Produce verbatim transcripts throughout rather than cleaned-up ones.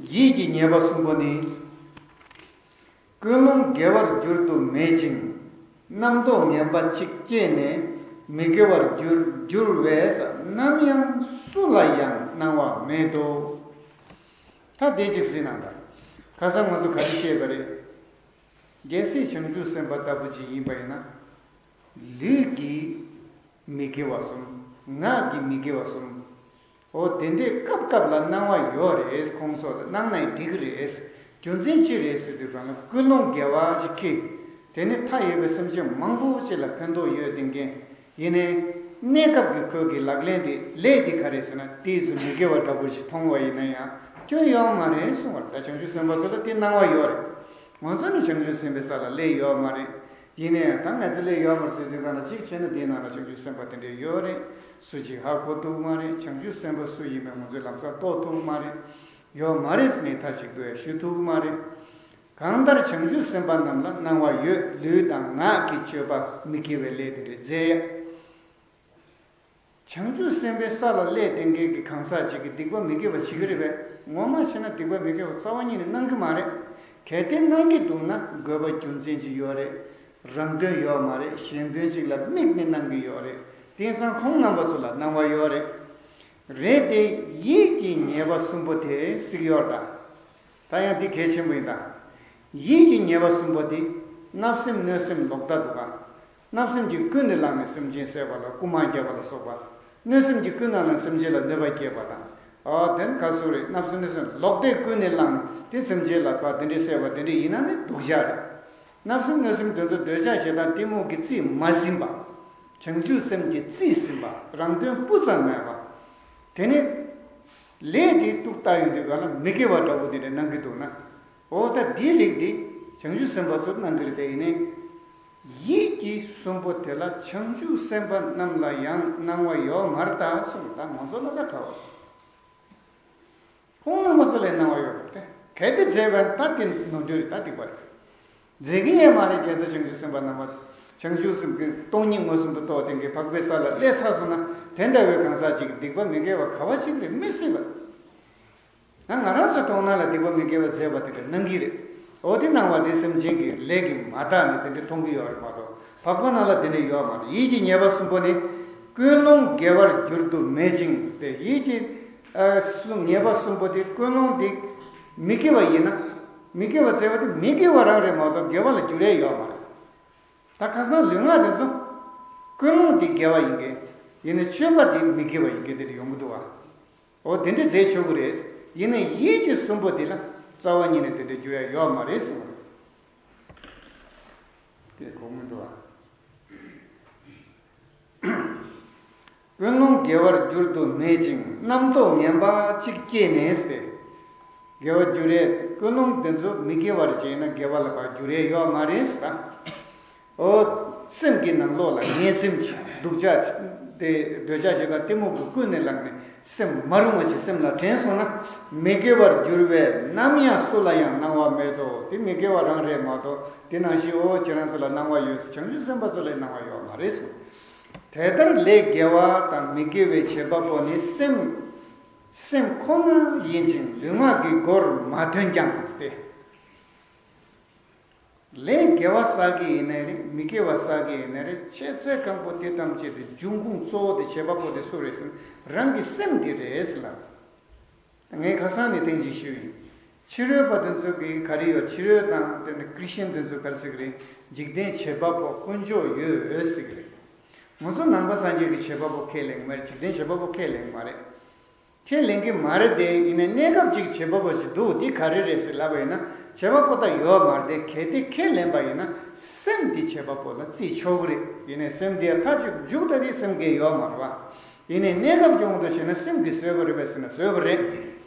ཡིད་ཀྱི་ཉེས་པ་གསུམ་པོ་ནི། ཀུན་སློང་དགེ་བར་འགྱུར་དུ་མེད་ཅིང་། རྣམ་རྟོག་ངན་པ་གཅིག་སྐྱེས་ནས། མི་དགེ་བར་འགྱུར་འགྱུར་བས་ནམ་ཡང་སུ་ལ་ཡང་སྣང་བ་མེད་དོ། ད་དེ་གཅིག་གཟིགས་གནང་དང་། ཁ་སང་ང་ཚོ་ག་རེ་བཤད་པ་རེད། རྒྱལ་སྲས་བྱང་ཆུབ་སེམས་དཔའ་ལྟ་བུ་ཅིག་ཡིན་པ་ཡིན་ན། ལུས་ཀྱི་མི་དགེ་བ་གསུམ། ངག་གི་མི་དགེ་བ་གསུམ། འོ་དེ་འདྲའི་སྐབས་སྐབས་ལ་སྣང་བ་ཡོད་རེད། ཁོང་ཚོ་ལ་སྣང་ན་འགྲིག་གི་རེད། རྒྱུ་མཚན་ཅི་རེད་ཟེར་དུས་གང་ལ་ཀུན་སློང་དགེ་བ་ཞིག་གིས་དེ་ནི་མཐའ་ཡས་པའི་སེམས་ཅན་མང་པོ་ཅིག་ལ་ཕན་ཐོགས་ཡོད་བསྡད་མཁན་ཡིན་ནའི། གནས་སྐབས་ཀྱི་ཁོས་ཀྱི་ལག་ལེན་དེ་ལས་དེ་ག་རེད་ཟེར་ན། དེའི་ཚུལ་མི་དགེ་བ་འདྲ་པོ་ཞིག་མཐོང་བ་ཡིན་ན་ཡང་སྐྱོན་ཡོད་མ་རེད་གསུང་བར། ད་བྱང་ཆུབ་སེམས་དཔའ་ཚོ་ལ་དེ་སྣང་བ་ཡོད་རེད། ང་ཚོ་ནི་བྱང་ཆུབ་སེམས་དཔའི་ས་ལ་སླེབས་ཡོད་མ་རེད། ཡིན་ནའི་ད་ང་ཚོ་སླེབས་ཡོད་མ་རེད་ཟེར་དུས་གང་ལ་གཅིག་བྱས་ན་དེའི་ནང་ལ་བྱང་ཆུབ་སེམས་དཔའ་དེ་འདྲས་ཡོད་རེད། སུ་གཅིག་ཧ་གོ་ཐུབ་མ་རེད། བྱང་ཆུབ་སེམས་དཔའ་སུ་ཡིན་མིན་ང་ཚོས་ལམ་སང་རྟོགས་ཐུབ་མ་རེད། ཡོད་མ་རེད་ཟེར་ནས་མཐའ་གཅིག་ཏུ་ཡང་ཞུ་ཐུབ་མ་རེད། གང་ལྟར་བྱང་ཆུབ་སེམས་དཔའ་རྣམས་ལ་སྣང་བ་ཡོད། ལུས་དང་ངག་གི་སྤྱོད་པ་མི་དགེ་བའི་ལས་དེ་འདྲས་མཛད་ཡ། བྱང་ཆུབ་སེམས་དཔའི་ས་ལ་སླེབས་བསྡད་མཁན་གྱི་གང་ཟག་ཅིག་གིས་སྡིག་པ་མི་དགེ་བ་བྱེད་ཀྱི་རེད་པས། ངོ་མ་བྱས་ན་སྡིག་པ་མི་དགེ་བ་རྩ་བ་ཉིད་ནས་གནང་གི་མ་རེད། གལ་ཏེ་གནང་གི་འདུག་ན་དགོས་པ་རྒྱུ་མཚན་ཅིག་ཡོད་རེད། རང་དོན་ཡོད་མ་རེད། གཞན་དོན་ཅིག་ལ་དམིགས་ནས་གནང་གི་ཡོད་རེད། དེང་སང་ཁོང་རྣམ་པ་ཚོ་ལ་སྣང་བ་ཡོད་རེད། རེད་དེ། ཡིད་ཀྱི་ཉེས་པ་གསུམ་པོ་དེ་གཟིགས་ཡོད་ད། ད་ཡང་འདི་གལ་ཆེན་པོ་ཡིན་ད། ཡིད་ཀྱི་ཉེས་པ་གསུམ་པོ་འདི། བརྣབ་སེམས་གནོད་སེམས་ལོག་ལྟ་འདུག་ག། བརྣབ་སེམས་ཀྱིས་ཀུན་ནས་བསླངས་ནས་སེམས་ཅན་བསད་པ་ལ་རྐུ་མ་བརྒྱབ་པ་ལ་སོགས་པ། གནོད་སེམས་ཀྱིས་ཀུན་ནས་བསླངས་སེམས་ཅན་ལ་གནོད་པ་བསྐྱལ་བ་དང་། ཨ་དེ་ནི་ག་ཟེར་རེད། བརྣབ་སེམས་གནོད་སེམས་ལོག་ལྟས་ཀུན་ནས་བསླངས་ནས་དེ་སེམས་ཅན་ལ་ཕར་དེ་འདྲས་བསད་པ་དེ་འདྲས་ཡིན་ན་ནི་སྡུག་ཅག་རེད། བརྣབ་སེམས་གནོད་སེམས་དེ་ཚོ་འདོད་ཆགས་ཞེ་སྡང་གཏི་མུག་གིས་རྩིས་མ་ཟིན་པ། བྱང་ཆུབ་སེམས་ཀྱིས་རྩིས་ཟིན་པ། རང་དོན་སྤུ་ཙམ་མེད་པ། དེ་ནི། ལས་དེ་ཏུག་ལྟ་ཡོང་དུས་གང་ལ་མི་དགེ་བ་འདྲ་པོ་དེ་འདྲ་གནང་གི་འདུག་ན། འོ་ད་འདིའི་རིགས་འདི་བྱང་ཆུབ་སེམས་དཔའ་ཚོར་གནང་གི་རེད་དེ། ཡིན་ནའི། ཡིད་ཀྱི་གསུམ་པོ་དེ་ལ་བྱང་ཆུབ་སེམས་དཔའ་རྣམས་ལ་ཡང་སྣང་བ་ཡོད་མ་རེད་ད་གསུངས། ད་ང་ཚོ་ལ་ད་ག་བ། ཁོང་རྣམ་པ་ཚོ་ལ་སྣང་བ་ཡོད་རེད་དེ། གལ་ཏེ་མཛད་པ་ན་ད་དེ་ནོར་འཁྲུལ་རེད། ད་སྡིག་པ་རེད། མཛད་ཀྱི་ཡོད་མ་རེད། རྒྱལ་སྲས་བྱང་ཆུབ་སེམས་དཔའ་རྣམ་པ། བྱང་ཆུབ་སེམས་ཀྱི་སྟོང་ཉིད་མངོན་སུམ་དུ་རྟོགས་ཏེ་གི་འཕགས་པའི་ས་ལ་སླེབས་ཚར་སོང་ན། དེ་འདྲ་བའི་གང་ཟག་ཅིག་གི་སྡིག་པ་མི་དགེ་བ་ག་བ་ཞིག་རེད་མི་སྲིད་པ། ང་ང་རང་ཚོའི་མཐོང་སྣང་ལ་སྡིག་པ་མི་དགེ་བ་མཛད་པ་དེ་འདྲ་གནང་གི་རེད། འོ་དེ་གནང་བ་དེ་སེམས་ཅན་གྱི་ལས་ཀྱིས་མ་དག་ནས་དེ་འདྲ་མཐོང་གི་ཡོད་རེད་མ་གཏོགས། འཕགས་པ་རྣམས་ལ་དེ་འདྲ་ཡོད་མ་རེད། ཡིད་ཀྱི་ཉེས་པ་གསུམ་པོ་ནི། ཀུན་སློང་དགེ་བར་འགྱུར་དུ་མེད་ཅིང་ཟེར་ཏེ། ཡིད་ཀྱི་ཨ་གསུམ་ཉེས་པ་གསུམ་པོ་དེ། ཀུན་སློང་དེ་མི་དགེ་བ་ཡིན་ན། མི་དགེ་བ་བཙལ་བ་དེ་མི་དགེ་བ་རང་རེད་མ་གཏོགས་དགེ་བ་ལ་འགྱུར་ཡས་ཡོད་མ་རེད། ད་ཁ་སང་ལུས་ངག་དེ་ཚོ། ཀུན་སློང་དེ་དགེ་བ་ཡིན་གྱི། ཡིན་ནའི་སྤྱོད་པ་དེ་མི་དགེ་བ་ཡིན་གྱི་དེ་འདྲ་ཡོང་གི་འདུག་བ། འོ་དེ་འདྲ་མཛད་ཆོག་གི་རེད། ཡིན་ནའི་ཡིད་ཀྱི་གསུམ་པོ་དེ་ལ་རྩ་བ་ཉིད་ནས་དེ་འདྲ་འགྱུར་ཡ་ཡོད་མ་རེད་གསུངས་རེད། དེ་གོ་མི་འདུག་ཨ། ཀུན་སློང་དགེ་བར་འགྱུར་དུ་མེད་ཅིང་རྣམ་རྟོག་ངན་པ་གཅིག་སྐྱེས་ནས་ཟེར། དགེ་བ་འགྱུར་ཡས་ཀུན་སློང་དེ་ཚོ་མི་དགེ་བར་བྱས་ན་དགེ་བ་ལ་ཕར་འགྱུར་ཡས་ཡོད་མ་རེད་ཟེར། འོ། སེམས་ཀྱི་ནང་ལོགས་ལ་ངན་སེམས་ཀྱི་སྡུག་ཅག་དེ་འདོད་ཆགས་ཞེ་སྡང་གཏི་མུག་གིས་ཀུན་ནས་བསླངས་ནས་སེམས་མ་རུང་བ་ཞིག་སེམས་ལ་དྲན་སོང་ན། མི་དགེ་བར་འགྱུར་བས་ནམ་ཡང་སུ་ལ་ཡང་སྣང་བ་མེད་དོ། དེ་མི་དགེ་བ་རང་རེད་མ་གཏོགས། དེ་ནང་བཞིན་འོ་ཁྱེད་རང་ཚོ་ལ་སྣང་བ་ཡོད་ཟེར། བྱང་ཆུབ་སེམས་དཔའ་ཚོ་ལ་སྣང་བ་ཡོད་མ་རེད་གསུངས། དེ་ལྟར་ལས་དགེ་བ་དང་མི་དགེ་བའི་བྱེད་པ་པོ་ནི་སེམས། སེམས་ཁོ་ན་ཡིན་ཅིང་ལུས་ངག་གི་སྒོར་མ་ཐོན་ཀྱང་སྟེ། ལས་དགེ་བ་བསགས་ཀྱི་ཡིན་ནའི་རེད། མི་དགེ་བ་བསགས་ཀྱི་ཡིན་ནའི་རེད། ཆེས་ཚད་གང་པོ་དེ་ཐམས་ཅད་དེ་འབྱུང་ཁུངས་གཙོ་བོ་དེ་བྱེད་པ་པོ་དེ་སུ་རེད་ཟེར་ན་རང་གི་སེམས་དེ་རེད་ཟེར་ལབ། ངས་ཁ་སང་ནས་ཐེངས་གཅིག་ཞུས་ཡིན། ཕྱི་རོལ་པ་དེ་ཚོ་གིས་ག་རེ་ཡོད། ཕྱི་རོལ་དང་དེ་ནི་ཁྲིས་ཅན་དེ་ཚོ་ག་རེ་ཟེར་གི་རེད། འཇིག་རྟེན་བྱེད་པ་པོ་དཀོན་མཆོག་ཡོད་ཟེར་གི་རེད། ང་ཚོ་ནང་པ་སངས་རྒྱས་ཀྱི་བྱེད་པ་པོ་ཁས་ལེན་གི་མ་རེད། འཇིག་རྟེན་བྱེད་པ་པོ་ཁས་ལེན་གི་མ་རེད། ཁས་ལེན་གི་མ་རེད་དེ། ཡིན་ནའི་གནས་སྐབས་ཅིག་བྱེད་པ་པོ་ཞིག་འདུག་དེ་ག་རེ་རེད་ཟེར་ལབ་པ་ཡིན་ན། བྱེད་པ་པོ་ད་ཡོད་མ་རེད་དེ། གལ་ཏེ་ཁས་ལེན་པ་ཡིན་ན་སེམས་དེ་བྱེད་པ་པོ་ལ་བརྩི་ཆོག་གི་རེད། ཡིན་ནའི་སེམས་དེ་མཐའ་གཅིག་མཇུག་ད་དེ་སེམས་ཀྱི་ཡོད་མ་རེད་བ། ཡིན་ནའི་གནས་སྐབས་ཀྱི་དབང་དུ་བྱས་ན་སེམས་ཀྱིས་བཟོས་པ་རེད་པས་ཟེར་ན་བཟོས་པ་རེད།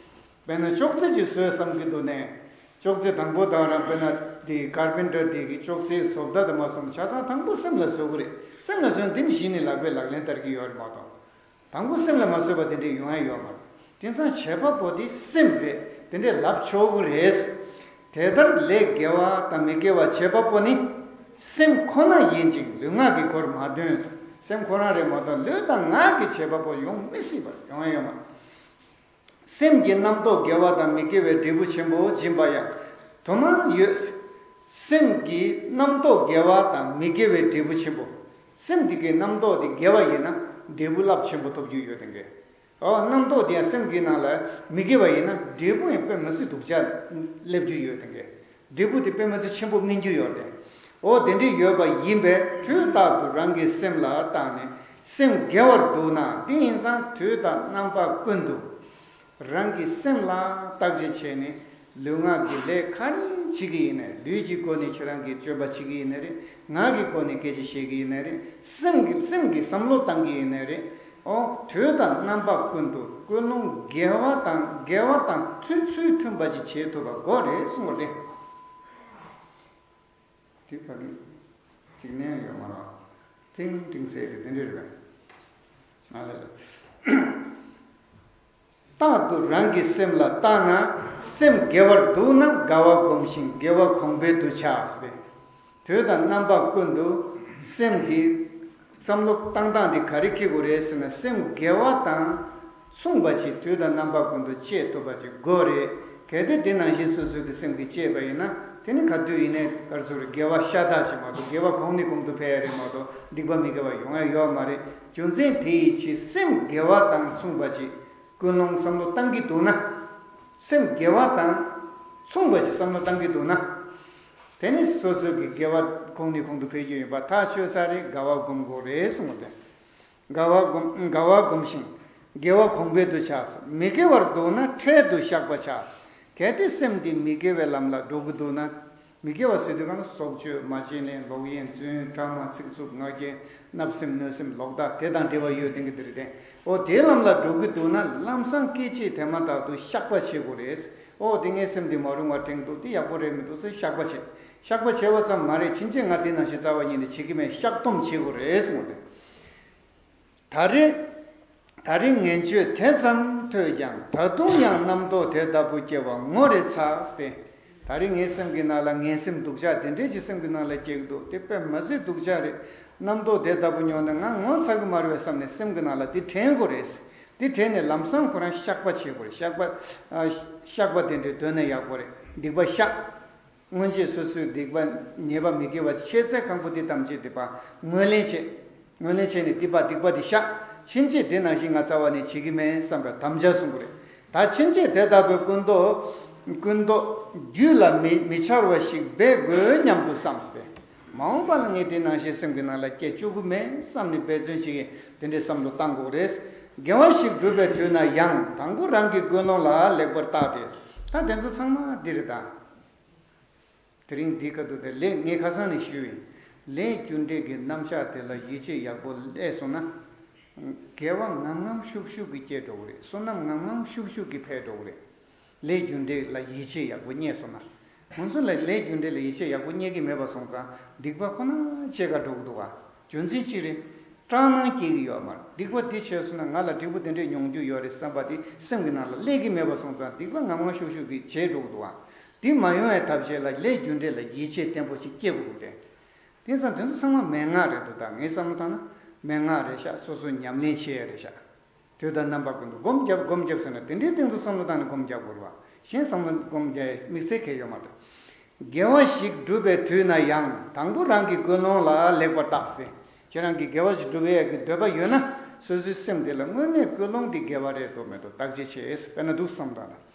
དཔེར་ན་ཅོག་ཙེ་ཅིག་བཟོས་བསམ་གྱི་འདུག་ནའི། ཅོག་ཙེ་དང་པོ་དང་རང་དཔེར་ན་དེ་ཀར་པེན་ཊར་དེ་གི་ཅོག་ཙེའི་བཟོ་ལྟ་དང་མ་བཟོ་ཆ་ཚང་དང་པོ་སེམས་ལ་བཟོ་གི་རེད། སེམས་ལ་བཟོས་ན་དེ་ནི་གཞི་ནས་ལག་པས་ལག་ལེན་བསྟར་གྱི་ཡོད་རེད་མ་གཏོགས། དང་པོ་སེམས་ལ་མ་བཟོས་པ་དེ་འདྲས་ཡོང་ཡ་ཡོད་མ་རེད། དེང་སང་བྱེད་པ་པོ་དེ་སེམས་རེད། དེ་འདྲས་ལབ་ཆོག་གི་རེད། དེ་ལྟར་ལས་དགེ་བ་དང་མི་དགེ་བ་བྱེད་པ་པོ་ནི་སེམས་ཁོ་ན་ཡིན་ཅིང་ལུས་ངག་གི་སྒོར་མ་ཐོན། སེམས་ཁོ་རང་རེད་མ་གཏོགས་ལུས་དང་ངག་གི་བྱེད་པ་པོ་ཡོང་མི་སྲིད་པ། ཡོང་ཡ་ཡོད་མ་རེད། སེམས་ཀྱི་རྣམ་རྟོག་དགེ་བ་དང་མི་དགེ་བའི་འབྲས་བུ་ཆེན་པོ་སྦྱིན་པ་ཡང་དུ་མ་ཡོད། སེམས་ཀྱི་རྣམ་རྟོག་དགེ་བ་དང་མི་དགེ་བའི་འབྲས་བུ་ཆེན་པོ། སེམས་འདི་གའི་རྣམ་རྟོག་འདི་དགེ་བ་ཡིན་ན་འབྲས་བུ་རླབས་ཆེན་པོ་ཐོབ་རྒྱུ་ཡོད་དེ་གས། ཨོ་རྣམ་རྟོག་དེ་ཡང་སེམས་ཀྱི་ནང་ལ་མི་དགེ་བ་ཡིན་ན་འབྲས་བུ་ཡང་དཔེ་མི་སྲིད་སྡུག་ཅག་སླེབས་རྒྱུ་ཡོད་དེ་གས། འབྲས་བུ་དེ་དཔེ་མི་སྲིད་ཆེན་པོ་སྨིན་རྒྱུ་ཡོད་དེ། ཨོ་དེ་འདྲ་ཡོད་པ་ཡིན་པས་དུས་རྟག་ཏུ་རང་གི་སེམས་ལ་བརྟགས་ནས་སེམས་དགེ་བར་འདུག་ན་དེ་ཡིན་ཙང་དུས་དང་རྣམ་པ་ཀུན་ཏུ། རང་གི་སེམས་ལ་བརྟག་དཔྱད་བྱས་ནས་ལུས་ངག་གི་ལས་ག་རེ་བྱེད་ཀྱི་ཡིན་ནའི། ལུས་ཀྱི་སྒོ་ནས་ཁྱེད་རང་གིས་སྤྱོད་པ་བྱེད་ཀྱི་ཡིན་ནའི་རེད། ངག་གི་སྒོ་ནས་སྐད་ཆ་བཤད་ཀྱི་ཡིན་ནའི་རེད། སེམས་ཀྱི་སེམས་ཀྱི་བསམ་བློ་བཏང་གི་ཡིན་ནའི་རེད། ཨོ་དུས་དང་རྣམ་པ་ཀུན་ཏུ་ཀུན་སློང་དགེ་བ་དང་དགེ་བ་དང་ཚུལ་ཚུལ་མཐུན་པ་ཅིག་བྱེད་ཐུབ་པ་དགོས་རེད་གསུངས་པ་རེད། དེ་ཕ་གི་གཅིག་ནས་ཡོད་མ་རེད། ཏིང་ཏིང་ཟེར་དེ་དེ་འདྲ་རེད་པས། ང་ལ་ལ། རྟག་ཏུ་རང་གི་སེམས་ལ་བརྟགས་ན་སེམས་དགེ་བར་འདུག་ན་དགའ་བ་སྒོམ་ཞིང་དགེ་བ་གོང་འཕེལ་དུ་ཆགས་ཟེར་ཏེ། དུས་དང་རྣམ་པ་ཀུན་ཏུ་སེམས་འདི་བསམ་བློ་བཏང་སྟངས་འདི་ག་རེ་འཁྱེར་དགོས་རེད་ཟེར་ན་སེམས་དགེ་བ་དང་མཚུངས་པ་ཅིག་དུས་དང་རྣམ་པ་ཀུན་ཏུ་སྐྱེ་ཐུབ་པ་ཅིག་དགོས་རེད། གལ་ཏེ་དེ་ནང་བཞིན་སོ་སོའི་གི་སེམས་ཀྱིས་སྐྱེས་པ་ཡིན་ན་དེ་ནི་ག་དུས་ཡིན་ནའི་ག་རེ་ཟེར་དགེ་བ་ཤ་སྟག་ཅིག་མ་གཏོགས་དགེ་བ་གོང་ནས་གོང་དུ་འཕེལ་ཡ་རེད་མ་གཏོགས་སྡིག་པ་མི་དགེ་བ་ཡོང་ཡ་ཡོད་མ་རེད། རྒྱུ་མཚན་དེ་ཡི་ཕྱིར་སེམས་དགེ་བ་དང་མཚུངས་པ་ཅིག་ཀུན་སློང་བསམ་བློ་བཏང་གི་འདུག་ན། སེམས་དགེ་བ་དང་མཚུངས་པ་ཞིག་བསམ་བློ་བཏང་གི་འདུག་ན། དེ་ནི་སོ་སོའི་གི་དགེ་བ་གོང་ནས་གོང་དུ་འཕེལ་རྒྱུ་ཡིན་པ་ཐག་ཆོད་ས་རེད། དགའ་བ་སྒོམ་དགོས་རེད་གསུངས་པ་དེ། དགའ་བ་སྒོམ་དགའ་བ་སྒོམ་ཞིང་དགེ་བ་གོང་འཕེལ་དུ་ཆགས། མི་དགེ་བར་འདུག་ན་འཕྲལ་དུ་བཤགས་པ་ཆགས། གལ་ཏེ་སེམས་འདི་མི་དགེ་བའི་ལམ་ལ་འགྲོ་གི་འདུག་ན། མི་དགེ་བ་ཟེར་དུས་གང་ན་སྲོག་གཅོད། མ་བྱིན་ལེན། ལོག་གཡེམ། རྫུན། ཕྲ་མ། ཚིག་རྩུབ། ངག་འཁྱལ། བརྣབ་སེམས། གནོད་སེམས། ལོག་ལྟ། དེ་དང་འབྲེལ་བ་ཡོད་དེ་གི་འདིར་བསྟན། ཨོ་དེའི་ལམ་ལ་འགྲོ་གི་འདུག་ན་ལམ་སང་སྐད་ཅིག་དེ་མ་ཐག་ཏུ་བཤགས་པ་བྱེད་དགོས་རེད། ཨོ་དེ་ངའི་སེམས་འདི་མ་རུང་བ་དྲན་གི་འདུག་དེ་ཡག་པོ་རེད་མི་འདུག་ཟེར་བཤགས་པ་བྱེད། བཤགས་པ་བྱས་པ་ཙམ་མ་རེད། ཕྱིན་ཆད་ང་དེ་ནང་བཞིན་རྩ་བ་ཉིད་ནས་བྱེད་ཀྱི་མེད། བཤགས་སྡོམ་བྱེད་དགོས་རེད་གསུངས་ཏེ། ད་རེས། ད་རེས་ངན་སྤྱོད་དེ་ཙམ་ཐོས་ཀྱང་ད་དུང་ཡང་རྣམ་རྟོག་དེ་ལྟ་བུ་སྐྱེ་བ་ངོ་རེ་ཚ་སྟེ། ད་རེས་ངའི་སེམས་ཀྱི་ནང་ལ་ངན་སེམས་སྡུག་ཅག་དེ་འདྲས་ཀྱི་སེམས་ཀྱི་ནང་ལ་སྐྱེ་གི་འདུག་དེ་དཔེ་མ་སྲིད་སྡུག་ཅག་རེད། རྣམ་རྟོག་དེ་ལྟ་བུ་མྱོང་ན་ང་ངོ་ཚ་གི་མ་རེད་པས་བསམ་ནས་སེམས་ཀྱི་ནང་ལ་དེ་དྲན་དགོས་རེད། དེ་དྲན་ནས་ལམ་སང་ཁོ་རང་བཤགས་པ་བྱེད་དགོས་རེད། བཤགས་པ། ཨ། བཤགས་པ་དེ་འདྲས་འདོན་ན་ཡག་པོ་རེད། སྡིག་པ་བཤགས། སྔོན་ཆད་སོ་སོའི་སྡིག་པ་ཉེས་པ་མི་དགེ་བ་ཆེ་ཚད་གང་པོ་དེ་ཐམས་ཅད་སྡིག་པ་ངོས་ལེན་བྱེད། ངོས་ལེན་བྱས་ནས་སྡིག་པ་སྡིག་པ་དེ་བཤགས། ཕྱིན་ཆད་དེ་ནང་བཞིན་ང་རྩ་བ་ནས་བྱེད་ཀྱི་མེད་བསམ་པའི་དམ་བཅའ་བཟུང་དགོས་རེད། ད་ཕྱིན་ཆད་དེ་ལྟ་བུའི་ཀུན་རྟོག་ཀུན་རྟོག་རྒྱུད་ལ་མི་མི་འཆར་བ་ཞིག་འབད་དགོས་སྙམ་དུ་བསམས་ཏེ། མ་འོངས་པ་ལ་ངས་དེ་ནང་བཞིན་སེམས་ཀྱི་ནང་ལ་སྐྱེ་བཅུག་གི་མེད་བསམ་ནས་འབད་བརྩོན་བྱེད་ཀྱི་དེ་འདྲའི་བསམ་བློ་བཏང་དགོས་རེད། དགེ་བ་ཞིག་བསྒྲུབ་པའི་དུས་ན་ཡང་དང་པོ་རང་གི་ཀུན་སློང་ལ་ལེགས་པར་བརྟགས་ཏེ། ད་དེ་ཚོ་ཚང་མ་འདི་རེད་ད། དེ་རིང་འདི་ག་དུས་དེ་ལས་ངས་ཁ་སང་ནས་ཞུས་ཡིན། ལས་རྒྱུ་འབྲས་ཀྱི་རྣམ་གཞག་དེ་ལ་ཡིད་ཆེས་ཡག་པོ་སླེབས་སོང་ན། དགེ་བ་ངམ་ངམ་ཤུགས་ཤུགས་ཀྱིས་སྐྱེ་འགྲོ་གི་རེད། བསོད་ནམས་ངམ་ངམ་ཤུགས་ཤུགས་ཀྱིས་འཕེལ་འགྲོ་གི་རེད། ལས་རྒྱུ་འབྲས་ལ་ཡིད་ཆེས་ཡག་པོ་རྙེད་སོང་ན། ང་ཚོ་ལ་ལས་རྒྱུ་འབྲས་ལ་ཡིད་ཆེས་ཡག་པོ་རྙེད་ཀྱི་མེད་པ་སོང་ཙང་སྡིག་པ་ཁོ་ན་སྐྱེ་ག་འགྲོ་གི་འདུག་ག་རྒྱུ་མཚན་ཅི་རེད། སྐྲག་སྣང་སྐྱེ་གི་ཡོད་མ་རེད། སྡིག་པ་འདི་བྱས་སོང་ན་ང་ལ་འབྲས་བུ་དེ་འདྲས་མྱོང་རྒྱུ་ཡོད་རེད་བསམ་པ་དེ་སེམས་ཀྱི་ནང་ལ་སླེབས་ཀྱི་མེད་པ་སོང་ཙང་སྡིག་པ་ངམ་ངམ་ཤུགས་ཤུགས་ཀྱིས་བྱས་འགྲོ་གི་འདུག་ག་འདི་མ་ཡོང་བའི་ཐབས་ཤེས་ལ་ལས་རྒྱུ་འབྲས་ལ་ཡིད་ཆེས་བརྟན་པོ་ཞིག་སྐྱེ་དགོས་ཀྱི་རེད། དེང་སང་དེ་ཚོ་ཚང་མ་མན་ངག་རེད་འདུག་ད་ངས་བསམ་བློ་བཏང་ན་མན་ངག་རེད་ཤག་སོ་སོ་ཉམས་ལེན་བྱེད་ཡ་རེད་ཤག་དུས་དང་རྣམ་པ་ཀུན་ཏུ་སྒོམ་རྒྱབ་སྒོམ་རྒྱབ་ཟེར་ན་དེ་འདྲའི་སྟེང་དུ་བསམ་བློ་བཏང་ནས་སྒོམ་རྒྱག་དགོས་རེད་བ། གཞན་བསམ་བློ་སྒོམ་རྒྱག་ཡ་དམིགས་བསལ་གང་ཡང་ཡོད་མ་རེད། དགེ་བ་ཞིག་བསྒྲུབ་པའི་དུས་ན་ཡང་དང་པོ་རང་གི་ཀུན་སློང་ལ་ལེགས་པར་བརྟགས་ཟེར། ཁྱེད་རང་གིས་དགེ་བ་ཞིག་བསྒྲུབ་ཡས་ཀྱི་འདོད་པ་ཡོད་ན་སོ་སོའི་སེམས་དེ་ལ་དངོས་གནས་ཀུན་སློང་དེ་དགེ་བ་རེད་འདུག་མེད་འདུག་བརྟག་དཔྱད་བྱེད། དཔེར་ན་འདུག་བསམ་དང་།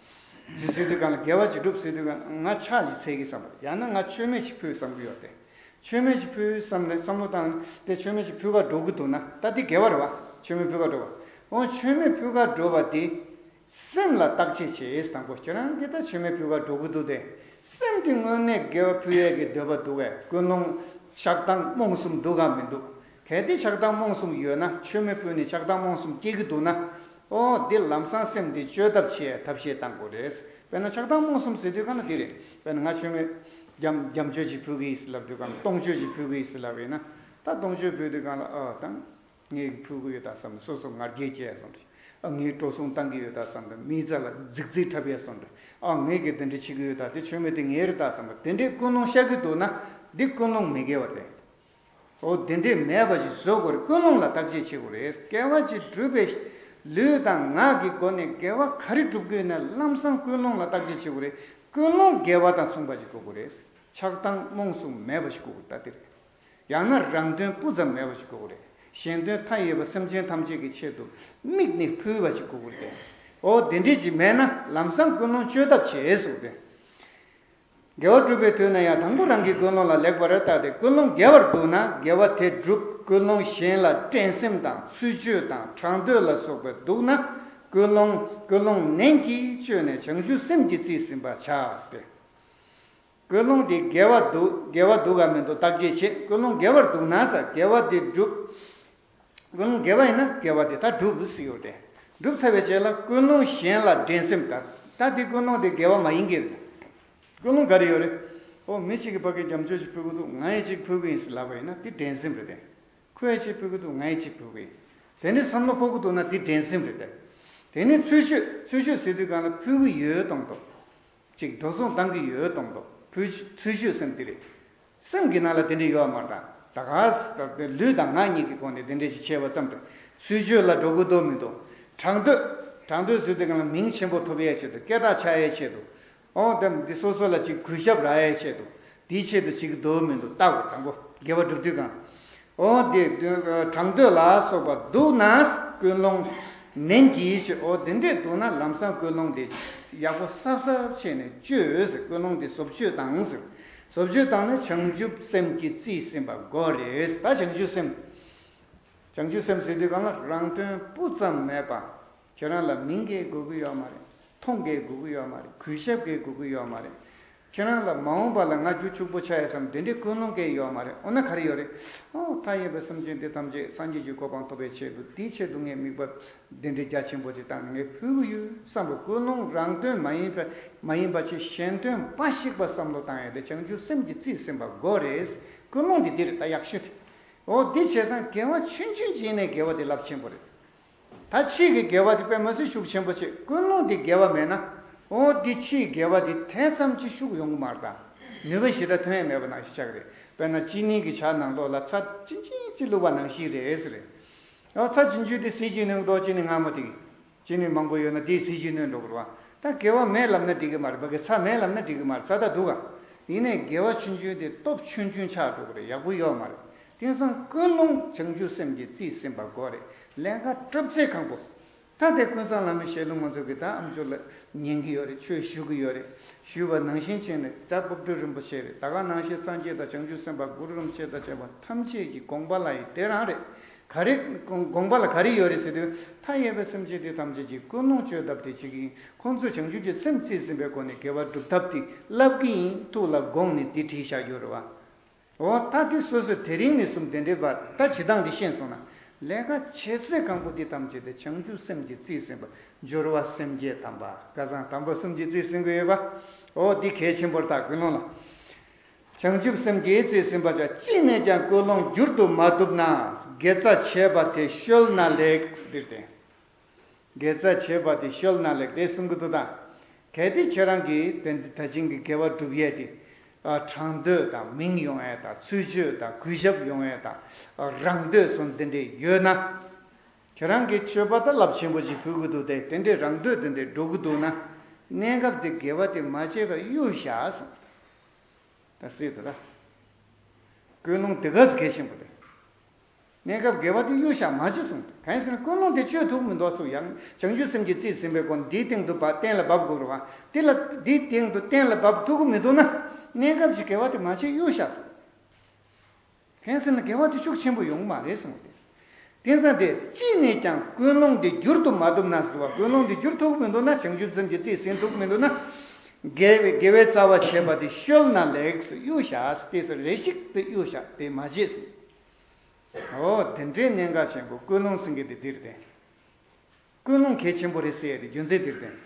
ཟེར་ཟེར་དུས་གང་ལ་དགེ་བ་ཅིག་སྒྲུབ་ཟེར་དུས་གང་ང་ཕྱག་ཅིག་འཚལ་གི་བསམ་པ་ཡང་ན་ང་མཆོད་མེ་ཅིག་ཕུལ་བསམ་གི་ཡོད་དེ། མཆོད་མེ་ཅིག་ཕུལ་བསམ་ནས་བསམ་བློ་བཏང་དེ་མཆོད་མེ་ཅིག་ཕུལ་ག་འགྲོ་གི་འདུག་ན་ད་དེ་དགེ་བ་རེད་བ། མཆོད་མེ་ཕུལ་ག་འགྲོ་བ། འོ་མཆོད་མེ་ཕུལ་ག་འགྲོ་བ་དེ། སེམས་ལ་བརྟག་དཔྱད་བྱེད་དང་པོ་ཁྱེད་རང་གིས་ད་མཆོད་མེ་ཕུལ་ག་འགྲོ་གི་འདུག་དེ། སེམས་དེ་དངོས་གནས་དགེ་བ་ཕུལ་ཡས་ཀྱི་འདོད་པ་འདུག་གས། ཀུན་སློང་ཆགས་སྡང་རྨོངས་གསུམ་འདུག་ག་མི་འདུག་གལ་ཏེ་ཆགས་སྡང་རྨོངས་གསུམ་ཡོད་ན་མཆོད་མེ་ཕུལ་ནས་ཆགས་སྡང་རྨོངས་གསུམ་སྐྱེ་གི་འདུག་ན། ཨོ་འདི་ལམ་སང་སེམས་འདི་བཅོས་ཐབས་བྱེད་ཐབས་ཤེས་བཏང་དགོས་རེད། དཔེར་ན་ཆགས་སྡང་རྨོངས་གསུམ་ཟེར་དུས་གང་ན་འདི་རེད། དཔེར་ན་ང་མཆོད་མེ་རྒྱ་རྒྱ་མཆོད་ཅིག་ཕུལ་གི་ཡིན་ཟེར་ལབ་དུས་གང་ན་སྟོང་མཆོད་ཅིག་ཕུལ་གི་ཡིན་ཟེར་ལབ་ཡིན་ན། ད་སྟོང་མཆོད་ཕུལ་དུས་གང་ལ་ཨ་དང་། ངས་ཕུལ་གི་ཡོད་ད་བསམ་ནས་སོ་སོ་ང་རྒྱལ་སྐྱེ་ཡ་བསམ་རེད། ཨ་ངས་འགྲོ་སོང་བཏང་གི་ཡོད་ད་བསམ་རེད། མི་ཚེ་ལ་རྫིག་རྫིག་འཁྲབ་ཡ་བསམ་རེད། ཨ་ངས་གི་དེ་འདྲ་བྱེད་གི་ཡོད་ད་དེ་མཆོད་མེ་དེ་ངའི་རེད་ད་བསམ་རེད། དེ་འདྲའི་ཀུན་སློང་ཤར་གི་འདུག་ན་འདི་ཀུན་སློང་མི་དགེ་བ་རེད། འོ་དེ་འདྲས་མེད་པ་ཞིག་བཟོ་དགོས་རེད། ཀུན་སློང་ལ་བརྟག་དཔྱད་བྱེད་དགོས་རེད། དགེ་བ་ཅིག་བསྒྲུབས་པའི་ ལུས་དང་ངག་གི་སྒོ་ནས་དགེ་བ་ག་རེ་སྒྲུབ་དགོས་ན་ལམ་སང་ཀུན་སློང་ལ་བརྟག་དཔྱད་བྱེད་དགོས་རེད། ཀུན་སློང་དགེ་བ་དང་མཚུངས་པ་ཞིག་དགོས་ཀྱི་རེད། ཆགས་སྡང་རྨོངས་གསུམ་མེད་པ་ཞིག་དགོས་ཀྱི་རེད། ད་དེ་རེད། ཡང་ན་རང་དོན་སྤུ་ཙམ་མེད་པ་ཞིག་དགོས་ཀྱི་རེད། གཞན་དོན་མཐའ་ཡས་པ་སེམས་ཅན་ཐམས་ཅད་ཀྱི་ཆེད་དུ་དམིགས་ནས་ཕུལ་བ་ཞིག་དགོས་ཀྱི་རེད། འོ་དེ་འདྲས་ཅིག་མེད་ན་ལམ་སང་ཀུན་སློང་བཅོས་ཐབས་བྱེད་གསུངས་ཏེ། དགེ་བ་སྒྲུབ་པའི་དུས་ན་ཡང་དང་པོ་རང་གི་ཀུན་སློང་ལ་ལེགས་པར་བརྟགས་ཏེ། ཀུན་སློང་དགེ་བར་འདུག་ན་དགེ་བ་དེ་སྒྲུབ། ཀུན་སློང་གཞན་ལ་འགྲན་སེམས་དང་ཚུལ་འཆོས་དང་གྲགས་འདོད་ལ་སོགས་པ་འདུག་ན་ཀུན་སློང་ཀུན་སློང་ནན་གྱིས་བཅོས་ནས་བྱང་ཆུབ་སེམས་ཀྱིས་རྩིས་ཟིན་པར་བྱ་སྟེ། ཀུན་སློང་དེ་དགེ་བ་འདུག་དགེ་བ་འདུག་ག་མི་འདུག་བརྟག་དཔྱད་བྱེད། ཀུན་སློང་དགེ་བར་འདུག་ན་ཟེར་དགེ་བ་དེ་སྒྲུབ། ཀུན་སློང་དགེ་བ་ཡིན་ན་དགེ་བ་དེ་ད་སྒྲུབ་ཟེར་ཡོད་དེ། སྒྲུབ་ཚར་བའི་རྗེས་ལ་ཀུན་སློང་གཞན་ལ་འགྲན་སེམས་དང་། ད་དེ་ཀུན་སློང་དེ་དགེ་བ་མ་ཡིན་གྱི་རེད། ཀུན་སློང་ག་རེ་ཡོད་རེད། ཨོ་མི་གཅིག་གིས་ཕ་གིར་རྒྱབ་སྐྱོར་ཞིག་ཕུལ་གྱི་འདུག་ང་ཡང་གཅིག་ཕུལ་གྱི་ཡིན་ཟེར་ལབ་པ་ཡིན་ན་དེ་འགྲན་སེམས་རེད་དེ། ཁོས་གཅིག་ཕུལ་གྱི་འདུག་ང་ཡང་གཅིག་ཕུལ་གྱི་ཡིན། དེ་འདྲའི་བསམ་བློ་འཁོར་གྱི་འདུག་ན་དེ་འགྲན་སེམས་རེད་དེ། དེ་ནས་ཚུལ་འཆོས། ཚུལ་འཆོས་ཟེར་དུས་སྒང་ལ་ཕུལ་གྱི་ཡོད་མདོག་མདོག་ཅིག་འགྲོ་སོང་བཏང་གི་ཡོད་མདོག་མདོག་ཕུལ། ཚུལ་འཆོས་སེམས་དེ་རེད། སེམས་ཀྱི་ནང་ལ་དེ་འདྲ་ཡོད་མ་རེད། ད་ག་ལུས་དང་ངག་གཉིས་ཀྱི་སྒོ་ནས་དེ་འདྲ་ཞིག་བྱས་པ་ཙམ་དུ་ཚུལ་འཆོས་ལ་འགྲོ་གི་འདུག་མི་འདུག་གྲགས་འདོད། གྲགས་འདོད་ཟེར་དུས་སྒང་ལ་མིང་ཆེན་པོ་ཐོབ་ཡས་ཆེད་དུ། སྐད་གྲགས་ཆགས་ཡས་ཆེད་དུ། ཨོ་དེ་འདི་སོ་སོ་ལ་ཅིག་གུས་ཞབས་རག་ཡས་ཆེད་དུ། དེའི་ཆེད་དུ་བྱེད་ཀྱི་འདུག་མི་འདུག་བལྟ་དགོས། དང་པོ་དགེ་བ་སྒྲུབ་དུས་སྒང་། ཨོ་དེ་གྲགས་འདོད་ལ་སོགས་པ་འདུག་ན་ཀུན་སློང་ནན་གྱིས་བཅོས། ཨོ་དེ་འདྲས་འདུག་ན་ལམ་སང་ཀུན་སློང་དེ་ཡག་པོ་གཟབ་གཟབ་བྱས་ནས་བཅོས་ཟེར། ཀུན་སློང་དེ་བཟོ་བཅོས་བཏང་ཟེར། བཟོ་བཅོས་བཏང་ནས་བྱང་ཆུབ་སེམས་ཀྱིས་རྩིས་ཟིན་པ་དགོས་རེད། ད་བྱང་ཆུབ་སེམས། བྱང་ཆུབ་སེམས་ཟེར་དུས་སྒང་ལ་རང་དོན་སྤུ་ཙམ་མེད་པ། ཁྱེད་རང་ལ་མིང་གིས་དགོས་ཀྱི་ཡོད་མ་རེད། མཐོང་གིས་དགོས་ཀྱི་ཡོད་མ་རེད། གུས་ཞབས་ཀྱིས་དགོས་ཀྱི་ཡོད་མ་རེད། ཁྱེད་རང་ལ་མ་འོངས་པ་ལ་ང་རྒྱུ་ཕྱུག་པོ་ཆགས་ཡ་བསམ་དེ་འདྲའི་ཀུན་སློང་གང་ཡང་ཡོད་མ་རེད། འོ་ན་ག་རེ་ཡོད་རེད། ཨོ་མཐའ་ཡས་པའི་སེམས་ཅན་དེ་ཐམས་ཅད་སངས་རྒྱས་ཀྱི་གོ་འཕང་ཐོབ་པའི་ཆེད་དུ། དེའི་ཆེད་དུ་ངས་དམིགས་པ་འདི་འདྲའི་རྒྱ་ཆེན་པོ་ཅིག་བཏང་ནས་ངས་ཕུལ་གྱི་ཡོད་བསམ་པ། ཀུན་སློང་རང་དོན་མ་ཡིན་པ་མ་ཡིན་པ་ཅིག་གཞན་དོན་འབའ་ཞིག་པ་བསམ་བློ་བཏང་ཡ་དེ་བྱང་ཆུབ་སེམས་ཀྱིས་རྩིས་ཟིན་པ་དགོས་རེད། ཀུན་སློང་འདི་འདི་རེད། ད་ཡག་ཤོས་དེ། འོ་འདི་བྱས་ཙང་དགེ་བ་ཆུང་ཆུང་བྱས་ནས་དགེ་བ་དེ་རླབས་ཆེན་པོ་རེད། ད་ཕྱིའི་གི་དགེ་བ་དེ་དཔེ་མི་སྲིད་ཤུགས་ཆེན་པོ་བྱེད། ཀུན་སློང་དེ་དགེ་བ་མེད་ན། འོ་དེ་ཕྱིའི་དགེ་བ་དེ་དེ་ཙམ་གྱིས་ཤུགས་ཡོང་གི་མ་རེད། ད་ནུས་པ་ཞེ་དྲག་ཐོན་ཡ་མེད་པ་ནང་བཞིན་ཆགས་ཀྱི་རེད། དཔེར་ན་ཅི་ནི་གི་ཇ་ནང་ལོགས་ལ་ཚྭ་ཅིན་ཅིན་ཅིག་བླུགས་པ་ནང་བཞིན་རེད་ཟེར་རེད། འོ་ཚྭ་ཆུང་ཆུང་དེ་ཟས་ཀྱི་སྣོད་དོ་ཅི་ནི་མངར་མོ་དེ། ཅི་ནི་མང་པོ་ཡོད་ན་དེ་ཟས་ཀྱི་སྣོད་འགྲོ་གི་རེད་བ། ད་དགེ་བ་མེད་ལབ་ན་འགྲིག་གི་མ་རེད། ཕ་གི་ཚྭ་མེད་ལབ་ན་འགྲིག་གི་མ་རེད། ཚྭ་ད་འདུག་ག་ཡིན་ནའི་དགེ་བ་ཆུང་ཆུང་དེ་སྟོབས་ཆུང་ཆུང་ཆགས་འགྲོ་གི་རེད། ཡག་པོ་ཡོད་མ་རེད། དེང་སང་ཀུན་སློང་བྱང་ཆུབ་སེམས་ཀྱིས་རྩིས་ཟིན་པ་དགོས་རེད། ལས་ཀ་གྲུབ་ཚད་གང་པོ། ད་དེ་ཀུན་བཟང་བླ་མའི་ཞལ་ལུང་ང་ཚོ་གི་ད་ཨ་མཆོག་ལ་ཉན་གི་ཡོད་རེད། ཆོས་ཞུ་གི་ཡོད་རེད། ཞུས་པ་ནང་བཞིན་བྱས་ནས་ད་སྐུ་བགྲེས་རིན་པོ་ཆེ་རེད། ད་ག་ནང་བཞིན་སངས་རྒྱས་དང་བྱང་ཆུབ་སེམས་དཔའ་གུ་རུ་རིན་པོ་ཆེ་དང་བཅས་པ་ཐམས་ཅད་ཀྱི་དགོངས་པ་ལ་ཡི་དེ་རང་རེད། ག་རེ། དགོངས་པ་ལ་ག་རེ་ཡོད་རེད་ཟེར་དུས། མཐའ་ཡས་པའི་སེམས་ཅན་དེ་ཐམས་ཅད་ཀྱི་ཀུན་སློང་བཅོས་ཐབས་དེ་བྱེད་ཀྱི་ཡིན། ཁོང་ཚོས་བྱང་ཆུབ་ཀྱི་སེམས་རྩིས་ཟིན་པའི་སྒོ་ནས་དགེ་བ་སྒྲུབ་ཐབས་དེ་བསླབ་ཀྱི་ཡིན། ཐུགས་ལ་དགོངས་ནས་དེ་བྲིས་བཞག་ཡོད་རེད་བ། འོ་ད་དེ་སོ་སོས་དེ་རིང་ནས་བཟུང་དེ་འདྲའི་བར་ད་བྱེད་སྟངས་འདི་ཤེས་སོང་ན། ལས་ཀ་བྱེད་ཚད་གང་པོ་དེ་ཐམས་ཅད་དེ་བྱང་ཆུབ་སེམས་ཀྱིས་རྩིས་ཟིན་པ། སྦྱོར་བ་སེམས་བསྐྱེད་དམ་པ། སྐལ་བཟང་དམ་པ་གསུམ་གྱིས་རྩིས་ཟིན་དགོས་ཡོད་པ། འོ་འདི་གལ་ཆེན་པོར་ད་ཀུན་སློང་ལ། བྱང་ཆུབ་སེམས་ཀྱིས་རྩིས་ཟིན་པ་བྱ། ཅི་ནས་ཀྱང་ཀུན་སློང་བསྒྱུར་དུ་མ་བཏུབ་ན། དགེ་རྩ་བྱས་པ་དེ་བཤོལ་ན་ལེགས་ཟེར་ཏེ། དགེ་རྩ་བྱས་པ་དེ་བཤོལ་ན་ལེགས་དེ་གསུང་གི་འདུག་ད། གལ་ཏེ་ཁྱེད་རང་གིས་དེ་འདི་ད་ཅིང་གི་དགེ་བ་སྒྲུབ་ཡས་དེ། ཨ་གྲགས་འདོད་དང་མིང་ཡོང་ཡས་དང་ཚུལ་འཆོས་དང་གུས་ཞབས་ཡོང་ཡས་དང་། ཨ་རང་འདོད་སོགས་འདི་འདྲས་ཡོད་ན། ཁྱེད་རང་གིས་མཆོད་པ་ད་རླབས་ཆེན་པོ་ཞིག་ཕུལ་གི་འདུག་སྟེ། དེ་འདྲས་རང་འདོད་དེ་འདྲས་འགྲོ་གི་འདུག་ན། གནས་སྐབས་དེ་དགེ་བ་དེ་མ་བྱས་པ་གཡུག་བཞག་གསུངས། ད་སྲིད་དུ་ལ། ཀུན་སློང་དེ་ག་ཟེ་གལ་ཆེན་པོ་རེད། གནས་སྐབས་དགེ་བ་དེ་གཡུག་བཞག་མ་བྱེད་གསུངས། གང་ཡིན་ཟེར་ན་ཀུན་སློང་དེ་བཅོས་ཐུབ་མི་འདུག་གསུངས། ཡང་བྱང་ཆུབ་སེམས་ཀྱིས་རྩིས་ཟིན་པའི་སྒོ་ནས་འདིའི་སྟེང་དུ་བབ། གཏན་ལ་དབབ་དགོས་རེད་བ། དེ་ལ་འདིའི་སྟེང་དུ་གཏན་ལ་དབབ་ཐུབ་ཀྱི་མི་འདུག་ན། གནས་སྐབས་ཀྱི་དགེ་བ་དེ་མ་བྱེད་གཡུག་བཞག་གསུངས། གང་ཡིན་ཟེར་ན་དགེ་བ་དེ་ཤུགས་ཆེན་པོ་ཡོང་གི་མ་རེད་གསུངས་ཏེ། དེ་ཙང་དེ་ཅི་ནས་ཀྱང་ཀུན་སློང་དེ་བསྒྱུར་དུ་མ་བཏུབ་ན་ཟེར་བ། ཀུན་སློང་དེ་བསྒྱུར་ཐུབ་ཀྱི་མི་འདུག་ན། བྱང་ཆུབ་སེམས་ཀྱིས་རྩིས་ཟིན་ཐུབ་ཀྱི་མི་འདུག་ན། དགེ་བའི་དགེ་བའི་རྩ་བ་བྱས་པ་དེ་བཤོལ་ན་ལེགས་ཟེར། གཡུག་བཞག་ཟེར། དེ་ཟེར་རེ་ཞིག་ཏུ་གཡུག་བཞག་དེ་མ་བྱེད་ཟེར། འོ་དེ་འདྲའི་གནད་འགག་ཆེན་པོ་ཀུན་སློང་ཟེར་མཁན་དེ་འདིར་བསྟན། ཀུན་སློང་གལ་ཆེན་པོ་རེད་ཟེར་ཡ་དེ་རྒྱུ་མཚན་འདིར་བསྟན།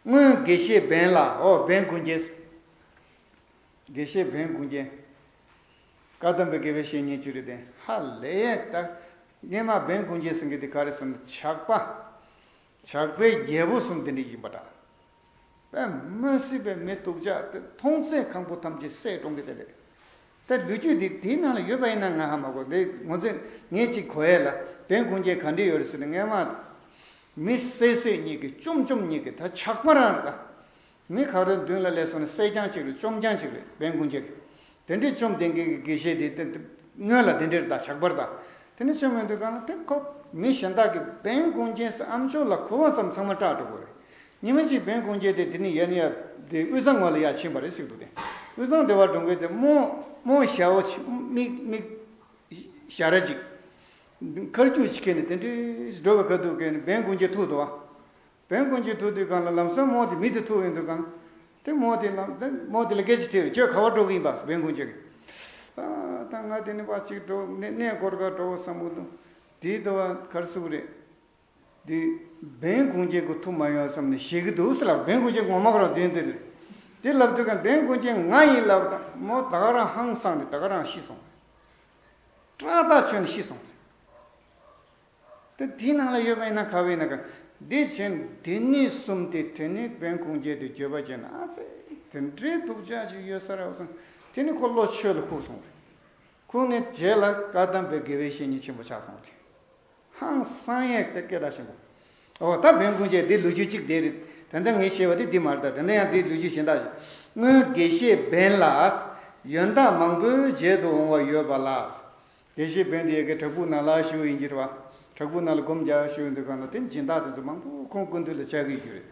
སྔོན་དགེ་བཤེས་འབེན་ལ། འོ་འབེན་གུང་རྒྱན། དགེ་བཤེས་འབེན་གུང་རྒྱན། བཀའ་གདམས་པའི་དགེ་བའི་བཤེས་གཉེན་ཅིག་རེད་དེ། ཧ་ལས་ཡས་ད། སྔོན་མ་འབེན་གུང་རྒྱན་ཟེར་མཁན་དེ་ག་རེ་ཟེར་ན་ཇག་པ། ཇག་པའི་རྒྱལ་པོ་གསུམ་དེ་འདྲ་ཡིན་པ་འདྲ། དཔེ་མི་སྲིད་པའི་མི་སྡུག་ཅག་དེ་མཐོང་ཚད་གང་པོ་ཐམས་ཅད་བསད་གཏོང་གི་དེ་རེད། ད་ལོ་རྒྱུས་དེ་དེའི་ནང་ལ་ཡོད་པ་ཡིན་ན་ང་ཧ་མ་གོ། དེ་ངོ་ཚ་ངས་ཅིག་གོ་ཡས་ལ་འབེན་གུང་རྒྱན་ག་འདྲ་ཡོད་རེད་ཟེར་ན། སྔོན་མ། མི་བསད་བསད་གཉིས་ཀྱི་བཅོམ་བཅོམ་གཉིས་ཀྱི་ད་ཇག་པ་རང་རེད་ད། མི་ག་རེ་མདུན་ལ་སླེབས་སོང་ན་བསད་རྐྱང་གཅིག་རེད། བཅོམ་རྐྱང་གཅིག་རེད། བན་གུང་རྒྱལ་གྱི་དེ་འདྲའི་བཅོམ་ལྡན་འདས་ཀྱི་དགེ་བཤེས་དེ་དེ་དེ་སྔོན་ལ་དེ་འདྲའི་ད་ཇག་པར་ད། དེ་ནས་བཅོམ་ཡོང་དུས་གང་ལ་དེ་ཁོ་མི་གཞན་དག་གིས་བན་གུང་རྒྱལ་སི་ཨམ་ཅོག་ལ་གོ་བ་ཙམ་ཚང་མ་སྐྲག་འགྲོ་གི་རེད། ཉི་མ་གཅིག་བན་གུང་རྒྱལ་དེ་དེ་ནས་ཡར་ནས་ཡར་དེ་དབུས་གཙང་ངོས་ལ་ཡར་ཕྱིན་པ་རེད་ཟེར་གི་འདུག་སྟེ། དབུས་གཙང་སྡེ་བར་འགྲོ་མཁན་དེ་རྨོ་རྨོ་ཞ་བོ་ཆེ་མིག་མིག་ཞ་ར་ཅིག་མཁར་རྒྱུག་ཅིག་ཁྱེར་ནས་དེ་འདྲའི་འགྲོ་བའི་ཁ་ཐུག་ཁྱེར་ནས་བན་གུང་རྒྱལ་ཐུག་འདུག་བ། བན་གུང་རྒྱལ་ཐུག་དུས་གང་ལ་ལམ་སང་རྨོ་དེ་མི་དེ་ཐུག་ཡོང་དུས་གང་། དེ་རྨོ་དེ་ལམ་དེ་རྨོ་དེ་ལ་སྐད་ཆ་དྲིས་རེད། ཁྱོད་ག་པར་འགྲོ་གི་ཡིན་པ་བན་གུང་རྒྱལ་གྱིས། ཨ་ད་ང་དེ་ནས་ཕར་ཅིག་འགྲོ་གནས་གནས་སྐོར་ག་འགྲོ་བསམ་གི་འདུག་དེའི་དུ་བ་གར་སུག་རེད། དེ་བན་གུང་རྒྱལ་གྱིས་ཐུག་མ་ཡོང་བསམ་ནས་ཞེད་ཀྱི་འདུག་ཟེར་ལབ། བན་གུང་རྒྱལ་ངོ་མ་ཁོ་རང་དེ་འདིར་དེ་ལབ་དུས་གང་བན་གུང་རྒྱལ་ང་ཡིན་ལབ་དང་རྨོ་ད་ག་རང་ཧང་སངས་ནས་ད་ག་རང་ཤི་སོང་། སྐྲག་ཐག་ཆོད་ནས་ཤི་སོང་། དེ་དེའི་ནང་ལ་ཡོད་པ་ཡིན་ན་ག་བས་ན་ག་འདི་བྱས་འདི་ནས་གསུམ་དེ་དེ་ནས་བན་གུང་རྒྱལ་དེ་འགྱོད་པ་བྱས་ན་ཨ་ཙི་དེ་འདྲའི་སྡུག་ཅག་ཅིག་ཡོད་ས་རེད་བསམ། དེ་ནས་ཁོ་བློ་ཆོས་ལ་ཁུག་སོང་རེད། ཁུག་ནས་རྗེས་ལ་བཀའ་གདམས་པའི་དགེ་བའི་བཤེས་གཉེན་ཆེན་པོ་ཆགས་སོང་སྟེ། ཧང་སང་ཡས་དེ་སྐད་གྲགས་ཆེན་པོ། ཨོ་ད་བན་གུང་རྒྱལ་འདི་ལོ་རྒྱུས་གཅིག་དེ་རེད། ད་ལྟ་ངས་བཤད་པ་དེ་འདི་མ་རེད། ད་ད་ལྟ་ཡང་དེའི་ལོ་རྒྱུས་གཞན་དག་ཞིག་སྔོན་དགེ་བཤེས་བན་ལ་ཡོན་བདག་མང་པོའི་མཇལ་དུ་འོང་བ་ཡོད་པ་ལ། དགེ་བཤེས་བན་དེ་ཡ་གི་བྲག་ཕུག་ནང་ལ་བཞུགས་ཡིན་གྱི་རེད་བ། བྲག་ཕུག་ནང་ལ་སྒོམ་རྒྱག་བཞུགས་ཡོང་དུས་གང་ལ་དེ་སྦྱིན་བདག་དེ་ཚོ་མང་པོ་ཁོང་སྐུ་མདུན་ལ་བཅར་གྱི་ཡོད་རེད།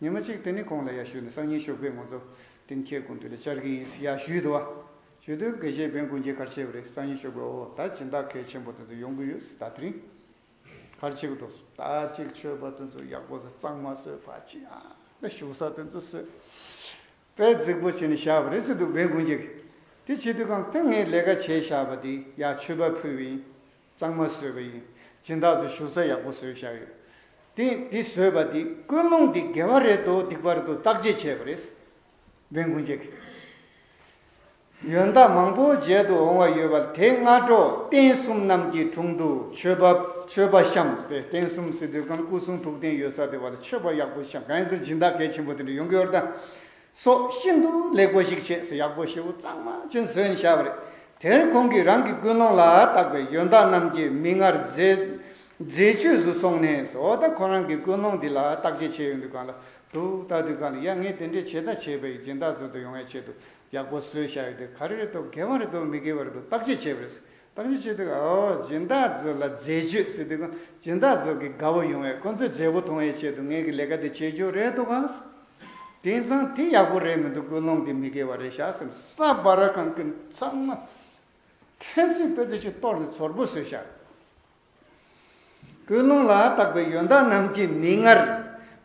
ཉི་མ་གཅིག་དེ་ནས་ཁོང་ལ་ཡར་ཞུས་ནས་སང་ཉིན་ཞོགས་པའི་ང་ཚོ་དེ་ནས་ཁྱེད་སྐུ་མདུན་ལ་བཅར་གྱི་ཡིན་ཟེར་ཡར་ཞུས་འདུག་བ། ཞུས་དུས་དགེ་བཤེས་བན་གུང་རྒྱལ་ག་རེ་བྱས་པ་རེད། སང་ཉིན་ཞོགས་པའི་འོ་ད་སྦྱིན་བདག་གལ་ཆེན་པོ་དེ་ཚོ་ཡོང་གི་ཡོད་ཟེར། ད་དེ་རིང་ག་རེ་བྱེད་ཀྱི་འདུག་ད་ཅིག་མཆོད་པ་དེ་ཚོ་ཡག་པོ་ཟེར། གཙང་མ་བཟོས་པ་ཅིག་ཨ་ད་བཞུགས་ས་དེ་ཚོ་བཟོས། དཔེ་རྫིག་པོ་བྱས་ནས་བཞག་པ་རེད་ཟེར་འདུག་བན་གུང་རྒྱལ་གྱིས། དེ་བྱེད་དུས་གང་དེ་ངས་ལས་ཀ་བྱས་བཞག་པ་དེ་ཡར་མཆོད་པ་ཕུལ་བ་ཡིན། གཙང་མ་བཟོས་པ་ཡིན། སྦྱིན་བདག་ཚོ་བཞུགས་ས་ཡག་པོ་བཟོས་བཞག་ཡོད། དེ་དེ་བཟོས་པ་དེ་ཀུན་སློང་དེ་དགེ་བ་རེད་དོ་སྡིག་པ་རེད་དོ་བརྟག་དཔྱད་བྱས་པ་རེད། བན་གུང་རྒྱལ་གྱིས། ཡོན་བདག་མང་པོ་མཇལ་དུ་འོང་བ་ཡོད་པ་དེ་སྔ་དྲོ་རྟེན་གསུམ་རྣམས་ཀྱི་དྲུང་དུ་མཆོད་པ་མཆོད་པ་བཤམས་ཏེ། རྟེན་གསུམ་ཟེར་དུས་གང་སྐུ་གསུང་ཐུགས་རྟེན་ཡོད་ས་དེ་བ་ལ་མཆོད་པ་ཡག་པོ་བཤམས། གང་ཡིན་ཟེར་སྦྱིན་བདག་གལ་ཆེན་པོ་དེ་འདྲ་ཡོང་གི་ཡོད་རེད་ད། སོགས་ཤིན་ཏུ་ལེགས་པོ་ཞིག་བྱས་ཟེར་ཡག་པོ་ཞེ་པོ་གཙང་མ་ཅན་བཟོས་ནས་བཞག་པ་རེད། དེར་ཁོང་གིས་རང་གི་ཀུན་སློང་ལ་བརྟགས་པའི་ཡོན་བདག་རྣམས་ཀྱི་མིག་སྔར་མཛེས་མཛེས་བཅོས་སུ་སོང་ནས། འོ་ད་ཁོ་རང་གི་ཀུན་སློང་འདི་ལ་བརྟག་དཔྱད་བྱས་ཡོང་དུས་གང་ལ་འདུག་ལྟ་དུས་གང་ལ་ཡ་ངས་དེ་འདྲས་བྱས་ད་བྱས་པའི་སྦྱིན་བདག་ཚོ་དུ་ཡོང་བའི་ཆེད་དུ་ཡག་པོ་བཟོས་བཞག་ཡོད་དེ་ག་རེ་རེད་དོ་དགེ་བ་རེད་དོ་མི་དགེ་བ་རེད་དོ་བརྟག་དཔྱད་བྱས་པ་རེད། བརྟག་དཔྱད་བྱས་དུས་ཨོ་སྦྱིན་བདག་ཚོ་ལ་མཛེས་བཅོས་ཟེར་དུས་སྦྱིན་བདག་ཚོ་གི་དགའ་བོ་ཡོང་བའི་ཁོ་ཚོས་མཛེས་པོ་མཐོང་བའི་ཆེད་དུ་ངས་གི་ལས་ཀ་དེ་བྱེད་རྒྱུ་རེད་འདུག་ག་དེང་སང་དེ་ཡག་པོ་རེད་མི་འདུག་ཀུན་སློང་དེ་མི་དགེ་བ་རེད་ཤག་ཟེར་ས་སྦ་ར་ཁང་གི་ཚང་མ་ཐེ་ཚོད་པེ་ཙེ་ཅིག་གཏོར་ནས་ཚོར་པོ་བཟོས་ཤག་ཀུན་སློང་ལ་བརྟགས་པའི་ཡོན་བདག་རྣམས་ཀྱི་མིག་སྔར་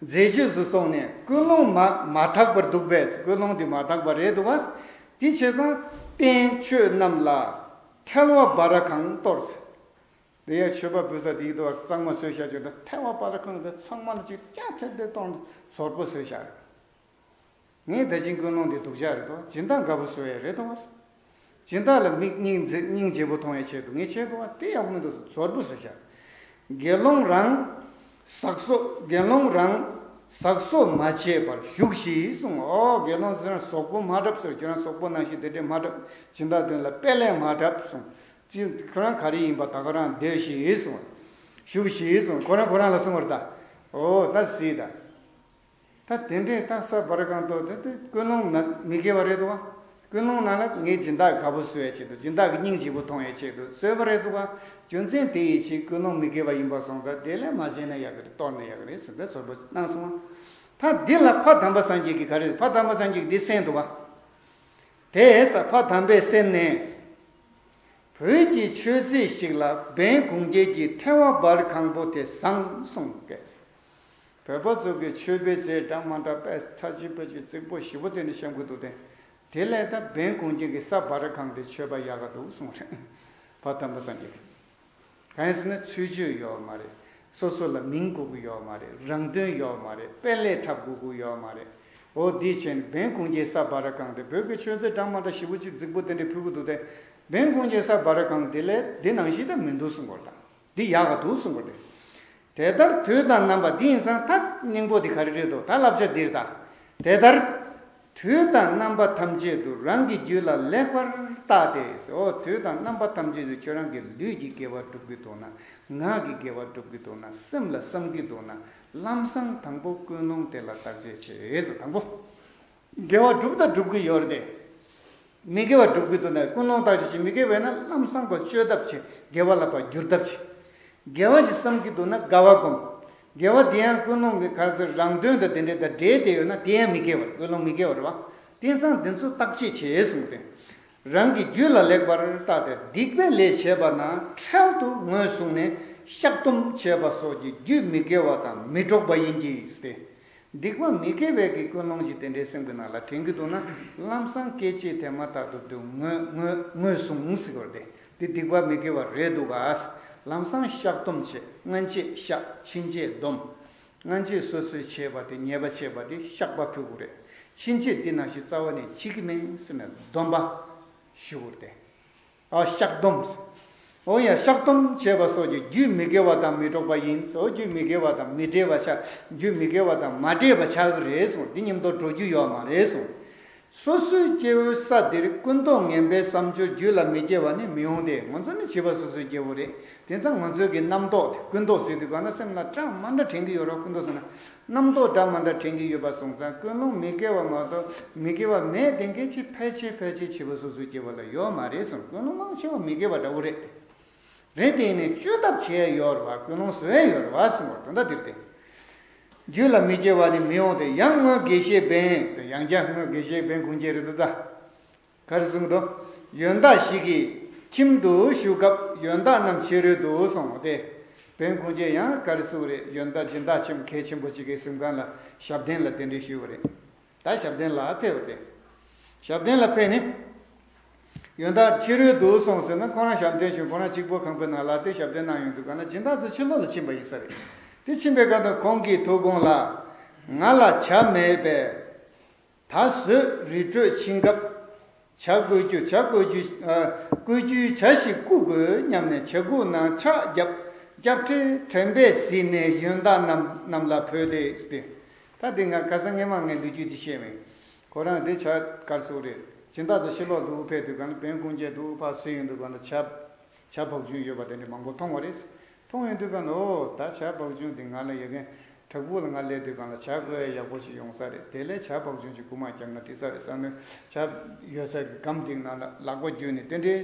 མཛེས་བཅོས་སུ་སོང་ནས་ཀུན་སློང་མ་མ་དག་པར་འདུག་པས། ཀུན་སློང་དེ་མ་དག་པ་རེད་འདུག་ག་དེ་བྱས་ཙང་རྟེན་མཆོད་རྣམས་ལ་ཐལ་བ་སྦ་ར་ཁང་གཏོར་ཟེར། དེ་ཡང་མཆོད་པ་ཕུལ་ས་དེའི་དུ་བ་གཙང་མ་བཟོས་བཞག་ཅིག་དང་ཐལ་བ་སྦ་ར་ཁང་དེ་ཚང་མ་ལ་ཅིག་ཅ་ཐེ་དེ་གཏོང་ཚོར་པོ་བཟོས་བཞག་རེད། ངས་ད་ཅིང་ཀུན་སློང་དེ་སྡུག་ཅག་རེད་དོ། སྦྱིན་བདག་དགའ་པོ་བཟོ་ཡས་རེད་དོ། སྦྱིན་བདག་ལ་མིག་སྙིང་མཛེས་སྙིང་རྗེ་པོ་མཐོང་ཡས་ཆེད་དུ་ངས་བྱས་དོ། དེ་ཡག་པོ་མི་འདུག་ཚོར་པོ་བཟོས་བཞག་དགེ་སློང་རང་ཟག་གསོ་དགེ་སློང་རང་ཟག་གསོ་མ་བྱས་པར་བཞུགས་ཤིག་གསུངས། ཨོ་དགེ་སློང་ཟེར་ན་ཟོག་པོ་མ་འཁྲབ་ཟེར། ཁྱེད་རང་ཟོག་པོ་ནང་བཞིན་དེ་འདྲས་མ་འཁྲབ། སྦྱིན་བདག་དོན་ལ་དཔེ་ལས་མ་འཁྲབ་གསུངས། ཅི་ཁོ་རང་ག་རེ་ཡིན་པ་ད་ག་རང་སྡོད་ཤིག་གསུངས། བཞུགས་ཤིག་གསུངས། ཁོ་རང་ཁོ་རང་ལ་གསུངས་པ་རེད་ད། ཨོ་ད་གཟིགས་ད། ད་དེ་འདྲས་ད་ས་སྦ་ར་ཁང་གཏོར་དེ་དེ་ཀུན་སློང་ན་མི་དགེ་བ་རེད་འདུག་ག་ཀུན་སློང་ནང་ལ་ངས་སྦྱིན་བདག་དགའ་པོ་བཟོ་ཡས་ཆེད་དུ་སྦྱིན་བདག་གི་སྙིང་རྗེ་པོ་མཐོང་ཡས་ཆེད་དུ་བཟོས་པ་རེད་འདུག་ག་རྒྱུ་མཚན་དེ་ཡི་ཕྱིར་ཀུན་སློང་མི་དགེ་བ་ཡིན་པ་སོང་ཙང་དེ་ལས་མ་བྱས་ན་ཡག་གི་རེད། གཏོར་ན་ཡག་གི་རེད་ཟེར་བའི་ཚོར་པ་གནང་སོང་བ། ད་འདི་ལ་ཕ་དམ་པ་སངས་རྒྱས་ཀྱིས་ག་རེ་ཕ་དམ་པ་སངས་རྒྱས་ཀྱིས་འདི་གསན་འདུག་ག་དེས་ཕ་དམ་པས་གསན་ནས། བོད་ཀྱི་མཆོད་རྫས་ཤིག་ལ་བན་གུང་རྒྱལ་གྱི་ཐལ་བ་སྦར་ཁང་པོ་དེ་བཟང་གསུངས་སྐད། བོད་པ་ཚོ་གི་མཆོད་པའི་རྫས་འདྲ་མ་འདྲ་དཔེ་ཐ་ཅི་པ་ཅི་རྫིག་པོ་ཞེ་པོ་དེ་འདྲ་བཤམས་གི་འདུག་སྟེ། དེ་ལས་ད་བན་གུང་རྒྱལ་གྱི་ས་སྦར་ཁང་དེ་མཆོད་པ་ཡག་ག་འདུག་གསུངས་རེད། ཕ་དམ་པ་སངས་རྒྱས་ཀྱིས། གང་ཡིན་ཟེར་ན་ཚུལ་འཆོས་ཡོད་མ་རེད། སོ་སོ་ལ་མིང་དགོས་ཀྱི་ཡོད་མ་རེད། རང་དོན་ཡོད་མ་རེད། དཔེ་ལས་འཁྲབ་དགོས་ཀྱི་ཡོད་མ་རེད། འོ་འདི་བྱས་ནས་བན་གུང་རྒྱལ་ས་སྦར་ཁང་དེ་བོད་ཀྱི་མཆོད་རྫས་འདྲ་མ་འདྲ་ཞེ་པོ་ཅིག་རྫིག་པོ་དེ་འདྲ་ཕུལ་གི་འདུག་སྟེ། བན་གུང་རྒྱལ་ས་སྦར་ཁང་དེ་ལས་འདི་ནང་བཞིན་ད་མི་འདུག་གསུང་གི་རེད་ད། འདི་ཡག་ག་འདུག་གསུང་གི་རེད། དེ་ལྟར་དུས་དང་རྣམ་པ་འདི་ཡིན་ཙང་ད་སྙིང་པོ་འདི་ག་རེ་རེད་འདུག་ད་བསླབ་བྱ་འདིར་ད། དེ་ལྟར། དུས་དང་རྣམ་པ་ཐམས་ཅད་དུ་རང་གི་རྒྱུད་ལ་ལེགས་པར་བརྟགས་ཏེ། འོ་དུས་དང་རྣམ་པ་ཐམས་ཅད་དུ་ཁྱོད་རང་གི་ལུས་ཀྱི་དགེ་བ་སྒྲུབ་ཀྱི་འདུག་ན། ངག་གི་དགེ་བ་སྒྲུབ་ཀྱི་འདུག་ན། སེམས་ལ་བསམ་གྱི་འདུག་ན། ལམ་སང་དང་པོ་ཀུན་སློང་དེ་ལ་བརྟག་དཔྱད་བྱེད་ཟེར། དང་པོ། དགེ་བ་སྒྲུབ་དང་སྒྲུབ་ཀྱི་ཡོད་རེད་དེ། མི་དགེ་བ་སྒྲུབ་ཀྱི་འདུག་ན་ཀུན་སློང་བརྟག་དཔྱད་བྱེད། མི་དགེ་བ་ཡིན་ན་ལམ་སང་གོ་བཅོས་ཐབས་བྱེད། དགེ་བ་ལ་ཕར་བསྒྱུར་ཐབས་བྱེད། དགེ་བ་ཞིག་བསམ་གྱི་འདུག་ན་དགའ་བ་སྒོམ། དགེ་བ་དེ་ཡང་ཀུན་སློང་གི་ག་ཚོད་རང་དོན་དང་དེ་འདྲའི་དང་འབྲེལ་བསྡད་ཡོད་ན་དེ་ཡང་མི་དགེ་བ་རེད། ཀུན་སློང་མི་དགེ་བ་རེད་བ། དེ་ཙང་དེ་ཚོ་བརྟག་དཔྱད་བྱེད་གསུངས་ཏེ། རང་གི་རྒྱུད་ལ་ལེགས་པར་བརྟགས་ཏེ། སྡིག་པའི་ལས་བྱས་པ་ན་འཕྲལ་དུ་ངོས་བཟུང་ནས་བཤགས་སྡོམ་བྱས་པ་སོགས་ཀྱིས་རྒྱུད་མི་དགེ་བ་དང་མི་འགྲོགས་པ་ཡིན་གྱི་ཟེར་ཏེ། སྡིག་པ་མི་དགེ་བའི་གི་ཀུན་སློང་ཞིག་དེ་འདྲའི་སེམས་ཀྱི་ནང་ལ་དྲན་གྱི་འདུག་ན། ལམ་སང་སྐད་ཅིག་དེ་མ་ཐག་ཏུ་དུ་ངོས་ངོས་ངོས་བཟུང་ཟེར་བར་དེ། དེ་སྡིག་པ་མི་དགེ་བ་རེད་འདུག་ག། ལམ་སང་བཤགས་སྡོམ་བྱེད། སྔན་ཆད་བཤགས། ཕྱིན་ཆད་སྡོམ། སྔན་ཆད་སོ་སོས་བྱས་པ་དེ། ཉེས་པ་བྱས་པ་དེ་བཤགས་པ་ཕུལ་དགོས་རེད། ཕྱིན་ཆད་འདི་ནང་བཞིན་རྩ་བ་ནས་བྱེད་ཀྱི་མིན་ཟེར་ནས་སྡོམ་པ་ཞུ་དགོས་རེད་དེ། ཨ། བཤགས་སྡོམ་ཟེར། འོ་ཡ། བཤགས་སྡོམ་བྱས་པ་སོགས་ཀྱིས་རྒྱུད་མི་དགེ་བ་དང་མི་འགྲོགས་པ་ཡིན་ཟེར། འོ། རྒྱུད་མི་དགེ་བ་དང་མི་འབྲེལ་བ་ཆགས། རྒྱུད་མི་དགེ་བ་དང་མ་འབྲེལ་བ་ཆགས་ཀྱི་རེད་གསུངས། འདི་མཉམ་དུ་འགྲོ་རྒྱུ་ཡོད་མ་རེད་གསུངས། སོ་སོའི་སྐྱེ་བོའི་ས་འདིར་ཀུན་རྟོག་ངན་པའི་བསམ་སྦྱོར་རྒྱུད་ལ་མི་སྐྱེ་བ་ནི་མི་འོང་སྟེ། ང་ཚོ་ནི་བྱིས་པ་སོ་སོའི་སྐྱེ་བོ་རེད། དེ་ཙང་ང་ཚོའི་གི་རྣམ་རྟོག་དེ། ཀུན་རྟོག་ཟེར་དུས་གང་ལ་སེམས་ལ་འདྲ་མ་འདྲ་དྲན་གྱི་ཡོད་རེད། ཀུན་རྟོག་ཟེར་ན། རྣམ་རྟོག་འདྲ་མ་འདྲ་དྲན་གྱི་ཡོད་པ་སོང་ཙང་ཀུན་སློང་མི་དགེ་བ་མ་གཏོགས་མི་དགེ་བ་མེད། དེ་འགའི་ཅིག་ཕལ་ཆེར་ཕལ་ཆེར་བྱིས་པ་སོ་སོའི་སྐྱེ་བོ་ལ་ཡོད་མ་རེད་གསུངས། ཀུན་སློང་མང་ཆེ་བ་མི་དགེ་བ་འདྲ་བོ་རེད་དེ། རེད་དེ་ནས་བཅོས་ཐབས་བྱས་ཡོད་རེད་བ། ཀུན་སློང་བཟོས་ཡོད་རེད་བ་གསུངས་པ་དོན་དག་འདིར་ཏེ། རྒྱུད་ལ་མི་སྐྱེ་བ་ནི་མི་འོང་སྟེ། ཡང་སྔོན་དགེ་བཤེས་འབེན། དེ་ཡང་བསྐྱར་སྔོན་དགེ་བཤེས་འབེན་གུང་རྒྱལ་རེད་ད། ག་རེ་གསུངས་འདུག། ཡོན་བདག་ཞིག་གིས་ཁྱིམ་དུ་བཞུགས་སྐབས་ཡོན་བདག་རྣམས་ཕྱི་རོལ་དུ་སོང་སྟེ། འབེན་གུང་རྒྱལ་ཡང་ག་རེ་གསུངས་རེད། ཡོན་བདག་སྦྱིན་བདག་ཆེན་པོ་གལ་ཆེན་པོ་ཅིག་གི་གཟིམ་ཁང་ལ་ཞབས་བརྟན་ལ་གདན་འདྲེན་ཞུས་པ་རེད། ད་ཞབས་བརྟན་ལ་ཕེབས་པ་རེད། ཞབས་བརྟན་ལ་ཕེབས་ནས། ཡོན་བདག་ཕྱི་རོལ་དུ་སོང་ཟེར་ན་ཁོ་རང་ཞབས་བརྟན་ཞུས། ཁོ་རང་གཅིག་པོ་ཁང་པའི་ནང་ལ་དེ་ཞབས་བརྟན་གནང་ཡོང་དུས་གང་ལ་སྦྱིན་བདག་ཚོ་ཕྱི་ལོགས་ལ་ཕྱིན་པ་ཡིན་ས་རེད། དེ་ཕྱིན་པའི་སྐབས་དུ་ཁོང་གིས་ཐུགས་དགོངས་ལ། ང་ལ་ཇ་མེད་པས། ད་གཟོད་རི་ཁྲོད་ཕྱིན་སྐབས་ཇ་བསྐོལ་རྒྱུ། ཇ་བསྐོལ་རྒྱུ། ཨ། བསྐོལ་རྒྱུའི་ཇ་ཞིག་བསྐུ་དགོས་སྙམ་ནས་ཇ་ཁུག་ནང་ཕྱག་བརྒྱབ། སྐྱབས་ཁྲལ་དྲན་པས་གཟིགས་ནས་ཡོན་བདག་རྣམས་རྣམས་ལ་བོས་ཏེ་ཟེར་ཏེ། ད་འདི་ང་ཁ་སང་སྔས་མ་ངས་ལོ་རྒྱུས་འདི་བཤད་མེད། ཁོ་རང་འདི་ཇ་གར་སོགས་རེད། སྦྱིན་བདག་ཚོ་ཕྱི་ལོགས་འདུག་ཕེབས་དུས་གང་ལ་འབེན་གུང་རྒྱལ་འདུག་ཕར་གཟིགས་ཡོང་དུས་གང་ལ་ཇ་ཇ་བག་ཅུན་ཡོད་པ་དེ་འདྲ་མང་པོ་མཐོང་བ་རེད། མཐོང་ཡོང་དུས་གང་ལ་ཨོ་ད་ཇ་བག་ཅུན་འདི་ང་ལ་ཡོད་མཁན། བྲག་ཕུག་ལ་ང་སླེབས་དུས་གང་ལ་ཇ་བསྐོལ་ཡག་པོ་ཞིག་ཡོང་ས་རེད། དེ་ལས་ཇ་བག་ཅུན་ཅིག་རྐུ་མ་རྒྱག་ན་འགྲིག་ས་རེད་བསམ་ནས་ཇ་ཡོད་སའི་སྒམ་དེའི་ནང་ལ་ལག་པ་བརྒྱུས་ནས་དེ་འདྲའི་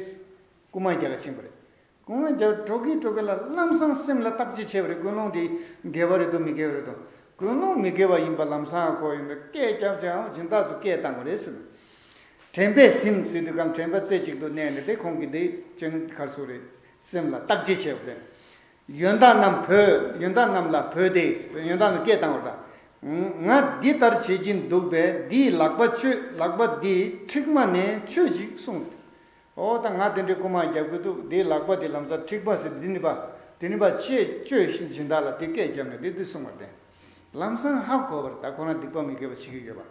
རྐུ་མ་རྒྱག་ག་ཕྱིན་པ་རེད། རྐུ་མ་རྒྱག་འགྲོ་གི་འགྲོ་གི་ལ་ལམ་སང་སེམས་ལ་བརྟག་དཔྱད་བྱས་པ་རེད། ཀུན་སློང་དེ་དགེ་བ་རེད་འདུག་མི་དགེ་བ་རེད་འདུག། ཀུན་སློང་མི་དགེ་བ་ཡིན་པ་ལམ་སང་གོ་ཡོང་དུས་སྐད་རྒྱབ་བྱས་ཨང་སྦྱིན་བདག་ཚོ་སྐད་བཏང་བ་རེད་ཟེར། དྲན་པས་ཟིན་ཟེར་དུས་གང་དྲན་པ་རྩེ་གཅིག་ཏུ་གནས་ནས་དེ་ཁོང་གིས་འདི་ཅང་གར་སོགས་རེད། སེམས་ལ་བརྟག་དཔྱད་བྱས་པ་རེད། ཡོན་བདག་རྣམས་བོས། ཡོན་བདག་རྣམས་ལ་བོས་ཏེ། ཡོན་བདག་རྣམས་སྐད་བཏང་བར་དང་། ང་འདི་ལྟར་བྱེད་ཀྱིན་འདུག་པས་འདིས་ལག་པ་གཅོད། ལག་པ་འདིས་མཁྲིག་མ་ནས་ཆོད་ཅིག་གསུངས། ཨོ་ད་ང་དེ་འདྲའི་རྐུ་མ་རྒྱག་གི་འདུག། འདིའི་ལག་པ་འདི་ལམ་སང་མཁྲིག་མ་ཟེར་འདི་ནི་པ། འདི་ནི་པ་ཅེས་གཅོད་བཞིན་སྦྱིན་བདག་ལ་འདི་སྐད་བརྒྱབ་ནས་འདི་འདི་གསུངས་པར་བརྟེན། ལམ་སང་ཧ་གོ་བར་ད་ཁོ་རང་སྡིག་པ་མི་དགེ་བ་བྱེད་ཀྱི་ཡོད་པ།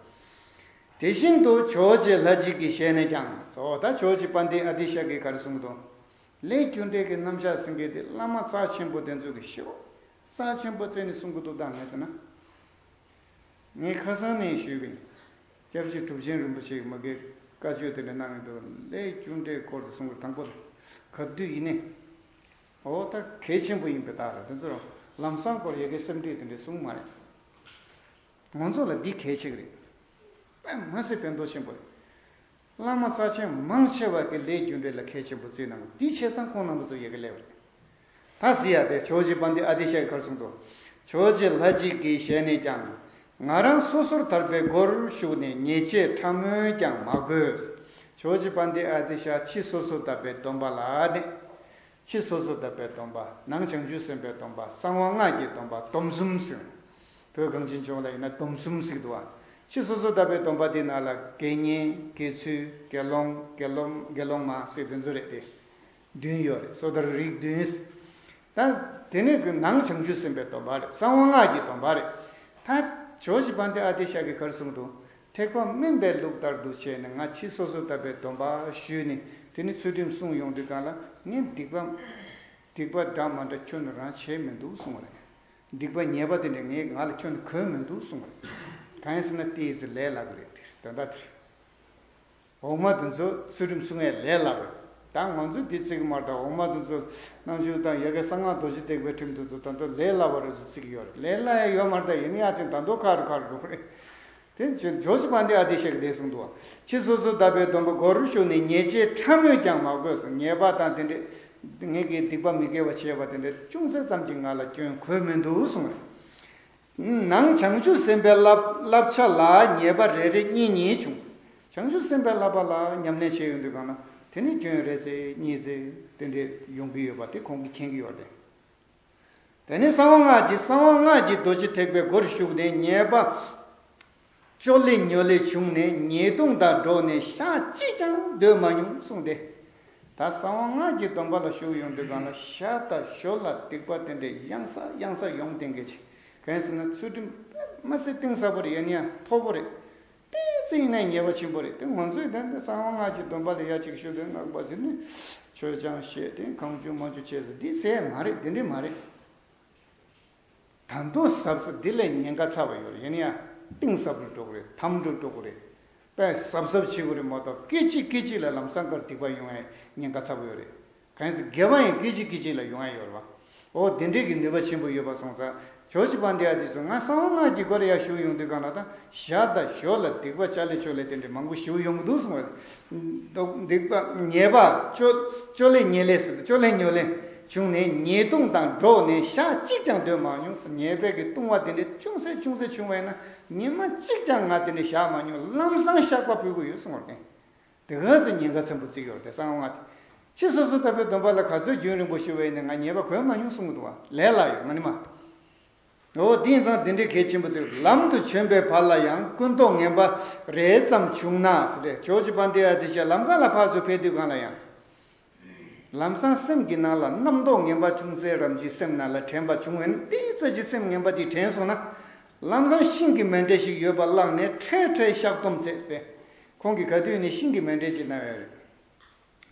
དེ་བཞིན་དུ་ཇོ་བོ་རྗེ་ལྷ་གཅིག་གི་ཞལ་ནས་ཀྱང་། ཨོ་ད་ཇོ་བོ་རྗེ་དཔལ་ལྡན་ཨ་ཏི་ཤ་གིས་ག་རེ་གསུངས་འདུག། ལས་རྒྱུ་འབྲས་ཀྱི་རྣམ་གཞག་ཟེར་མཁན་དེ་བླ་མ་རྩ་ཆེན་པོ་དེ་ཚོ་གི་ཤོག་རྩ་ཆེན་པོ་བརྩིས་ནས་གསུང་གི་འདུག་དང་མེད་ཟེར་ན། ངས་ཁ་སང་ནས་ཞུས་པའི་སྐྱབས་རྗེ་གྲུབ་ཆེན་རིན་པོ་ཆེ་གི་མ་གི་བཀའ་ཆོས་དེ་ལ་གནང་ཡོད་འདུག། ལས་རྒྱུ་འབྲས་སྐོར་དུ་གསུང་གི་དང་པོ་དེ་ག་དུས་ཡིན་ནའི། འོ་ད་གལ་ཆེན་པོ་ཡིན་པའི་རྟགས་རེད། དེ་ཚོ་ལམ་སང་སྐོར་ཡ་གི་སེམས་ཁྲིད་དེ་འདྲ་གསུངས་མ་རེད། ང་ཚོ་ལ་འདི་གལ་ཆེ་གི་རེད། དཔེ་མ་སྲིད་ཕན་ཐོགས་ཆེན་པོ་རེད། བླ་མ་རྩ་ཆེན་མང་ཆེ་བ་གི་ལས་རྒྱུ་འབྲས་ལ་གལ་ཆེན་པོ་བརྩིས་གནང་། འདི་བྱས་ཙང་ཁོང་རྣམ་པ་ཚོ་ཡ་གི་སླེབས་རེད། ད་གཟིགས་ཡ་དེ་ཇོ་བོ་རྗེ་དཔལ་ལྡན་ཨ་ཏི་ཤ་གིས་ག་རེ་གསུངས་འདུག། ཇོ་བོ་རྗེ་ལྷ་གཅིག་གི་ཞལ་ནས་ཀྱང་། ང་རང་སོ་སོར་ཐར་པའི་སྒོར་ཞུགས་ནས་ཉེས་ཆད་ཕྲ་མོས་ཀྱང་མ་དགོས། ཇོ་བོ་རྗེ་དཔལ་ལྡན་ཨ་ཏི་ཤ་ཕྱི་སོ་སོར་ཐར་པའི་སྡོམ་པ་ལ་གནས། ཕྱི་སོ་སོར་ཐར་པའི་སྡོམ་པ། ནང་བྱང་ཆུབ་སེམས་དཔའི་སྡོམ་པ། གསང་བ་སྔགས་ཀྱི་སྡོམ་པ། སྡོམ་གསུམ་ཟེར། བོད་གངས་ཅན་ལྗོངས་ལ་ཡིན་ན་སྡོམ་གསུམ་ཟེར་གྱི་འདུག་བ། ཕྱི་སོ་སོར་ཐར་པའི་སྡོམ་པ་དེའི་ནང་ལ་དགེ་བསྙེན། དགེ་ཚུལ། དགེ་སློང་། དགེ་སློང་། དགེ་སློང་མ་ཟེར་དེ་ཚོ་རེད་དེ། བདུན་ཡོད་རེད། སོ་ཐར་རིགས་བདུན། ད་དེ་ནས་ནང་བྱང་ཆུབ་སེམས་དཔའི་སྡོམ་པ་རེད། གསང་བ་སྔགས་ཀྱི་སྡོམ་པ་རེད། ད་ཇོ་བོ་རྗེ་དཔལ་ལྡན་ཨ་ཏི་ཤ་གིས་ག་རེ་གསུངས་འདུག། ཐེག་པ་དམན་པའི་ལུགས་ལྟར་དུ་བྱས་ནས་ང་ཕྱི་སོ་སོར་ཐར་པའི་སྡོམ་པ་ཞུས་ནས་དེ་ནས་ཚུལ་ཁྲིམས་བསྲུངས་ཡོང་དུས་གང་ལ་ངས་སྡིག་པ། སྡིག་པ་འདྲ་མ་འདྲ་ཁྱོན་ནས་རང་བྱས་མི་འདུག་གསུངས་པ་རེད། སྡིག་པ་ཉེས་པ་དེ་འདྲ་ངས་ང་ལ་ཁྱོན་ནས་གོས་མི་འདུག་གསུངས་པ་རེད། གང་ཡིན་ཟེར་ན་དེ་ཡི་ཟེར་ལས་སླ་གི་རེད་དེ། དོན་དག་དེ་རེད། འོག་མ་དེ་ཚོ་ཚུལ་ཁྲིམས་སྲུང་ཡས་ལས་སླ་བས། ད་ང་ཚོས་འདི་བརྩི་གི་མ་རེད། ད་འོག་མ་དེ་ཚོ་རྣམ་འགྱུར་དང་ཡ་གི་གསང་སྔགས་རྡོ་རྗེ་ཐེག་པའི་ཁྲིམས་དེ་ཚོ་ད་དུང་ལས་སླ་བ་རེད་ཟེར་བརྩི་གི་ཡོད་རེད། ལས་སླ་ཡ་ཡོད་མ་རེད། ད་ཡིན་ཡ་ཅིག་ད་དུང་ཁག་རུ་ཁག་རུ་འགྲོ་གི་རེད། དེ་ཇོ་ཇོ་བོ་རྗེ་དཔལ་ལྡན་ཨ་ཏི་ཤ་གིས་འདི་གསུངས་འདུག། ཕྱི་སོ་སོར་བརྡབ་པའི་སྡོམ་པ་སྒོར་ཞུགས་ནས། ཉེས་བྱས་ཕྲ་མོས་ཀྱང་མ་གོས་སོ། ཉེས་པ་དང་དེ་འདྲས་ངེད་ཀྱིས་སྡིག་པ་མི་དགེ་བ་བྱས་པ་དེ་འདྲས་ཅུང་ཟད་ཙམ་གྱིས་ང་ལ་སྐྱོན་གོས་མི་འདུག་གསུངས་རེད། ནང་བྱང་ཆུབ་སེམས་དཔའི་བསླབ་བསླབ་བྱ་ལ་ཉེས་པ་རེ་རེ་གཉིས་གཉིས་བྱུང་། བྱང་ཆུབ་སེམས་དཔའི་བསླབ་པ་ལ་ཉམས་ལེན་བྱས་ཡོང་དུས་སྒང་ལ་དེ་ནི་སྐྱོན་རེ་ཙམ་གཉིས་ཙམ་དེ་འདྲས་ཡོང་གི་ཡོད་པ་དེ་ཁོང་གིས་མཁྱེན་གྱི་ཡོད་རེད། དེ་ནས་གསང་བ་སྔགས་ཀྱི་གསང་བ་སྔགས་ཀྱི་རྡོ་རྗེ་ཐེག་པའི་སྒོར་ཞུགས་ནས་ཉེས་པ་ཅོ་ལེ་ཉོ་ལེ་བྱུང་ནས་ཉེས་ལྟུང་དང་འགྲོགས་ནས་ཞག་གཅིག་ཀྱང་སྡོད་མ་མྱོང་གསུངས་ཏེ། ད་གསང་བ་སྔགས་ཀྱི་སྡོམ་པ་ལ་ཞུགས་ཡོང་དུས་སྒང་ལ་ཞག་དང་ཞོ་ལ་སྡིག་པ་དེ་འདྲས་ཡང་སེ་ཡང་སེ་ཡོང་བསྡད་མཁན་ཅིག། གང་ཡིན་ཟེར་ན་ཚུལ་ཁྲིམས་དཔེ་མ་སྲིད་གཏིང་ཟབ་པོ་རེད། ཡིན་ཡང་མཐོ་པོ་རེད། ཏོག་ཙམ་ཡིན་ན་ཉེས་པ་ཆེན་པོ་རེད། དེ་ང་ཚོས་ད་ནི་གསང་བ་སྔགས་ཀྱི་སྡོམ་པ་ལ་ཡ་གཅིག་ཞུ་དུས་སྔགས་པ་ཚོས་ནི་མཆོད་ཆང་བཞེས་ཏེ་གང་བྱུང་མང་བྱུང་བྱས་ཟེར་འདི་ཟེར་མ་རེད། དེ་འདྲས་མ་རེད། ད་དུང་ཟབ་ཟབ་འདི་ལས་ཉེན་ཁ་ཚ་བ་ཡོད་རེད། ཡིན་ཡང་གཏིང་ཟབ་རུ་འགྲོ་གི་རེད། དམ་དུ་འགྲོ་གི་རེད། དཔེ་ཟབ་ཟབ་བྱེད་དགོས་རེད་མ་གཏོགས་སྐད་ཅིག་སྐད་ཅིག་ལ་ལམ་སང་ཁར་སྡིག་པ་ཡོང་ཡའི་ཉེན་ཁ་ཚ་པོ་ཡོད་རེད། གང་ཡིན་ཟེར་དགེ་བ་ཡང་སྐད་ཅིག་སྐད་ཅིག་ལ་ཡོང་ཡ་ཡོད་རེད་བ། འོ་དེ་འདྲས་ཀྱི་ནུས་པ་ཆེན་པོ་ཡོད་པ་སོང་ཙང་ཇོ་བོ་རྗེ་དཔལ་ལྡན་ཨ་ཏི་ཤ་ང་གསང་བ་སྔགས་ཀྱི་སྒོ་ལ་ཡར་ཞུགས་ཡོང་དུས་སྒང་ལ་ད་ཞག་དང་ཞོ་ལ་སྡིག་པ་ཅོ་ལེ་ཅོ་ལེ་དེ་འདྲས་མང་པོ་ཞེ་པོ་ཡོང་གི་འདུག་གསུངས་པ་རེད། སྡིག་པ་ཉེས་པ་ཅོ་ཅོ་ལེ་ཉེས་ལེ་ཟེར་ཅོ་ལེ་ཉོ་ལེ་བྱུང་ནས་ཉེས་ལྟུང་དང་འགྲོགས་ནས་ཞག་གཅིག་ཀྱང་སྡོད་མ་མྱོང་། ཉེས་པའི་གི་ལྟུང་བ་དེ་འདྲས་ཅུང་ཟད་ཅུང་ཟད་བྱུང་བ་ཡིན་ན་ཉི་མ་གཅིག་ཀྱང་ང་དེ་འདྲས་བཞག་མ་མྱོང་། ལམ་སང་བཤགས་པ་ཕུལ་གི་ཡོད་གསུངས་པ་རེད། དེ་ག་ཚོད་ཉེན་ཁ་ཆེན་པོ་བརྩི་གི་ཡོད་རེད་དེ་གསང་བ་སྔགས་ཀྱི། ཕྱི་སོ་སོར་བརྡབ་པའི་སྡོམ་པ་ལ་ག་ཚོད་རྒྱུན་རིང་པོ་ཞུགས་པ་ཡིན་ནའི་ང་ཉེས་པ་གོས་མ་མྱོང་གསུང་གི་འདུག་བ། ལས་སླ་ཡོད་མ་ནི་མ། འོ་དེ་ཡིན་ཙང་དེ་འདྲའི་གལ་ཆེན་པོ་བརྩི་གི། ལམ་དུ་བྱོན་པའི་བར་ལ་ཡང་ཀུན་རྟོག་ངན་པ་རེ་ཙམ་བྱུང་ན་ཟེར་ཏེ་ཇོ་བོ་རྗེ་དཔལ་ལྡན་ཨ་ཏི་ཤ་ལམ་ཁ་ལ་ཕར་ཚུར་ཕེབས་དུས་སྒང་ལ་ཡང་། ལམ་སང་སེམས་ཀྱི་ནང་ལ་རྣམ་རྟོག་ངན་པ་ཅུང་ཟད་རམ་གྱིས་སེམས་ནང་ལ་དྲན་པ་བྱུང་བས་ན་ཏོག་ཙམ་གྱིས་སེམས་ངན་པ་ཅིག་དྲན་སོང་ན། ལམ་སང་ཤིང་གི་མཎྜལ་ཞིག་ཡོད་པ་བླངས་ནས་འཕྲལ་འཕྲལ་བཤགས་སྡོམ་མཛད་ཟེར་ཏེ། ཁོང་གིས་ག་དུས་ནས་ཤིང་གི་མཎྜལ་ཅིག་གནང་ཡོད་རེད།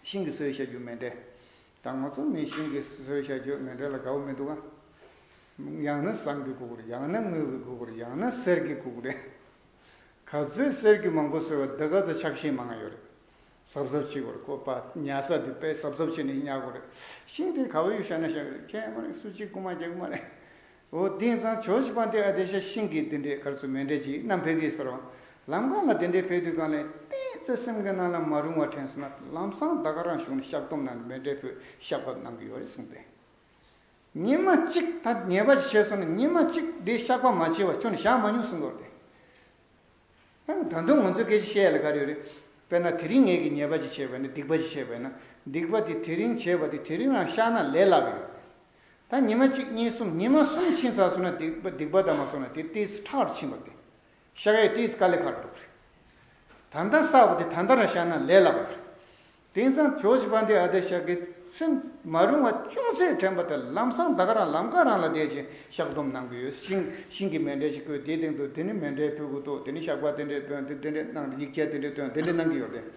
ཤིང་གིས་བཟོས་བཞག་རྒྱུ་མཎྜལ། ད་ང་ཚོ་མི་ཤིང་གིས་བཟོས་བཞག་རྒྱུ་མཎྜལ་ལ་དགའ་བོ་མི་འདུག་ག། ཡང་ན་ཟངས་ཀྱིས་བཀུག་རེད། ཡང་ན་དངུལ་གྱིས་བཀུག་རེད། ཡང་ན་གསེར་གྱིས་བཀུག་རེད། ག་ཚོད་གསེར་གྱིས་མང་པོ་བཟོས་པ་དེ་ག་ཚོད་ཆག་ཤིང་མང་ང་ཡོད་རེད། གཟབ་གཟབ་བྱེད་དགོས་རེད། ཁོ་པ་ཉར་ས་དེ་དཔེ་གཟབ་གཟབ་བྱས་ནས་ཉར་དགོས་རེད། ཤིང་དེ་ག་བ་ཡོད་བཞག་ན་བཞག་གི་རེད། ཁྱད་མ་རེད། སུ་གཅིག་རྐུ་མ་རྒྱག་གི་མ་རེད། འོ་དེང་སང་ཇོ་བོ་རྗེ་དཔལ་ལྡན་ཨ་ཏི་ཤ་ཤིང་གི་དེ་འདྲའི་ག་རེ་ཟེར་མཎྜལ་ཅིག་བསྣམས་ཕེབས་ཀྱི་ཟེར་བ། ལམ་ཁ་ལ་དེ་འདྲའི་ཕེབས་དུས་སྒང་ལ་ཏོག་ཙམ་སེམས་ཀྱི་ནང་ལ་མ་རུང་བ་དྲན་སོང་ན་ལམ་སང་ད་ག་རང་བཞུགས་ནས་བཤགས་སྡོམ་གནང་ནས་མཎྜལ་ཕུལ་བཤགས་པ་གནང་གི་ཡོད་རེད་གསུངས་ཏེ། ཉི་མ་གཅིག་ད་ཉེས་པ་ཅིག་བྱས་སོང་ན་ཉི་མ་གཅིག་དེ་བཤགས་པ་མ་བྱས་པ་ཁྱོན་ནས་བཞག་མ་མྱོང་གསུང་གི་ཡོད་རེད་དེ། ད་དུང་ང་ཚོས་སྐད་ཆ་བཤད་ཡ་ལ་ག་རེ་ཡོད་རེད། དཔེར་ན་དེ་རིང་ངེད་ཀྱིས་ཉེས་པ་ཅིག་བྱས་པ་ཡིན་ན་སྡིག་པ་ཅིག་བྱས་པ་ཡིན་ན་སྡིག་པ་དེ་དེ་རིང་བྱས་པ་དེ་དེ་རིང་རང་བཤགས་ན་ལས་སླ་བ་ཡོད། ད་ཉི་མ་གཅིག་གཉིས་གསུམ་ཉི་མ་གསུམ་ཕྱིན་ཚར་སོང་ན་སྡིག་པ་སྡིག་པ་དང་མ་སོང་ན་དེ་ཏོག་ཙམ་ཕྲ་བར་ཕྱིན་པ་དེ། བཤགས་ཡས་ཏོག་ཙམ་དཀའ་ལས་ཁག་འགྲོ་གི་རེད། ད་ལྟ་བསགས་པ་དེ་ད་ལྟ་རང་བཤགས་ན་ལས་སླ་བ་རེད། དེང་སང་ཇོ་བོ་རྗེ་དཔལ་ལྡན་ཨ་ཏི་ཤ་གིས་སེམས་མ་རུང་བ་ཅུང་ཟད་དྲན་པ་དེ་ལམ་སང་ད་ག་རང་ལམ་ཁ་རང་ལ་བསྡད་ཅིང་བཤགས་སྡོམ་གནང་གི་ཡོད། ཤིང་ཤིང་གི་མཎྜལ་ཞིག་བརྐོས་དེའི་སྟེང་དུ་དེ་ནི་མཎྜལ་ཕུལ་དགོས་འདུག། དེ་ནི་བཤགས་པ་དེ་འདྲས་འདོན་དེ་དེ་འདྲས་གནང་ཡིག་ཆ་དེ་འདྲས་འདོན་དེ་འདྲས་གནང་གི་ཡོད་རེད།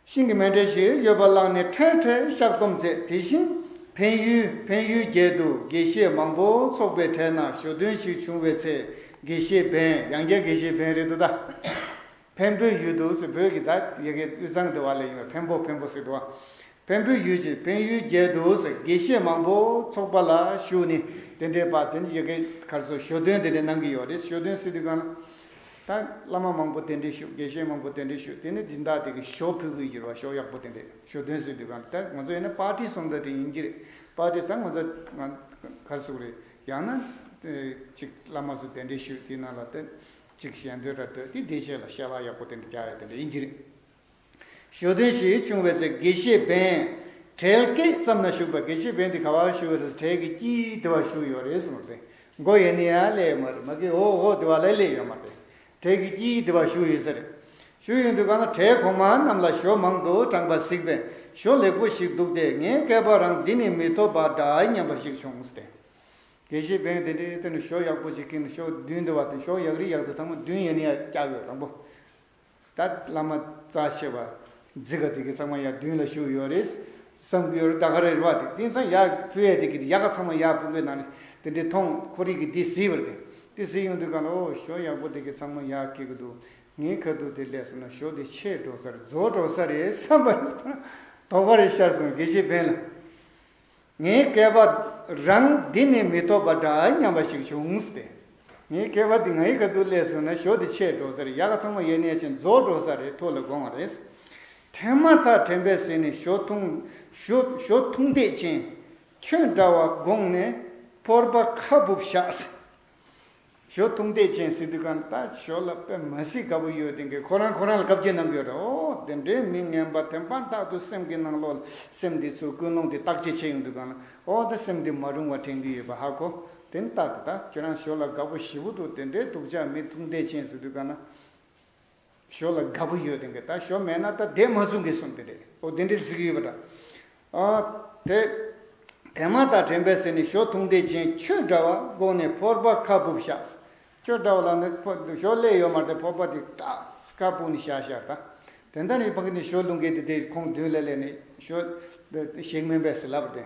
ཤིང་གི་མཎྜལ་ཞིག་ཡོད་པ་བླངས་ནས་འཕྲལ་འཕྲལ་བཤགས་སྡོམ་མཛད། དེ་བཞིན་འཕན་ཡུལ་འཕན་ཡུལ་བརྒྱད་དུ་དགེ་བཤེས་མང་པོ་ཚོགས་པའི་གྲལ་ན་ཞོ་སྟོན་ཞིག་བྱུང་བའི་ཚེ་དགེ་བཤེས་འཕན་ཡང་བསྐྱར་དགེ་བཤེས་འཕན་རེད་འདུག་ད། འཕན་པོའི་ཡུལ་དུ་ཟེར་བོད་ཀྱི་ད་ཡ་གི་དབུས་གཙང་དེ་བ་ལ་ཡིན་པ་འཕན་པོ་འཕན་པོ་ཟེར་འདུག་བ། འཕན་པོའི་ཡུལ་གྱི་འཕན་ཡུལ་བརྒྱད་དུ་ཟེར་དགེ་བཤེས་མང་པོ་ཚོགས་པ་ལ་ཞུགས་ནས་དེ་འདྲའི་པ་དེ་ནི་ཡ་གི་གར་སོ་ཞོ་སྟོན་དེ་འདྲ་གནང་གི་ཡོད་རེད། ཞོ་སྟོན་ཟེར་དུས་གང་ལ། ད་བླ་མ་མང་པོ་གདན་འདྲེན་ཞུ། དགེ་བཤེས་མང་པོ་གདན་འདྲེན་ཞུ། དེ་ནས་སྦྱིན་བདག་དེ་གི་ཞོ་ཕུལ་དགོས་ཀྱི་རེད་བ། ཞོ་ཡག་པོ་དེ་འདྲས་ཞོ་སྟོན་ཟེར་དུས་གང་ལ་ད་ང་ཚོ་ཡིན་ན་པར་ཊི་སོང་ད་དེ་ཡིན་གྱི་རེད། པར་ཊི་ད་ང་ཚོ་ང་གར་སོང་རེད། ཡང་ན་ཅིག་བླ་མ་ཚོ་གདན་འདྲེན་ཞུ་དེའི་ནང་ལ་ད་ཅིག་ཞལ་འདོན་ར་འདོན་དེ་བདེ་ཆེན་ལ་ཤ་ལག་ཡག་པོ་དེ་འདྲ་རྒྱག་ཡ་དེ་འདྲ་ཡིན་གྱི་རེད། ཞོ་སྟོན་ཞིག་བྱུང་བའི་ཚེ་དགེ་བཤེས་འཕན་གྲལ་སྐེད་ཙམ་ན་བཞུགས་པ། དགེ་བཤེས་འཕན་དེ་ག་བར་བཞུགས་ཡོད་ཟེར་གྲལ་གྱི་དཀྱིལ་དེ་བར་བཞུགས་ཡོད་རེད་གསུངས་ཏེ། མགོ་ཡར་ནས་ཡར་སླེབས་ཡོད་མ་རེད། མ་གི་འོ་འོ་དེ་བ་ལ་སླེབས་ཡོད་མ་རེད། གྲལ་གྱི་དཀྱིལ་དེ་བར་བཞུགས་ཡོད་ས་རེད། བཞུགས་ཡོང་དུས་གང་ལ་གྲལ་གོང་མ་རྣམས་ལ་ཞོ་མང་དུ་དྲངས་པ་གཟིགས་པས་ཞོ་ལེགས་པོ་ཞིག་འདུག་སྟེ་ངའི་སྐལ་པ་རང་འདི་ནས་མི་ཐོབ་པ་འདྲ་སྙམ་པ་ཞིག་བྱུང་སྟེ། དགེ་བཤེས་འཕན་དེ་འདྲའི་དེ་ནས་ཞོ་ཡག་པོ་ཞིག་ཁྱེར་ནས་ཞོ་བདུན་དེ་བ་དེ་ཞོ་ཡག་རིགས་ཡག་ཚ་ཚང་མ་བདུན་ཡར་ནས་ཡར་བཀྱག་ཡོད་དྲང་པོ། ད་བླ་མ་རྩ་ཆེ་བ་རྫི་ག་དེ་གི་ཚང་མ་ཡར་མདུན་ལ་བཞུགས་ཡོད་རེད་བསམ་གི་ཡོད་རེད། ད་ག་རེ་རེད་བ། དེ་དེང་སང་ཡར་ཕུལ་ཡས་དེ་གི་ཡག་ག་ཚང་མ་ཡར་ཕུལ་གི་ནང་ནས་དེ་འདྲའི་མཐོང་ཁོ་རིག་གི་དེ་གཟིགས་པར་དེ་དེ་གཟིགས་ཡོང་དུས་གང་ལ་ཨོ་ཞོ་ཡག་པོ་དེ་གི་ཚང་མ་ཡར་ཁྱེར་གི་འདུག། ངའི་ཁ་ཐུག་དེ་སླེབས་སོང་ན་ཞོ་དེ་ཆད་འགྲོ་ས་རེད། རྫོགས་འགྲོ་ས་རེད་བསམ་པ་རེད། དོགས་པ་རེ་ཤར་སོང་། དགེ་བཤེས་འབེན་ལ། ངའི་བསྐལ་པ་རང་འདི་ནས་མི་ཐོབ་པ་འདྲ་སྙམ་པ་ཞིག་བྱུང་སྟེ། ངའི་བསྐལ་པ་འདི་ངའི་ཁ་ཐུག་སླེབས་སོང་ན་ཞོ་དེ་ཆད་འགྲོ་ས་རེད། ཡག་ག་ཚང་མ་ཡོད་ནས་ཕྱིན་རྫོགས་འགྲོ་ས་རེད། ཐུགས་ལ་དགོངས་པ་རེད། དེ་མ་ཐག་དྲན་པས་ཟིན་ནས་ཞོ་འཐུང་། ཞོ་ཞོ་འཐུང་འདོད་ཅན་ཁྱོད་འདྲ་བ་དགོངས་ནས་ཕོར་པ་ཁ་སྦུབ་བཞག། ཞོ་འཐུང་འདོད་ཅན་ཟེར་དུས་གང་ལ་ད་ཞོ་ལ་དཔེ་མ་སྲིད་དགའ་པོ་ཡོད་དེ་གི་ཁོ་རང་ཁོ་རང་ལ་བཀའ་བཀྱོན་གནང་གི་ཡོད་རེད། ཨོ་དེ་འདྲའི་མི་ངན་པ་དེ་འབའ་རྟག་ཏུ་སེམས་ཀྱི་ནང་ལོགས་ལ་སེམས་འདི་ཚོ་ཀུན་སློང་དེ་བརྟག་དཔྱད་བྱེད་ཡོང་དུས་གང་ལ་ཨོ་ད་སེམས་འདི་མ་རུང་བ་དྲན་གི་ཡོད་པ་ཧ་གོ། དེ་ནི་རྟག་ཏུ་ད་ཁྱེད་རང་ཞོ་ལ་དགའ་པོ་ཞེ་པོ་འདུག་དེ་འདྲའི་སྡུག་ཅག་མི་འཐུང་འདོད་ཅན་ཟེར་དུས་གང་ལ། ཞོ་ལ་དགའ་པོ་ཡོད་དེ་གི་ད་ཞོ་མེད་ན་ད་བསྡད་མ་ཚུགས་གི་གསུངས་དེ་རེད། ཨོ་དེ་འདྲའི་ཟེར་གི་ཡོད་པ་འདྲ། ཨ་དེ། དེ་མ་ཐག་དྲན་པས་ཟིན་ནས་ཞོ་འཐུང་འདོད་ཅན་ཁྱོད་འདྲ་བ་དགོངས་ནས་ཕོར་པ་ཁ་སྦུབ་བཞག། ཁྱོད་འདྲ་བ་ལ་ནི་ཕོ་ཞོ་སླེབས་ཡོད་མ་རེད། ཕོར་པ་དེ་ཏག་ཁ་སྦུབ་ནས་བཞག་བཞག་ད། དེ་འདྲ་ནས་ཕ་གི་ནས་ཞོ་བླུག་མཁན་དེ་དེ་ཁོང་མདུན་ལ་སླེབས་ནས་ཞོ་ཞིག་མིན་པས་ཟེར་ལབ་པ་དེ།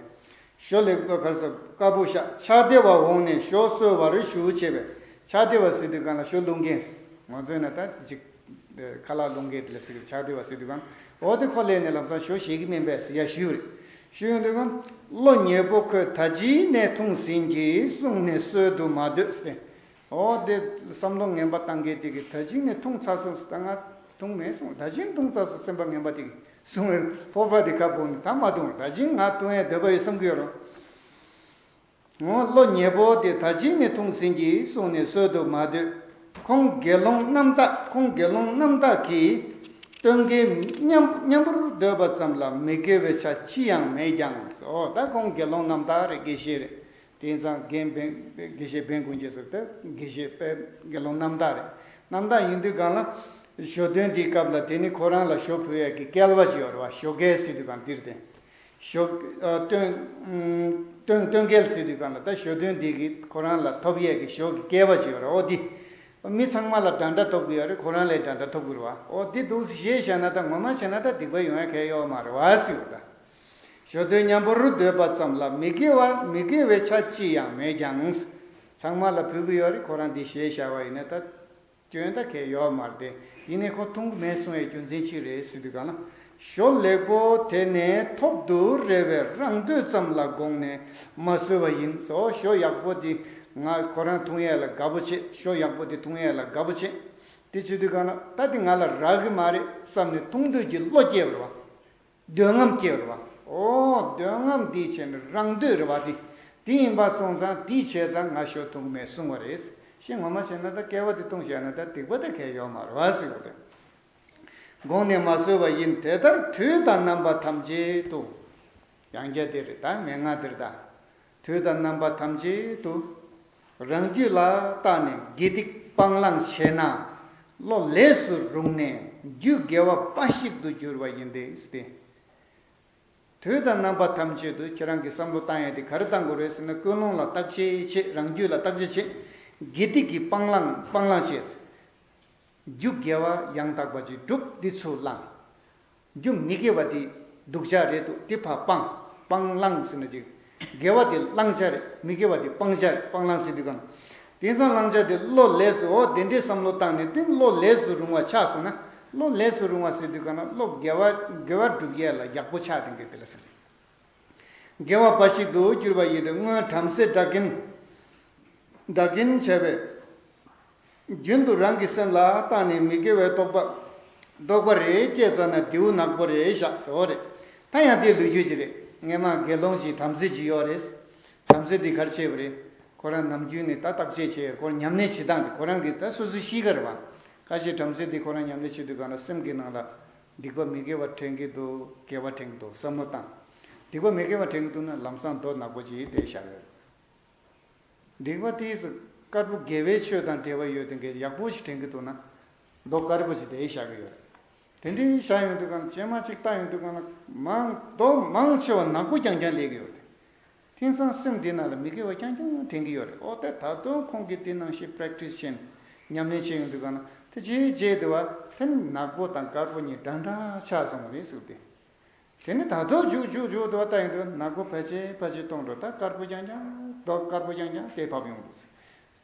ཞོ་ལེགས་པོ་གར་སོ་དཀར་པོ་ཤ་ཕྱག་བདེ་བ་འོང་ནས་ཞོ་གསོལ་བར་ཞུ་བྱས་པས། ཕྱག་བདེ་བ་ཟེར་དུས་གང་ལ་ཞོ་བླུག་མཁན་ང་ཚོས་ན་ད་ཅིག་ཁ་ལག་བླུག་མཁན་དེ་ལ་ཟེར་གི་ཕྱག་བདེ་བ་ཟེར་དུས་གང་ཨོ་དེ་ཁོ་ལས་ནས་ལམ་སང་ཞོ་ཞིག་མིན་པས་ཟེར་ཡ་ཞུས་རེད། ཞུས་ཡོང་དུས་གང་བློ་ཉེ་པོ་ཁོས་ད་ཅི་ནས་འཐུང་ཟིན་གྱིས་གསུངས་ནས་གསོལ་དུ་མ་འདོད་ཟེར། ཨོ་དེ་བསམ་བློ་ངན་པ་བཏང་མཁན་དེ་གི་ད་ཅི་ནས་འཐུང་ཚར་སོང་ཟེར། ད་ང་འཐུང་མེད་གསུངས། ད་ཅི་འཐུང་ཚར་སོང་སེམས་པ་ངན་པ་དེ་གི། གསུང་རེ་ཕོར་པ་དེ་ཁ་སྦུབ་ནས་ད་མ་འཐུང་། ད་ཅི་ང་འཐུང་ཡས་འདོད་པ་ཡོད་བསམ་གྱི་ཡོད་རུང་། ངོ་བློ་ཉེ་པོ་དེ་ད་ཅི་ནས་འཐུང་ཟིན་གྱིས་གསུངས་ནས་གསོལ་དུ་མ་འདོད། ཁོང་དགེ་སློང་རྣམ་དག་ཁོང་དགེ་སློང་རྣམ་དག་གིས་སྟོན་ཀའི་མཉམ་མཉམ་པོར་སྡོད་པ་ཙམ་ལ་མི་དགེ་བའི་ཆ་ཅི་ཡང་མེད་ཀྱང་། ཨོ་ད་ཁོང་དགེ་སློང་རྣམ་དག་རེད། དགེ་བཤེས་རེད། དེང་སང་རྒན་འབེན་དགེ་བཤེས་འབེན་དགོངས་རྗེས་སུ་ད་དགེ་བཤེས་དཔེ་དགེ་སློང་རྣམ་དག་རེད། རྣམ་དག་ཡིན་དུས་གང་ལ་ཞོ་སྟོན་དེའི་སྐབས་ལ་དེ་ནི་ཁོ་རང་ལ་ཞོ་ཕུལ་ཡས་ཀྱི་སྐལ་བ་ཞིག་ཡོད་རེད་བ། ཞོ་སྐལ་ཟེར་དུས་གང་འདིར་དེ། ཞོ་ཨ་སྟོན་ཨུམ་སྟོན་སྟོན་སྐལ་ཟེར་དུས་གང་ལ་ད་ཞོ་སྟོན་དེ་གི་ཁོ་རང་ལ་ཐོབ་ཡས་ཀྱི་ཞོ་གི་སྐལ་བ་ཞིག་ཡོད་རེད། ཨོ་དེ་མི་ཚང་མ་ལ་འདྲ་འདྲ་ཐོབ་གི་ཡོད་རེད། ཁོ་རང་ལས་འདྲ་འདྲ་ཐོབ་གི་རེད་བ། ཨོ་དེ་འདུག་སེ་བཤད་བཞག་ན་ད་ངོ་མ་བྱས་ན་ད་སྡིག་པ་ཡོང་ཡ་གལ་ཡོད་མ་རེད་བ་ཟེར་བ་ད། ཞོ་སྟོན་མཉམ་པོར་སྡོད་པ་ཙམ་ལ་མི་དགེ་བ་མི་དགེ་བའི་ཆ་ཅི་ཡང་མེད་ཀྱང་། ཚང་མ་ལ་ཕུལ་གི་ཡོད་རེད། ཁོ་རང་འདི་བཞེས་བཞག་པ་ཡིན་ན་ད་སྐྱོན་ད་གལ་ཡོད་མ་རེད་དེ། ཡིན་ནའི་ཁོ་འཐུང་གི་མེད་གསུང་བའི་རྒྱུ་མཚན་ཅི་རེད་ཟེར་དུས་གང་ལ། ཞོ་ལེགས་པོ་དེ་ནས་ཐོབ་ཏུ་རེ་བའི་རང་འདོད་ཙམ་ལ་དགོངས་ནས་མ་གསོལ་བ་ཡིན་སོ། ཞོ་ཡག་པོ་འདི་ང་ཁོ་རང་འཐུང་ཡས་ལ་དགའ་པོ་བྱེད། ཞོ་ཡག་པོ་འདི་འཐུང་ཡས་ལ་དགའ་པོ་བྱེད། དེ་བྱེད་དུས་གང་ལ་ད་འདི་ང་ལ་རག་གི་མ་རེད་བསམ་ནས་འཐུང་འདོད་ཀྱི་བློ་སྐྱེ་བ་རེད་བ། འདོད་རྔམ་སྐྱེ་བ་རེད་བ། ཨོ་འདོད་རྔམ་འདི་བྱས་ནས་རང་འདོད་རེད་བ། འདི་འདི་ཡིན་པ་སོང་ཙང་འདི་བྱས་ཙང་ང་ཞོ་འཐུང་མེད་གསུང་བ་རེད། ཞེས་ངོ་མ་བྱས་ན་ད་སྐལ་བ་འདི་གཏོང་བྱས་ན་ད་སྡིག་པ་ད་གལ་ཡོད་མ་རེད་བ་ཟེར་བ་རེད། དགོངས་ནས་མ་གསོལ་བ་ཡིན། དེ་ལྟར་དུས་དང་རྣམ་པ་ཐམས་ཅད་དུ། ཡང་བསྐྱར་དེ་རེད་ད་མན་ངག་འདིར་ད། དུས་དང་རྣམ་པ་ཐམས་ཅད་དུ། རང་རྒྱུད་ལ་བརྟགས་ནས་དགེ་སྡིག་སྤང་བླང་བྱས་ན། བློ་ལས་སུ་རུང་ནས་རྒྱུ་དགེ་བ་འབའ་ཞིག་ཏུ་འགྱུར་བ་ཡིན་ཏེ། དུས་དང་རྣམ་པ་ཐམས་ཅད་དུ་ཁྱེད་རང་གི་བསམ་བློ་བཏང་ཡས་དེ་ག་རེ་བཏང་དགོས་རེད་ཟེར་ན། ཀུན་སློང་ལ་བརྟག་དཔྱད་བྱེད། རང་རྒྱུད་ལ་བརྟག་དཔྱད་བྱེད། དགེ་སྡིག་གི་སྤང་བླང་སྤང་བླང་བྱེད། རྒྱུ་དགེ་བ་ཡང་དག་པ་ཅིག་སྒྲུབ། འདི་ཚུར་བླང་། རྒྱུ་མི་དགེ་བ་འདི་སྡུག་ཅག་རེད་འདུག་འདི་ཕར་སྤང་། སྤང་བླང་ཟེར་ན་ཅིག་དགེ་བ་འདི་བླང་བྱ་རེད། མི་དགེ་བ་འདི་སྤང་བྱ་རེད། སྤང་བླང་ཟེར་དུས་གང་། དེང་སང་བླང་བྱ་འདི་བློ་ལས་སུ། འོ་དེ་འདྲའི་བསམ་བློ་བཏང་ནས་དེ་བློ་ལས་སུ་རུང་བ་ཆགས་སོང་ན། བློ་ལས་སུ་རུང་བ་ཟེར་དུས་གང་ན་བློ་དགེ་བ་དགེ་བ་སྒྲུབ་ཡས་ལ་ཡག་པོ་ཆགས་དེ་འགས་དེ་ལ་ཟེར། དགེ་བ་འབའ་ཞིག་ཏུ་འགྱུར་བ་ཡིན་ཏེ། སྔོན་བྲམ་ཟེ་སྒྲ་གིན། སྒྲ་གིན་བྱས་པས། རྒྱུན་དུ་རང་གི་སེམས་ལ་བརྟགས་ནས་མི་དགེ་བའི་རྟོག་པ། རྟོག་པ་རེ་སྐྱེས་ཙ་ན་རྡེའུ་ནག་པོ་རེ་བཞག་ཟེར་བ་རེད། ད་ཡང་དེ་ལོ་རྒྱུས་ཅིག་རེད། སྔས་མ་དགེ་སློང་ཅིག་བྲམ་ཟེ་ཅིག་ཡོད་རེད། བྲམ་ཟེ་འདི་ག་རེ་བྱས་པ་རེད། ཁོ་རང་ནམ་རྒྱུན་ནས་ད་བརྟག་དཔྱད་བྱས། ཁོ་རང་ཉམས་ལེན་བྱེད་སྟངས་དེ་ཁོ་རང་གིས་ད་སོ་སོས་ཤེས་ཀྱི་རེད་བ། ཁ་ཤས་བྲམ་ཟེ་འདི་ཁོ་རང་ཉམས་ལེན་བྱེད་དུས་གང་ལ་སེམས་ཀྱི་ནང་ལ་སྡིག་པ་མི་དགེ་བ་དྲན་གྱི་འདུག་དགེ་བ་དྲན་གྱི་འདུག་བསམ་བློ་བཏང་། སྡིག་པ་མི་དགེ་བ་དྲན་གྱི་འདུག་ན་ལམ་སང་རྡོ་ནག་པོ་ཅིག་བསྡད་བཞག་ཡོད། སྡིག་པ་དེས་དཀར་པོ་དགེ་བའི་ཆོས་དང་འབྲེལ་བ་ཡོད་དེ་འགས་ཡག་པོ་ཞིག་དྲན་གྱི་འདུག་ན། རྡོ་དཀར་པོ་ཞིག་དེ་བཞག་གི་ཡོད་རེད། དེ་འདྲའི་བཞག་ཡོང་དུས་གང་ཇེ་མང་ཅིག་བལྟ་ཡོང་དུས་གང་ན་མང་རྡོ་མང་ཆེ་བ་ནག་པོ་རྐྱང་རྐྱང་སླེབས་ཀྱི་ཡོད་རེད། དེང་སང་སེམས་འདི་ནང་ལ་མི་དགེ་བ་རྐྱང་རྐྱང་དྲན་གྱི་ཡོད་རེད། ཨོ་དེ་ད་དུང་ཁོང་གིས་དེ་ནང་བཞིན་པེ་རེག་ཊི་སི་བྱས་ནས་ཉམས་ལེན་བྱེད་ཡོང་དུས་གང་ན་དེ་རྗེས་རྗེས་དེ་བ་དེ་ནག་པོ་དང་དཀར་པོ་གཉིས་འདྲ་འདྲ་ཆགས་སོང་བ་རེད་ཟེར་ཏེ། དེ་ནི་ད་དུང་རྒྱུག་རྒྱུག་རྒྱུག་དུ་བ་ལྟ་ཡིན་དུས་ནག་པོ་ཕལ་ཆེར་ཕལ་ཆེར་སྟོང་འགྲོ། ད་དཀར་པོ་རྐྱང་རྐྱང་རྡོ་དཀར་པོ་རྐྱང་རྐྱང་དེ་བབས་ཡོང་འདུག་ཟེར།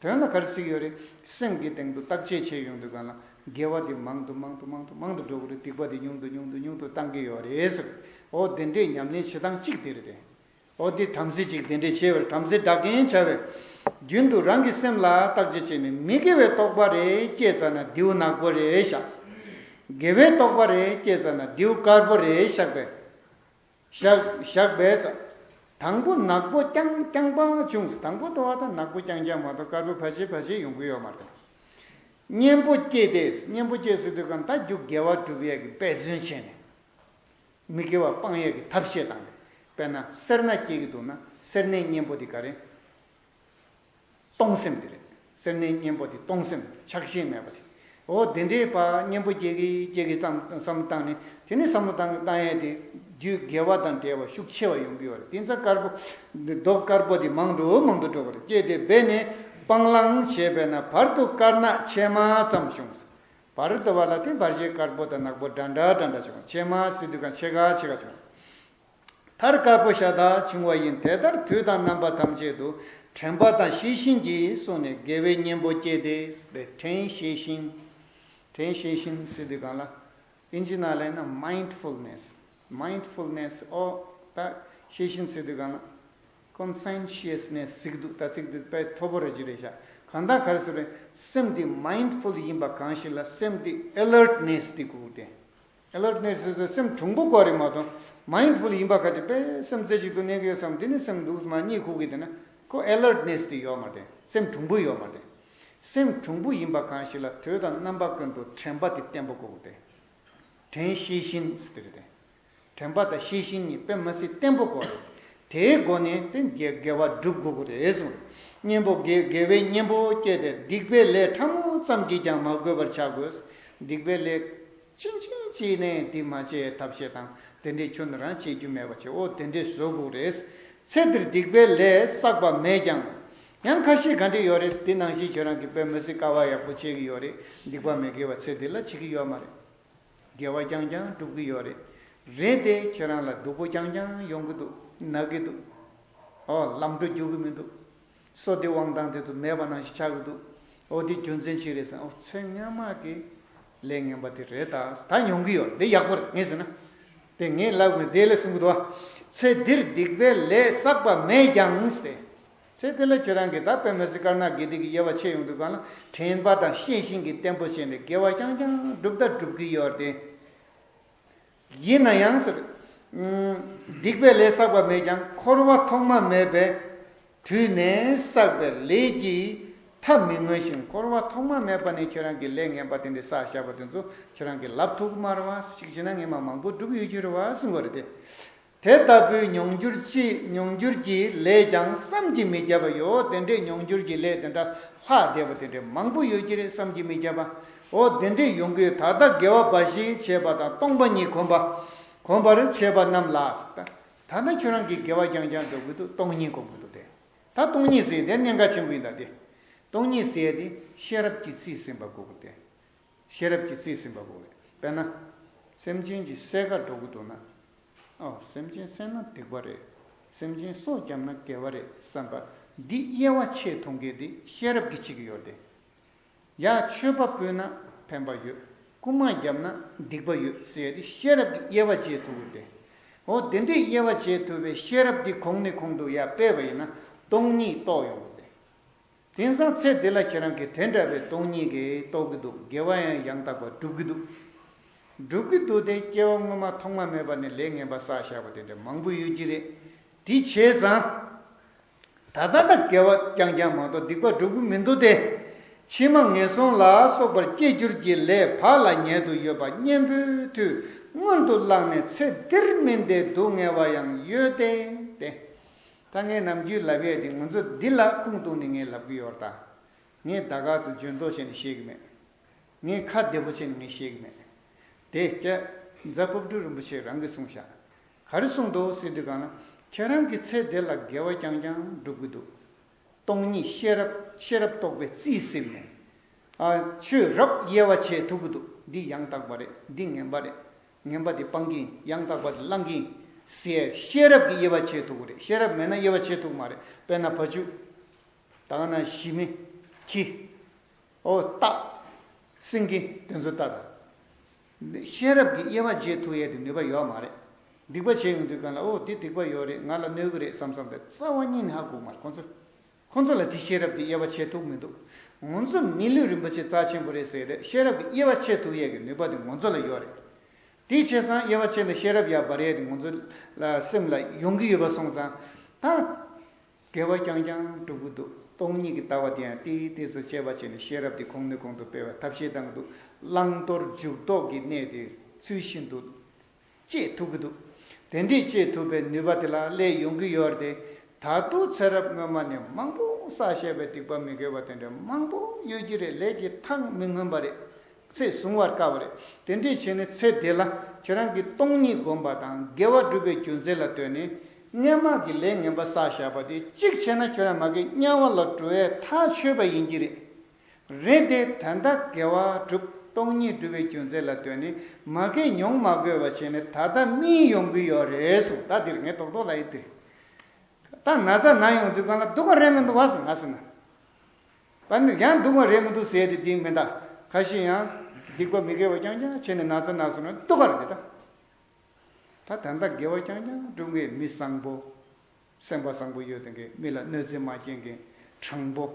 དོན་ལ་ག་རེ་ཟེར་གྱི་ཡོད་རེད། སེམས་ཀྱི་སྟེང་དུ་བརྟག་དཔྱད་བྱེད་ཡོང་དུས་གང་ལ་ དགེ་བ་དེ་མང་དུ་མང་དུ་མང་དུ་མང་དུ་འགྲོ་གི་རེད། སྡིག་པ་དེ་ཉུང་དུ་ཉུང་དུ་ཉུང་དུ་བཏང་གི་ཡོད་རེད་ཟེར། འོ་དེ་འདྲའི་ཉམས་ལེན་བྱེད་སྟངས་གཅིག་དེ་རེད་དེ། འོ་དེ་བྲམ་ཟེ་གཅིག་དེ་འདྲའི་བྱས་པར་བྲམ་ཟེ་དགྲ་རྒན་བྱ་བས། རྒྱུན་དུ་རང་གི་སེམས་ལ་བརྟག་དཔྱད་བྱས་ནས་མི་དགེ་བའི་རྟོག་པ་རེ་སྐྱེས་ཙ་ན་རྡེའུ་ནག་པོ་རེ་བཞག་དགེ་བའི་རྟོག་པ་རེ་སྐྱེས་ཙ་ན་རྡེའུ་དཀར་པོ་རེ་བཞག་པས། བཞག་བཞག་པས། དང་པོ་ནག་པོ་རྐྱང་རྐྱང་པ་བྱུང་། དང་པོ་དེ་བ་དང་ནག་པོ་རྐྱང་རྐྱང་མ་གཏོགས་དཀར་པོ་ཕལ་ཆེར་ཕལ་ཆེར་ཡོང་གི་ཡོད་མ་རེད། གཉེན་པོ་སྐྱེས་ཏེ། གཉེན་པོ་སྐྱེས་ཟེར་དུས་གང་ད་རྒྱུ་དགེ་བ་སྒྲུབ་ཡས་ཀྱི་འབད་བརྩོན་བྱས་ནས། མི་དགེ་བ་སྤང་ཡས་ཀྱི་ཐབས་ཤེས་དང་། དཔེར་ན་སེར་སྣ་སྐྱེ་གི་འདུག་ན་སེར་སྣའི་གཉེན་པོ་དེ་ག་རེ། གཏོང་སེམས་དེ་རེད། སེར་སྣའི་གཉེན་པོ་དེ་གཏོང་སེམས་ཆགས་ཞེན་མེད་པ་དེ། འོ་དེ་འདྲའི་བ་གཉེན་པོ་སྐྱེ་གི་སྐྱེ་གི་བསམ་བསམ་བློ་བཏང་ནས། དེ་ནི་བསམ་བློ་བཏང་བཏང་ཡས་དེ། རྒྱུ་དགེ་བ་དང་འབྲེལ་བ་ཤུགས་ཆེ་བ་ཡོང་གི་ཡོད་རེད། དེ་ཚ་དཀར་པོ་མདོག་དཀར་པོ་དེ་མང་དུ་མང་དུ་འགྲོ་གི་རེད། སྐྱེས་ཏེ་འབད་ནས་སྤང་བླང་བྱས་པས་ན་བར་དུ་དཀར་ནག་ཕྱེ་མ་ཙམ་བྱུང་། བར་དུ་བ་ལ་དེ་བར་ཆད་དཀར་པོ་དང་ནག་པོ་འདྲ་འདྲ་འདྲ་འདྲ་བྱུང་། ཕྱེ་མ་ཟེར་དུས་གང་ཕྱེད་ཀ་ཕྱེད་ཀ་བྱུང་། མཐར་དཀར་པོ་ཤ་སྟག་བྱུང་བ་ཡིན། དེ་ལྟར་དུས་དང་རྣམ་པ་ཐམས་ཅད་དུ་དྲན་པ་དང་ཤེས་བཞིན་གྱིས་བསྲུངས་ནས་དགེ་བའི་གཉེན་པོ་སྐྱེས་ཏེ། དྲན་ཤེས་བཞིན། དྲན་ཤེས་བཞིན་ཟེར་དུས་གང་ལ། ཨིན་ཇི་ནང་ལ་ཡིན་ན་མའིན་ཌི་ཕུལ་ནེས། མའིན་ཌི་ཕུལ་ནེས། ཨོ་ད་ཤེས་བཞིན་ཟེར་དུས་གང་ལ། ཀོན་སེན་ཤི་ཡས་ནེས་ཟེར་གི་འདུག་ད་ཚིག་འདི་དཔེ་མཐོ་པོ་རེ་ཅིག་རེད་ཤག་གང་ལྟར་ག་རེ་ཟེར་རེད། སེམས་འདི་མའིན་ཌི་ཕུལ་ཡིན་པ་གང་ཞིག་ལ་སེམས་འདི་ཨེ་ལར་ཊི་ནེས་འདི་དགོས་ཏེ། ཨེ་ལར་ཊི་ནེས་ཟེར་དུས་སེམས་གྲུང་པོ་དགོས་རེད་མ་གཏོགས། མའིན་ཌི་ཕུལ་ཡིན་པ་ག་ཅིག་དཔེ་སེམས་རྩེ་གཅིག་ཏུ་གནས་ཀྱི་ཡོད་བསམ། འདི་ནི་སེམས་འདུག་མ་གཉིད་ཁུག་གི་དེ་ན་ཁོ་ཨེ་ལར་ཊི་ནེས་འདི་ཡོད་མ་རེད། སེམས་གྲུང་པོ་ཡོད་མ་རེད། སེམས་གྲུང་པོ་ཡིན་པ་གང་ཞིག་ལ་དུས་དང་རྣམ་པ་ཀུན་ཏུ་དྲན་པ་འདི་བརྟན་པོ་དགོས་ཏེ། དྲན་ཤེས་བཞིན་ཟེར་དེ་རེད་དེ། དྲན་པ་དང་ཤེས་བཞིན་གཉིས་དཔེ་མི་སྲིད་བརྟན་པོ་དགོས་རེད། དེའི་སྒོ་ནས་དེ་དགེ་དགེ་བ་སྒྲུབ་དགོས་ཀྱི་རེད་གསུངས། གཉེན་པོ་དགེ་དགེ་བའི་གཉེན་པོ་སྐྱེས་ཏེ། སྡིག་པའི་ལས་ཕྲ་མོ་ཙམ་གྱིས་ཀྱང་མ་གོས་པར་བྱ་དགོས། སྡིག་པའི་ལས་ཕྱིན་ཕྱིན་ཅི་ནས་འདི་མ་བྱེད་ཐབས་ཤེས་དང་། དེ་འདྲའི་ཁྱོན་ནས་རང་བྱེད་རྒྱུ་མེད་པ་བྱེད། འོ་དེ་འདྲའི་བཟོ་དགོས་རེད། ཚེ་འདིར་སྡིག་པའི་ལས་བསགས་པ་མེད་ཀྱང་། ཡང་ཁ་ཤས་ག་འདྲ་ཡོད་རེད། འདི་ནང་བཞིན་ཁྱོད་རང་གིས་དཔེ་མི་སྲིད་དཀའ་བ་ཡག་པོ་བྱེད་ཀྱི་ཡོད་རེད། སྡིག་པ་མི་དགེ་བ་ཚེ་འདི་ལ་བྱེད་ཀྱི་ཡོད་མ་རེད། དགེ་བ་རྐྱང་རྐྱང་སྒྲུབ་ཀྱི་ཡོད་རེད། རེད་དེ་ཁྱོད་རང་ལ་སྡུག་པོ་རྐྱང་རྐྱང་ཡོང་གི་འདུག་ན་གི་འདུག་ཨོ་ལམ་འགྲོ་རྒྱུག་གི་མི་འདུག་བསོད་བདེ་དབང་ཐང་དེ་ཚོ་མེད་པ་ནང་བཞིན་ཆགས་ཀྱི་འདུག་ཨོ་དེ་རྒྱུ་མཚན་ཅི་རེད་ཟེར། ཨོ་ཚེ་སྔ་མ་གི་ལས་ངན་པ་དེ་རེད། ད་ད་མྱོང་གི་ཡོད་རེད། དེ་ཡག་པོ་རེད། ངས་ཟེར་ན་དེ་ངས་ལབ་དགོས། དེ་ལས་གསུང་གི་འདུག་བ། ཚེ་འདིར་སྡིག་པའི་ལས་བསགས་པ་མེད་ཀྱང་ཟེར། ཚེ་འདི་ལ་ཁྱེད་རང་གིས་ད་དཔེ་མི་སྲིད་དཀར་ནག་དགེ་སྡིག་གི་དབྱེ་བ་ཕྱེ་ཡོང་དུས་གང་ལ་དྲན་པ་དང་ཤེས་བཞིན་གྱིས་བརྟན་པོ་བྱས་ནས་དགེ་བ་རྐྱང་རྐྱང་སྒྲུབ་ད་སྒྲུབ་ཀྱི་ཡོད་རེད་དེ། ཡིན་ན་ཡང་ཟེར། སྡིག་པའི་ལས་བསགས་པ་མེད་ཀྱང་། འཁོར་བ་ཐོག་མ་མེད་པའི་དུས་ནས་བསགས་པའི་ལས་ཀྱི་མཐའ་མི་མངོན་ཞིང་། འཁོར་བ་ཐོག་མ་མེད་པ་ནས་ཁྱེད་རང་གིས་ལས་ངན་པ་དེ་འདྲ་བསགས་བཞག་པ་དེ་ཚོ་ཁྱེད་རང་གིས་ལབ་ཐུབ་ཀྱི་མ་རེད་བ། གཅིག་བྱས་ན་ངས་མ་མང་པོ་བསྒྲུབས་ཡོད་ཀྱི་རེད་བ་གསུང་གི་རེད་དེ། དེ་ལྟ་བུའི་མྱོང་འགྱུར་གྱི་མྱོང་འགྱུར་གྱི་ལས་ཀྱང་བསམ་གྱིས་མི་ཁྱབ་པ་ཡོད། དེ་འདྲའི་མྱོང་འགྱུར་གྱི་ལས་དེ་འདྲ་ལྷག་བསྡད་པ་དེ་འདྲའི་མང་པོ་ཡོད་ཀྱི་རེད། བསམ་གྱིས་མི་ཁྱབ་པ། འོ་དེ་འདྲའི་ཡོང་གི་ཡོད། ད་ལྟ་དགེ་བ་འབའ་ཞིག་བྱས་པ་དང་སྟོང་པ་ཉིད་གོམས་པ་གོམས་པར་བྱས་པ་རྣམས་ལ། ད་ད་ལྟ་ཁྱོད་རང་གིས་དགེ་བ་རྐྱང་རྐྱང་སྒྲུབ་ཀྱི་འདུག་སྟོང་ཉིད་གོམས་ཀྱི་འདུག་སྟེ། ད་སྟོང་ཉིད་ཟེར་དེ་གནད་འགག་ཆེན་པོ་ཡིན། ད་དེ་སྟོང་ཉིད་ཟེར་དེ་ཤེས་རབ་ཀྱིས་རྩིས་ཟིན་པ་དགོས་ཀྱི་སྟེ། ཤེས་རབ་ཀྱིས་རྩིས་ཟིན་པ་དགོས་རེད། དཔེར་ན། སེམས་ཅན་གྱི་བསད་ག་འགྲོ་གི་འདུག་ན། ཨོ་སེམས་ཅན་བསད་ན་སྡིག་པ་རེད། སེམས་ཅན་སྲོག་བསྐྱབས་ན་དགེ་བ་རེད་བསམ་པ། འདི་དབྱེ་བ་ཕྱེ་ཐུབ་མཁན་འདི་ཤེས་རབ་ཀྱིས་བྱེད་ཀྱི་ཡོད་རེད། ཡ་མཆོད་པ་ཕུལ་ན་ཕན་པ་ཡོད། རྐུན་མ་བརྒྱབ་ན་སྡིག་པ་ཡོད་ཟེར་ཏེ་ཤེས་རབ་ཀྱིས་དབྱེ་བ་འབྱེད་ཐུབ་ཀྱི་རེད། ཨོ་དེ་འདྲའི་དབྱེ་བ་འབྱེད་ཐུབ་པའི་ཤེས་རབ་འདི་གོང་ནས་གོང་དུ་ཡར་སྤེལ་བ་ཡིན་ན་སྟོང་ཉིད་རྟོགས་ཡོང་གི་རེད། དེང་སང་ཚེ་འདི་ལ་ཁྱེད་རང་གིས་དེ་འདྲ་བའི་སྟོང་ཉིད་ཀྱི་རྟོགས་ཀྱི་འདུག་དགེ་བ་ཡང་ཡང་དག་པ་སྒྲུབ་ཀྱི་འདུག་སྒྲུབ་ཀྱི་འདུག་སྟེ་སྐྱེ་བ་སྔོན་མ་ཐོག་མ་མེད་པ་ནས་ལས་ངན་པ་བསགས་བཞག་པ་དེ་འདྲ་མང་པོ་ཡོད་ཀྱི་རེད། དེ་བྱས་ཙང་། ད་ལྟ་ད་དགེ་བ་རྐྱང་རྐྱང་མ་གཏོགས་སྡིག་པ་སྒྲུབ་ཀྱི་མི་འདུག་སྟེ། ཕྱི་མ་ངན་སོང་ལ་སོགས་པར་སྐྱེ་འགྱུར་གྱི་ལས་བག་ལ་ཉལ་དུ་ཡོད་པ་གཉེན་པོའི་མཐུས་སྔོན་དུ་བླངས་ནས་ཚེ་འདིར་སྨིན་ཏེ་སྡུག་བསྔལ་བ་ཡང་ཡོད་དེ། ཏེ། ད་ངས་ནམ་རྒྱུན་ལབ་ཡས་དེ་ང་ཚོ་འདི་ལ་ཁུངས་གཏུགས་ནས་ངས་ལབ་ཀྱི་ཡོད་རེད་ད། ངས་ད་ག་ཚོད་འཇོན་མདོག་བྱས་ནས་བཤད་ཀྱི་མེད། ངས་ཁ་བདེ་པོ་བྱས་ནས་ངས་བཤད་ཀྱི་མེད། དེ་སྐྱ། རྫ་ཕག་གྲུ་རིན་པོ་ཆེ་རང་གིས་གསུངས་ཤག་ག་རེ་གསུངས་འདུག་ཟེར་དུས་གང་ལ། ཁྱེད་རང་གི་ཚེ་འདི་ལ་དགེ་བ་རྐྱང་རྐྱང་སྒྲུབ་ཀྱི་འདུག་སྟོང་ཉིད་ཤེས་རབ་ཤེས་རབ་རྟོགས་པའི་རྩིས་ཟིན་ནས། ཨ་ཆོས་རབ་དབྱེ་བ་ཕྱེ་ཐུབ་ཀྱི་འདུག་འདི་ཡང་དག་པ་རེད། འདི་ངན་པ་རེད། ངན་པ་དེ་སྤང་གི་ཡིན། ཡང་དག་པ་དེ་བླང་གི་ཡིན་ཟེར་ཤེས་རབ་ཀྱིས་དབྱེ་བ་ཕྱེ་ཐུབ་ཀྱི་རེད། ཤེས་རབ་མེད་ན་དབྱེ་བ་ཕྱེ་ཐུབ་ཀྱི་མ་རེད། དཔེར་ན་བ་ཕྱུགས། ད་ག་ན་ཞི་མི། ཁྱི། ཨོ་སྟག་སེང་གེ་དེ་ཚོ་ལྟ་དང་། ཤེས་རབ་ཀྱི་དབྱེ་བ་འབྱེད་ཐུབ་ཡས་དེ་ནུས་པ་ཡོད་མ་རེད། སྡིག་པ་བྱས་ཡོང་དུས་གང་ལ་ཨོ་དེ་སྡིག་པ་ཡོད་རེད། ང་ལ་གནོད་གི་རེད་བསམ་བསམ་དེ་རྩ་བ་ཉིད་ནས་ཧ་གོ་མ་རེད་ཁོང་ཚོ། ཁོང་ཚོ་ལ་དེ་ཤེས་རབ་དེ་དབྱེ་བ་ཕྱེ་ཐུབ་མི་འདུག་ང་ཚོ་མི་ལུས་རིན་པོ་ཆེ་རྩ་ཆེན་པོ་རེད་ཟེར་རེད། ཤེས་རབ་ཀྱི་དབྱེ་བ་ཕྱེ་ཐུབ་ཡས་ཀྱི་ནུས་པ་དེ་ང་ཚོ་ལ་ཡོད་རེད། དེ་བྱས་ཙང་དབྱེ་བ་ཕྱེ་ནས་ཤེས་རབ་ཡར་འབར་ཡས་དེ་ང་ཚོ་ལ་སེམས་ལ་ཡོང་གི་ཡོད་པ་སོང་ཙང་། ད་དགེ་བ་རྐྱང་རྐྱང་སྒྲུབ་ཀྱི་འདུག་སྟོང་ཉིད་ཀྱི་ལྟ་བ་དེ་ཡང་ཏིག་ཏིག་ཙམ་དཔྱད་པ་བྱས་ནས་ཤེས་རབ་དེ་གོང་ནས་གོང་དུ་སྤེལ་བའི་ཐབས་ཤེས་བཏང་གི་འདུག་བླང་དོར་འཇུག་ལྡོག་གི་གནད་དེ་ཚུལ་བཞིན་དུ་སྤྱད་ཐུབ་ཀྱི་འདུག་དེ་འདྲས་སྤྱད་ཐུབ་པའི་ནུས་པ་དེ་ལ་སླེབས་ཡོང་གི་ཡོད་རེད་དེ། ད་དུང་ཚེ་རབས་སྔོན་མ་ནས་མང་པོ་བསགས་བཞག་པའི་སྡིག་པ་མི་དགེ་བ་དེ་འདྲ་མང་པོ་ཡོད་ཀྱི་རེད། ལས་ཀྱི་མཐའ་མི་མངོན་པ་རེད། ཚེ་གཟུང་བར་དཀའ་བ་རེད། དེ་འདྲས་བྱས་ནས་ཚེ་འདི་ལ་ཁྱེད་རང་གིས་སྟོང་ཉིད་བསྒོམ་པ་དང་དགེ་བ་སྒྲུབ་པའི་རྒྱུ་མཚན་ལ་ལྟོས་ནས་སྔོན་མ་གི་ལས་ངན་པ་བསགས་བཞག་པ་དེ་གཅིག་བྱས་ན་ཁྱོད་རང་མ་གི་དམྱལ་བ་ལ་འགྲོ་བའི་ཐག་ཆོད་པ་ཡིན་གྱི་རེད། རེད་དེ་ད་ལྟ་དགེ་བ་སྒྲུབ་སྟོང་ཉིད་སྒྲུབ་པའི་རྒྱུ་མཚན་ལ་ལྟོས་ནས་མ་གི་མྱོང་མ་དགོས་པ་བྱས་ནས་ད་ལྟ་སྨིན་ཡོང་གི་ཡོད་རེད་གསུངས། ད་འདིར་ངས་རྡོག་རྡོག་ལ་ཡིན་ཏེ། ད་ན་ཚ་ན་ཡོང་དུས་གང་ལ་སྡུག་ག་རེད་མི་འདུག་བ་ཟེར་ང་ཟེར་ན། ད་ནི་ཡང་སྡུག་མ་རེད་མི་འདུག་ཟེར་ཏེ་འདི་མི་འདའ། ཁ་ཤས་ཡང་སྡིག་པ་མི་དགེ་བ་རྐྱང་རྐྱང་བྱས་ནས་ན་ཚ་ན་སོང་ན་སྡུག་ག་རེད་དེ་ད། ད་ད་ལྟ་དགེ་བ་རྐྱང་རྐྱང་སྒྲུབ་མཁན་མི་བཟང་པོ། སེམས་པ་བཟང་པོ་ཡོད་མཁན་མི་ལ་གནོད་འཚེ་མ་བྱེད་མཁན་དྲང་པོ།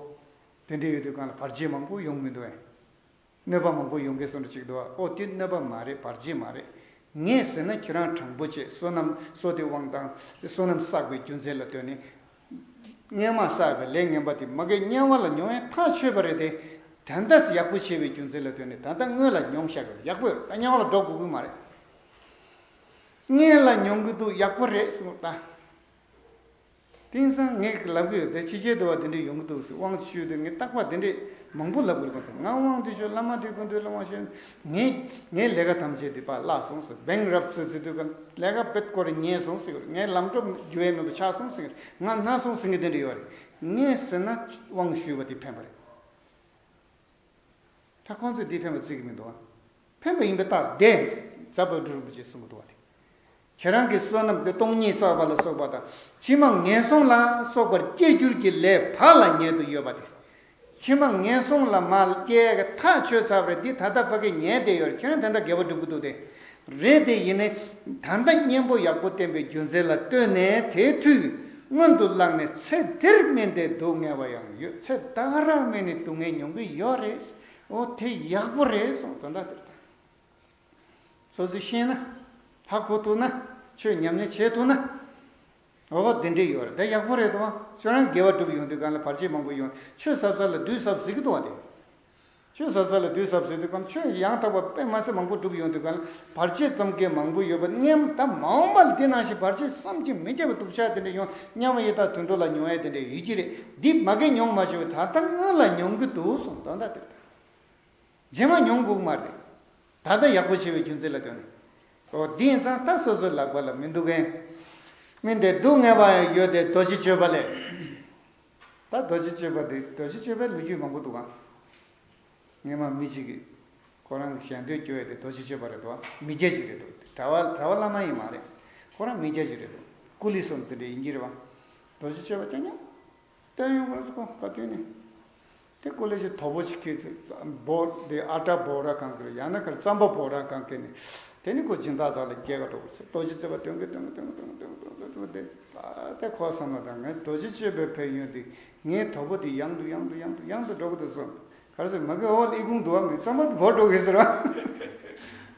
དེ་འདྲ་ཡོད་དུས་གང་ལ་བར་ཆད་མང་པོ་ཡོང་མི་འདུག་ཨེ། གནོད་པ་མང་པོ་ཡོང་གི་སོང་འགྲོ་ཅིག་འདུག་བ། ཨོ་དེ་གནོད་པ་མ་རེད། བར་ཆད་མ་རེད། ངས་ཟེར་ན་ཁྱེད་རང་དྲང་པོ་བྱས་བསོད་ནམས་བསོད་བདེ་དབང་ཐང་བསོད་ནམས་བསགས་པའི་རྒྱུ་མཚན་ལ་ལྟོས་ནས། སྔོན་མ་བསགས་པའི་ལས་ངན་པ་དེ་མ་གི་དམྱལ་བ་ལ་མྱོང་ཡས་ཐག་ཆོད་པ་རེད་དེ། ད་ལྟ་ཡག་པོ་བྱས་པའི་རྒྱུ་མཚན་ལ་ལྟོས་ནས་ད་ལྟ་སྔོན་ལ་མྱོང་བཞག་གི་ཡག་པོ་ཡོད། ད་དམྱལ་བ་ལ་འགྲོ་དགོས་ཀྱི་མ་རེད། སྔོན་ལ་མྱོང་གི་འདུག་ཡག་པོ་རེད་གསུངས་ད། དེང་སང་ངས་ལབ་གི་ཡོད་དེ་ཕྱི་རྒྱལ་དུ་བ་དེ་འདྲས་ཡོང་གི་འདུག་ཟེར། དབང་ཆུ་དེ་ངས་རྟག་པར་དེ་འདྲས་མང་པོ་ལབ་དགོས་གོ་ཚོད། ང་དབང་དེ་ཆོས་བླ་མ་དེ་ཀུན་འདུས་བླ་མ་ཞེས་ངས་ངའི་ལས་ཀ་ཐམས་ཅད་དེ་ཕར་བརླག་སོང་ཟེར། བེང་རབ་ཚེ་ཚེ་དུས་ཀ་ལས་ཀ་བེད་སྐོར་ཉེས་སོང་ཟེར། ངའི་ལམ་འགྲོ་རྒྱུ་ཡས་མེད་པ་ཆགས་སོང་ཟེར། ང་ན་སོང་ཟེར་གི་དེ་འདྲས་ཡོད་རེད། ངས་ཟེར་ན་དབང་ཞུས་པ་དེ་ཕན་པ་རེད། ད་ཁོང་ཚོས་འདི་ཕན་པ་བརྩི་གི་མི་འདུག་ཨ། ཕན་པ་ཡིན་པའི་རྟགས་དེ་ཛ་པ་འབྲུ་རིན་པོ་ཆེས་གསུང་གི་འདུག་བ་དེ། ཁྱེད་རང་གི་བསོད་ནམས་དེ་སྟོང་ཉིད་བསགས་པ་ལ་སོགས་པ་དང་ཕྱི་མ་ངན་སོང་ལ་སོགས་པར་སྐྱེ་འགྱུར་གྱི་ལས་བག་ལ་ཉལ་དུ་ཡོད་པ་དེ། ཕྱི་མ་ངན་སོང་ལ་མ་སྐྱེ་གི་ཐག་ཆོད་ཚར་བ་རེད། དེ་ད་ལྟ་ཕ་གི་ཉལ་བསྡད་ཡོད་རེད། ཁྱེད་རང་ད་ལྟ་དགེ་བ་སྒྲུབ་ཀྱི་འདུག་སྟེ། རེད་དེ་ཡིན་ནའི་ད་ལྟ་གཉེན་པོ་ཡག་པོ་བསྟེན་པའི་རྒྱུ་མཚན་ལ་ལྟོས་ནས་དེའི་མཐུས་སྔོན་དུ་བླངས་ནས་ཚེ་འདིར་སྨིན་ཏེ་སྡུག་བསྔལ་བ་ཡང་ཡོད། ཚེ་ད་ག་རང་སྨིན་ནས་སྡུག་བསྔལ་མྱོང་གི་ཡོད་རེད། འོ་དེ་ཡག་པོ་རེད་གསུངས། དོན་དག་དེར་ད་སོ་སོས་ཤེས་ན་ཧ་གོ་ཐུབ་ན་ཆོས་ཉམས་ལེན་བྱེད་ཐུབ་ན། འོ་དེ་འདྲས་ཡོད་རེད། དེ་ཡག་པོ་རེད་དོ། ཁྱོད་རང་དགེ་བ་སྒྲུབ་ཡོང་དུས་གང་ལ་བར་ཆད་མང་པོ་ཡོང་། ཆོས་ཟབ་ཟབ་ལ་བསྡུས་ཟབ་ཟེར་གི་འདུག་བ་དེ། ཆོས་ཟབ་ཟབ་ལ་བསྡུས་ཟབ་ཟེར་དུས་གང་ཆོས་ཡང་དག་པ་དཔེ་མ་སྲིད་མང་པོ་སྒྲུབ་ཡོང་དུས་གང་བར་ཆད་ཙམ་གྱི་མང་པོ་ཡོད་པ་ངས་ད་མ་འོངས་པ་ལ་དེ་ནང་བཞིན་བར་ཆད་བསམ་གྱིས་མི་ཁྱབ་པ་སྡུག་ཅག་དེ་འདྲ་ཡོང་དམྱལ་བ་ཡི་དྭགས་དུད་འགྲོ་ལ་མྱོང་ཡས་དེ་འདྲ་ཡོད་ཀྱི་རེད། འདི་མ་གི་མྱོང་མ་བྱུང་བས་ད་ལྟ་སྔོན་ལ་མྱོང་གི་འདུག་གསུངས། དོན་དག་དེར་ད། རྗེས་མ་མྱོང་དགོས་མ་རེད། ད་ལྟ་ཡག་པོ་བྱས་པའི་རྒྱུ་མཚན་ལ་ལྟོས་ནས། འོ་དེ་ཡིན་ཙང་ད་སོ་སོའི་ལག་པ་ལ་མི་འདུག་གས། མི་འདི་སྡུག་བསྔལ་བ་ཡང་ཡོད་དེ་རྡོ་རྗེ་གཅོད་པ་ལས། ད་རྡོ་རྗེ་གཅོད་པ་འདི་རྡོ་རྗེ་གཅོད་པའི་ལོ་རྒྱུས་མང་པོ་འདུག་ག། སྔོན་མ་མི་གཅིག་གིས་ཁོ་རང་གཞན་དོན་སྐྱོ་ཡས་དེ་རྡོ་རྗེ་གཅོད་པ་རེད་འདུག་ག། མི་སྐྱ་ཅིག་རེད་འདུག། གྲྭ་བ་གྲྭ་བ་བླ་མ་ཡིན་མ་རེད། ཁོ་རང་མི་སྐྱ་ཅིག་རེད་འདུག། ཀུ་ལི་སོམ་དེ་འདྲ་ཡིན་གྱི་རེད་བ། རྡོ་རྗེ་གཅོད་པ་ཅང་ཉག་སྟོན་ཡོང་བར་སོ་ཁོ་བཀའ་བསྟན་ནས། དེ་ཀོ་ལེ་ཞིག་དོ་པོ་ཞིག་ཁྱེར་ཏེ་བོ་དེ་ཨ་ཏྲ་བོ་ར་གང་གི་ཡང་ན་ཁར་རྩམ་པ་བོ་ར་གང་གི་ནས། དེ་ནི་ཁོ་སྦྱིན་བདག་ཚང་ལ་སྐྱེལ་ག་འགྲོ་དགོས་ཟེར། རྡོ་རྗེ་གཅོད་པ་སྟོན་གི་སྟོན་གི་སྟོན་གི་སྟོན་གི་སྟོན་གི་སྟོན་གི་སྟོན་གི་སྟོན་གི་དེ་ད་དེ་ཁོ་བསམ་བློ་བཏང་། ངས་རྡོ་རྗེ་གཅོད་པའི་ཕན་ཡོན་དེ་ངའི་དོ་པོ་དེ་ཡང་དུ་ཡང་དུ་ཡང་དུ་ཡང་དུ་འགྲོ་གི་འདུག་བསམ། ག་རེ་ཟེར་མ་གི་འོ་ལ་ཨི་ཁུང་འདུག་བ་མི་རྩམ་པ་དེ་བོ་འགྲོ་གི་ཟེར་བ།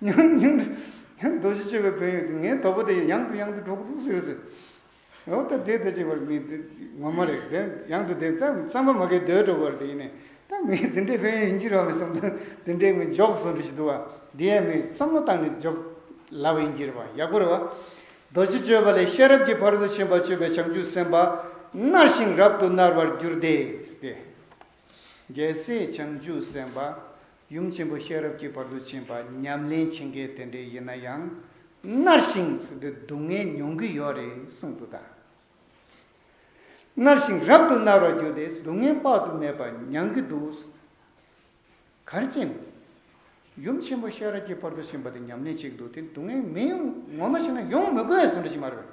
ཉུང་ཉུང་རྡོ་རྗེ་གཅོད་པའི་ཕན་ཡོན་དེ་ངའི་དོ་པོ་དེ་ཡང་དུ་ཡང་དུ་འགྲོ་གི་འདུག་ཟེར་ཟེར། འོ་ད་དེ་ད་ཅིག་བར་མི་དེ་ངོ་མ་རེད། དེ་ཡང་དུ་དེ་ད་བསམ་པ་མ་གས་སྡོད་འགྲོ་གི་རེད། དེ་ཡིན་ནས་ད་མི་དེ་འདྲའི་ཕན་ཡོན་ཡིན་གྱི་རེད་བ། མི་བསམ་ད་དེ་འདྲའི་མི་འཇོག་སོང་འདྲ་ཞིག་འདུག་བ། དེ་ཡང་མི་བསམ་བློ་བཏང་ནས་འཇོག་ལབ་ཡིན་གྱི་རེད་བ། ཡག་པོ་རེད་བ། རྡོ་རྗེ་གཅོད་པ་ལས་ཤེས་རབ་ཀྱི་ཕ་རོལ་ཏུ་ཕྱིན་པ་གཅོད་པའི་བྱང་ཆུབ་སེམས་དཔའ་མནར་ཞིང་རབ་ཏུ་མནར་བར་འགྱུར་ཏེ། གལ་སྲིད་བྱང་ཆུབ་སེམས་དཔའ་ཡུམ་ཆེན་པོ་ཤེས་རབ་ཀྱི་བར་དུ་ཕྱིན་པ་ཉམས་ལེན་བྱེད་མཁན་དེ་འདྲས་ཡིན་ན་ཡང་། མནར་ཞིང་ཟེར་དུས་སྡུག་བསྔལ་མྱོང་གི་ཡོད་རེད་གསུངས་འདུག་ད། མནར་ཞིང་རབ་ཏུ་མནར་བར་གྱུར་ཏེ་སྡུག་བསྔལ་དཔག་ཏུ་མེད་པ་མྱང་གི་འདུག། ག་རེ་བྱས་ནས། ཡུམ་ཆེན་པོ་ཤེས་རབ་ཀྱི་བར་དུ་ཕྱིན་པ་དེ་ཉམས་ལེན་བྱེད་ཀྱི་འདུག། དེ་སྡུག་བསྔལ་མི་ཡོང་། ངོ་མ་བྱས་ན་ཡོང་མི་དགོས་གསུངས་འདྲ་ཞིག་མ་རེད།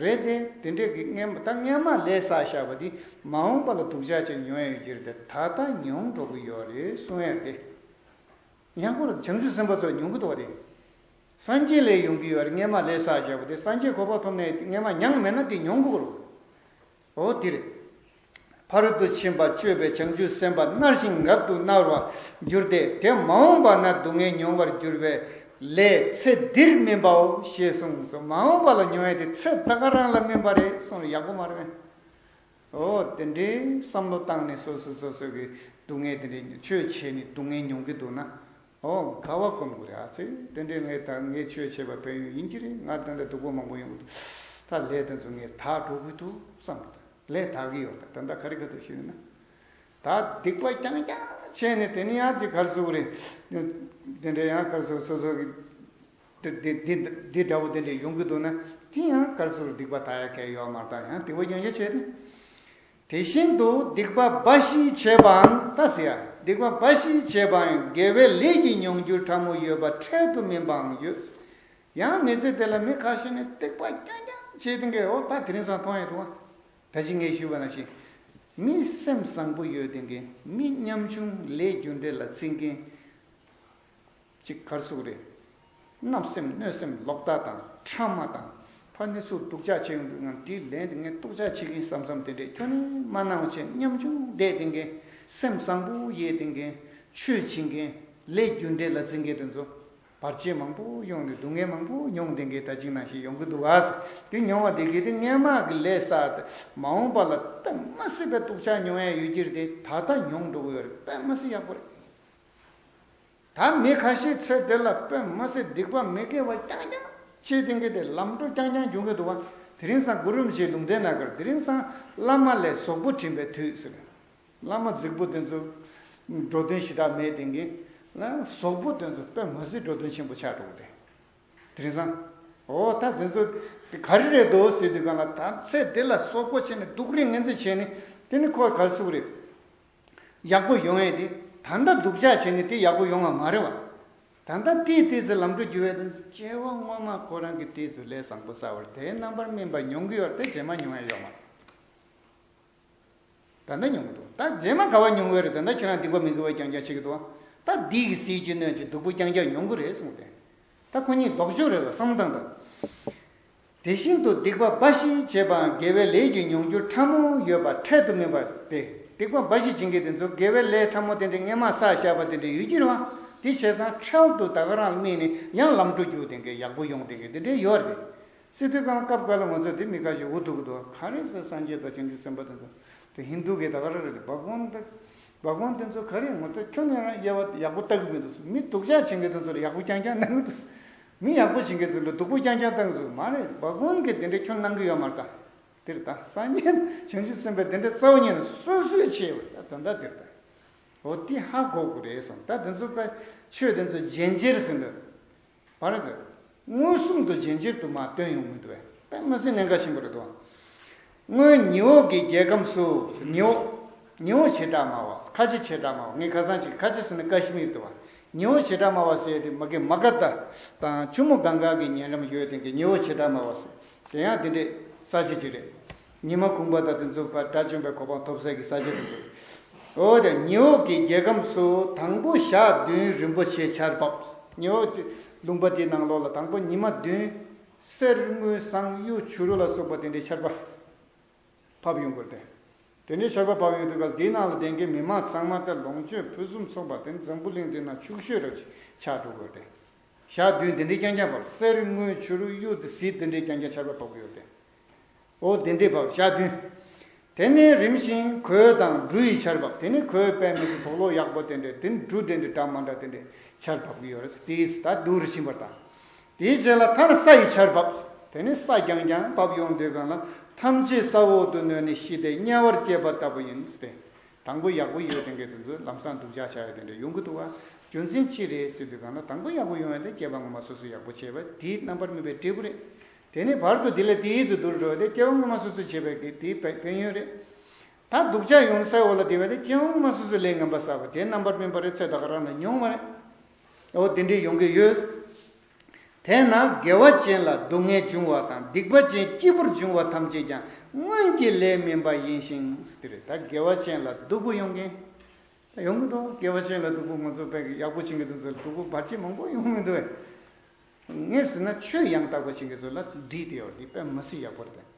རེད་དེ། དེ་འདྲས་ཀྱི་སྔན་མ་ད་སྔན་མ་ལས་བསགས་བཞག་པ་དེ་མ་འོངས་པ་ལ་སྡུག་ཅག་ཅིག་མྱོང་ཡ་ཡོད་ཀྱི་རེད་དེ། ད་ལྟ་མྱོང་འགྲོ་གི་ཡོད་རེད་གསུང་ཡ་རེད་དེ། ཡང་སྐོར་བྱང་ཆུབ་སེམས་དཔའ་ཚོས་མྱོང་གི་འདུག་བ་དེ། སངས་རྒྱས་ལས་ཡོང་གི་ཡོད་རེད། སྔས་མ་ལས་བསགས་བྱས་པ་དེ་སངས་རྒྱས་གོ་འཕང་ཐོབ་ནས་སྔས་མ་མྱངས་མེད་ན་དེ་མྱོང་དགོས་རེད། འོ་དེ་རེད། ཕ་རོལ་ཏུ་ཕྱིན་པ་སྤྱོད་པའི་བྱང་ཆུབ་སེམས་དཔའ་མནར་ཞིང་རབ་ཏུ་མནར་བར་འགྱུར་ཏེ། དེ་མ་འོངས་པ་ན་སྡུག་བསྔལ་མྱོང་བར་འགྱུར་བའི་ལས་ཚེ་འདིར་སྨིན་པའོ་ཞེས་གསུངས་སོ། མ་འོངས་པ་ལ་མྱོང་ཡ་དེ་ཚེ་ད་ག་རང་ལ་སྨིན་པ་རེད་གསུངས་ཡག་པོ་མ་རེད་པས། འོ་དེ་འདྲའི་བསམ་བློ་བཏང་ནས་སོ་སོ་སོ་སོ་གི་སྡུག་བསྔལ་དེ་འདྲའི་ཆོས་བྱས་ནས་སྡུག་བསྔལ་མྱོང་གི་འདུག་ན། ཨོ་ག་བ་སྒོམ་དགོས་རེད། ཨ་ཙི་དེ་འདྲའི་ངས་ད་ངས་ཆོས་བྱས་པ་ཕན་ཡོན་ཡིན་གྱི་རེད། ང་ད་ལྟ་སྡུག་པོ་མང་པོ་ཡོང་གི་འདུག་ད་ལས་དེ་ཚོ་ངས་དག་འགྲོ་གི་འདུག་བསམ་གི་འདུག་ལས་དག་གི་ཡོད། ད་ད་ལྟ་ག་རེ་ག་ཐུབ་ཞུས་ན། ད་སྡིག་པ་རྐྱང་རྐྱང་བྱས་ནས་དེ་ནི་ཡང་ཅིག་གར་སོང་རེད། དེ་འདྲའི་ཡང་གར་སོང་སོ་སོ་གི་དེ་དེ་དེ་དེ་འདྲ་བོ་དེ་འདྲའི་ཡོང་གི་འདུག་ན། དེ་ཡང་གར་སོང་སྡིག་པ་དག་ཡ་གལ་ཡོད་མ་རེད། ད་ཡང་སྡིག་པ་རྐྱང་རྐྱང་བྱས་ཏེ། དེ་བཞིན་དུ་སྡིག་པ་འབའ་ཞིག་བྱས་པའང་། ད་ཟེར་ཡ། སྡིག་པ་འབའ་ཞིག་བྱས་པའང་དགེ་བའི་ལས་ཀྱི་མྱོང་འགྱུར་ཕྲ་མོ་ཡོད་པ་འཕྲལ་དུ་སྨིན་པའང་ཡོད། ཡང་མི་ཚེ་དེ་ལ་མི་ཁ་ཤས་ནི་སྡིག་པ་རྐྱང་རྐྱང་བྱས་ཏེ་འགས། འོ་ད་དེ་རིང་སང་མཐོང་ཡ་འདུག་བ། ད་ཅི་ངས་ཞུས་པ་ནང་བཞིན། མི་སེམས་བཟང་པོ་ཡོད་དེ་འགས། མི་ཉམ་ཆུང་ལས་རྒྱུ་འབྲས་ལ་བརྩི་མཁན། གཅིག་གར་སོང་རེད། བརྣབ་སེམས་གནོད་སེམས་ལོག་ལྟ་དང་ཕྲ་མ་དང་། ཕ་ནི་ཚུར་སྡུག་ཅག་བྱེད་ཡོང་དུས་ང་དེའི་ལན་དེ་ངས་སྡུག་ཅག་བྱེད་ཀྱིན་བསམ་བསམ་དེ་འདྲས་ཁྱོན་ནས་མ་གནང་བ་བྱས། ཉམ་ཆུང་བསྡད་དེ་འགས། སེམས་བཟང་པོ་ཡོད་དེ་འགས། ཆོས་བྱེད་མཁན། ལས་རྒྱུ་འབྲས་ལ་བརྩི་མཁན་དེ་ཚོ་བར་ཆད་མང་པོ་ཡོང་ནས་སྡུག་བསྔལ་མང་པོ་མྱོང་དེ་འགས། ད་ཅིག་ནང་བཞིན་ཡོང་གི་འདུག་ག་ཟེར། དེ་མྱོང་བ་དེ་གས་དེ་སྔས་མ་གི་ལས་བསགས་ཏེ་མ་འོངས་པ་ལ་དཔེ་མ་སྲིད་པའི་སྡུག་ཅག་མྱོང་ཡ་ཡོད་ཀྱི་རེད་དེ། ད་ལྟ་མྱོང་འགྲོ་གི་ཡོད་རེད། དཔེ་མ་སྲིད་ཡག་པོ་རེད། ད་མི་ཁ་ཤས་ཚེ་འདི་ལ་དཔེ་མ་སྲིད་སྡིག་པ་མི་དགེ་བ་རྐྱང་རྐྱང་བྱས་ཏེ་འགས། དེ་ལམ་འགྲོ་རྐྱང་རྐྱང་འབྱུང་གི་འདུག་བ། དེ་རིང་སང་གུ་རུ་རིན་པོ་ཆེའི་ལུང་བསྟན་ནང་གར། དེ་རིང་སང་བླ་མ་ལས་གཟུགས་པོ་དྲན་པའི་དུས་ཟེར། བླ་མ་རྫིག་པོ་དེ་ཚོ་འགྲོ་དོན་ཞེ་དྲག་མེད་དེ་འགས། གཟུགས་པོ་དེ་ཚོ་དཔེ་མ་སྲིད་འགྲོ་དོན་ཆེན་པོ་ཆགས་འགྲོ་གི་རེད། དེ་རིང་སང་། འོ་ད་དེ་ཚོ་ག་རེ་རེད་འདུག་ཟེར་དུས་སྒང་ལ། ད་ཚེ་འདི་ལ་སོག་པོ་བྱས་ནས་སྡུག་རུས་ངན་ཚད་བྱས་ནས། དེ་ནི་ཁོ་གར་སོང་རེད། ཡག་པོ་ཡོང་ཡས་དེ། ད་ལྟ་སྡུག་ཅག་བྱས་ནས་དེ་ཡག་པོ་ཡོང་བ་མ་རེད་བ། ད་ལྟ་དེའི་དེ་ཚོ་ལམ་འགྲོ་རྒྱུ་བས་དེ། སྐྱེ་བ་སྔོན་མ་ཁོ་རང་གི་དེ་ཚོ་ལས་བཟང་པོ་བསགས་པ་རེད། དེའི་རྣམ་པར་སྨིན་པ་མྱོང་གི་ཡོད་རེད་དེ། རྗེས་མ་མྱོང་ཡ་ཡོད་མ་རེད། ད་ལྟ་མྱོང་གི་འདུག་ད་རྗེས་མ་ག་བ་མྱོང་གི་ཡོད་རེད། ད་ལྟ་ཁྱེད་རང་སྡིག་པ་མི་དགེ་བ་རྐྱང་རྐྱང་བྱེད་ཀྱི་འདུག་ད་སྡིག་གིས་ཟས་ཀྱིས་གནོད་ཅིང་སྡུག་པོ་རྐྱང་རྐྱང་མྱོང་གི་རེད་གསུངས་ཏེ། ད་ཁོ་གཉིས་ལྡོག་ཕྱོགས་རེད་བ། བསམ་བློ་བཏང་དང་། དེ་བཞིན་དུ་སྡིག་པ་འབའ་ཞིག་བྱས་པའང་དགེ་བའི་ལས་ཀྱི་མྱོང་འགྱུར་ཕྲ་མོ་ཡོད་པ་འཕྲལ་དུ་སྨིན་པ་སྟེ། སྡིག་པ་འབའ་ཞིག་བྱེད་མཁན་དེ་ཚོ་དགེ་བའི་ལས་ཕྲ་མོ་དེ་འདྲའི་སྔས་མ་བསགས་བཞག་པ་དེ་འདྲ་ཡོད་ཀྱི་རེད་བ། དེ་བྱས་ཙང་འཕྲལ་དུ་ད་ག་རང་ལ་སྨིན་ནས་ཡང་ལམ་འགྲོ་རྒྱུག་དེ་འདྲའི་ཡག་པོ་ཡོང་དེ་འདྲའི་དེ་འདྲའི་ཡོད་རེད། སྲིད་དུས་གང་སྐབས་འགའ་ལ་ང་ཚོ་དེ་མི་ཁ་ཤས་འུ་ཐུག་གི་འདུག་ག་རེ་ཟེར། སངས་རྒྱས་དང་བྱང་ཆུབ་སེམས་དཔའ་དེ་ཚོ་དེ་ཧིན་དུ་གི་ད་ག་རང་རེད། བ་གོན་དེ་བ་གོན་དེ་ཚོ་ག་རེ། ང་ཚོ་ཁྱོན་ནས་རང་དབྱེ་བ་ཡག་པོ་ལྟ་གི་མི་འདུག་མི་སྡུག་ཅག་བྱེད་མཁན་དེ་ཚོ་ལ་ཡག་པོ་རྐྱང་རྐྱང་གནང་གི་འདུག་མི་ཡག་པོ་བྱེད་མཁན་ཚོ་ལ་སྡུག་པོ་རྐྱང་རྐྱང་གཏོང་གི་འདུག་མ་རེད། བ་གོན་གི་དེ་འདྲ་ཁྱོན་གནང་གི་ཡོད་མ་རེད་ད། དེ་རེད་ད། སངས་རྒྱས་བྱང་ཆུབ་སེམས་དཔའི་དེ་འདྲ་རྩ་བ་ཉིད་ནས་སོ་སོའི་ཆེ་བ་ད་དོན་དག་དེ་རེད་ད། འོ་དེ་ཧ་གོ་དགོས་རེད་གསུངས། ད་དེ་ཚོ་དཔེ་ཆོས་དེ་ཚོ་རྗེན་ཅེར་ཟེར་འདུག་བར་ཟེར། མངོན་སུམ་དུ་རྗེན་ཅེར་དུ་མ་སྟོན་ཡོང་མི་འདུག་བས། དཔེ་མི་སྲིད་གནད་འགག་ཆེན་པོ་རེད་དོ། སྔོན་ཉི་འོག་གི་རྒྱལ་ཁམས་སུ། ཉི་འོག་ཉི་འོག་བྱེ་བྲག་སྨྲ་བ། ཁ་ཆེ་བྱེ་བྲག་སྨྲ་བ། ངས་ཁ་སང་ཅིག་ཁ་ཆེ་ཟེར་ན་ཀ་ཤི་མིར་འདུག་བ། ཉི་འོག་བྱེ་བྲག་སྨྲ་བ་ཟེར་དེ་མ་གི་མ་ག་ད་དང་ཆུ་མོ་གངྒཱ་གི་ཉེ་འགྲམ་ཡོད་དེ་གི་ཉི་འོག་བྱེ་བྲག་སྨྲ་བ་ཟེར། དེ་ཡང་དེ་འདྲའི་ས་ཆ་ཅིག་རེད། ཉི་མ་གུང་པ་དང་དེ་ཚོ་ཕར་དགྲ་བཅོམ་པའི་གོ་འཕང་ཐོབ་སའི་གི་ས་ཆ་དེ་ཚོ་རེད། འོ་དེ་ཉི་འོག་གི་རྒྱལ་ཁམས་སུ་དང་པོ་ཞག་བདུན་རིན་པོ་ཆེ་ཆར་བབས། ཉི་འོག་གི་ལུང་པ་དེའི་ནང་ལོགས་ལ་དང་པོ་ཉི་མ་བདུན་གསེར་དངུལ་ཟངས་གཡུ་བྱུ་རུ་ལ་སོགས་པ་དེ་འདྲའི་ཆར་པ་བབས་ཡོང་གི་རེད། དེ་འདྲའི་ཆར་པ་བབས་ཡོང་དུས་སྐབས་དེའི་ནང་ལ་བསྡད་མཁན་མི་མང་ཚང་མ་ད་ལོངས་སྤྱོད་ཕུན་སུམ་ཚོགས་པ་དེ་འཛམ་བུ་གླིང་འདི་ན་ཕྱུག་ཤོས་རབ་ཆགས་འགྲོ་གི་རེད། ཞག་བདུན་དེ་འདྲའི་རྐྱང་རྐྱང་བབས། གསེར་དངུལ་བྱུ་རུ་གཡུ་དེ་གཟི་དེ་འདྲའི་རྐྱང་རྐྱང་ཆར་པ་བབས་ཀྱི་ཡོད་དེ། འོ་དེ་འདྲའི་བབས་ཞག་བདུན། དེ་ནས་རིམ་བཞིན་གོས་དང་འབྲུ་ཡི་ཆར་བབས། དེ་ནས་གོས་དཔེ་མི་སྲིད་དོག་ལོག་ཡག་པོ་དེ་འདྲའི་དེ་ནས་འབྲུ་དེ་འདྲའི་འདྲ་མ་འདྲ་དེ་འདྲའི་ཆར་བབས་ཀྱི་ཡོད་རེད། དེས་ད་སྡུག་རུ་ཕྱིན་པ་དང་། དེའི་རྗེས་ལ་མཐར་ས་ཡི་ཆར་བབས། དེ་ནས་ས་རྐྱང་རྐྱང་བབས་ཡོང་དུས་སྒང་ལ་ཐམས་ཅད་ས་འོག་ཏུ་ནོན་ནས་ཤི་སྟེ་དམྱལ་བར་སྐྱེས་པ་ལྟ་བུ་ཡིན་ཏེ། དང་པོ་ཡག་པོ་ཡོད་དེ་འགས་དེ་ཚོ་ལམ་སང་སྡུག་ཅག་ཆགས་ཡོད་དེ་འདྲ་ཡོང་གི་འདུག་བ། རྒྱུ་མཚན་ཅི་རེད་ཟེར་དུས་སྒང་ལ་དང་པོ་ཡག་པོ་ཡོང་ཡ་དེ་སྐྱེ་བ་སྔོན་མ་སོ་སོས་ཡག་པོ་བྱས་པ་དེའི་རྣམ་པར་སྨིན་པའི་འབྲས་བུ་རེད། དེ་ནས་བར་དུ་དེ་ལས་དེའི་ཚོ་སྡུག་རུ་འགྲོ་བ་དེ་སྐྱེ་བ་སྔོན་མ་སོ་སོས་བྱས་པའི་གི་དེའི་ཕན་ཕན་ཡོན་རེད། ད་སྡུག་ཅག་ཡོང་ས་འོག་ལ་བསྡད་པ་དེ་སྐྱེ་བ་སྔོན་མ་སོ་སོས་ལས་ངན་པ་བསགས་པ་དེའི་རྣམ་པར་སྨིན་པ་རེད། ཚེ་ད་ག་རང་ལ་མྱོང་བ་རེད། འོ་དེ་འདྲའི་ཡོང་གི་ཡོད། དེས་ན་དགེ་བ་ཅན་ལ་སྡུག་བསྔལ་འབྱུང་བ་དང་སྡིག་པ་ཅན་སྐྱིད་པོར་འབྱུང་བ་ཐམས་ཅད་ཀྱང་སྔོན་གྱི་ལས་སྨིན་པ་ཡིན་ཞིང་། དེ་རེད། ད་དགེ་བ་ཅན་ལ་སྡུག་པོ་ཡོང་མཁན། ཡོང་གི་འདུག་སྐྱེ་བ་ཅན་ལ་སྡུག་པོ། ང་ཚོ་དཔེ་ཡག་པོ་བྱེད་ཀྱི་འདུག་ཟེར། སྡུག་པོ་བར་ཆད་མང་པོ་ཡོང་གི་འདུག་ངས་ཟེར་ན་ཆོས་ཡང་དག་པ་བྱེད་མཁན་ཚོ་ལ་འདྲིས་དེ་ཡོད་རེད། དེ་དཔེ་མི་སྲིད་ཡག་པོ་རེད་པས།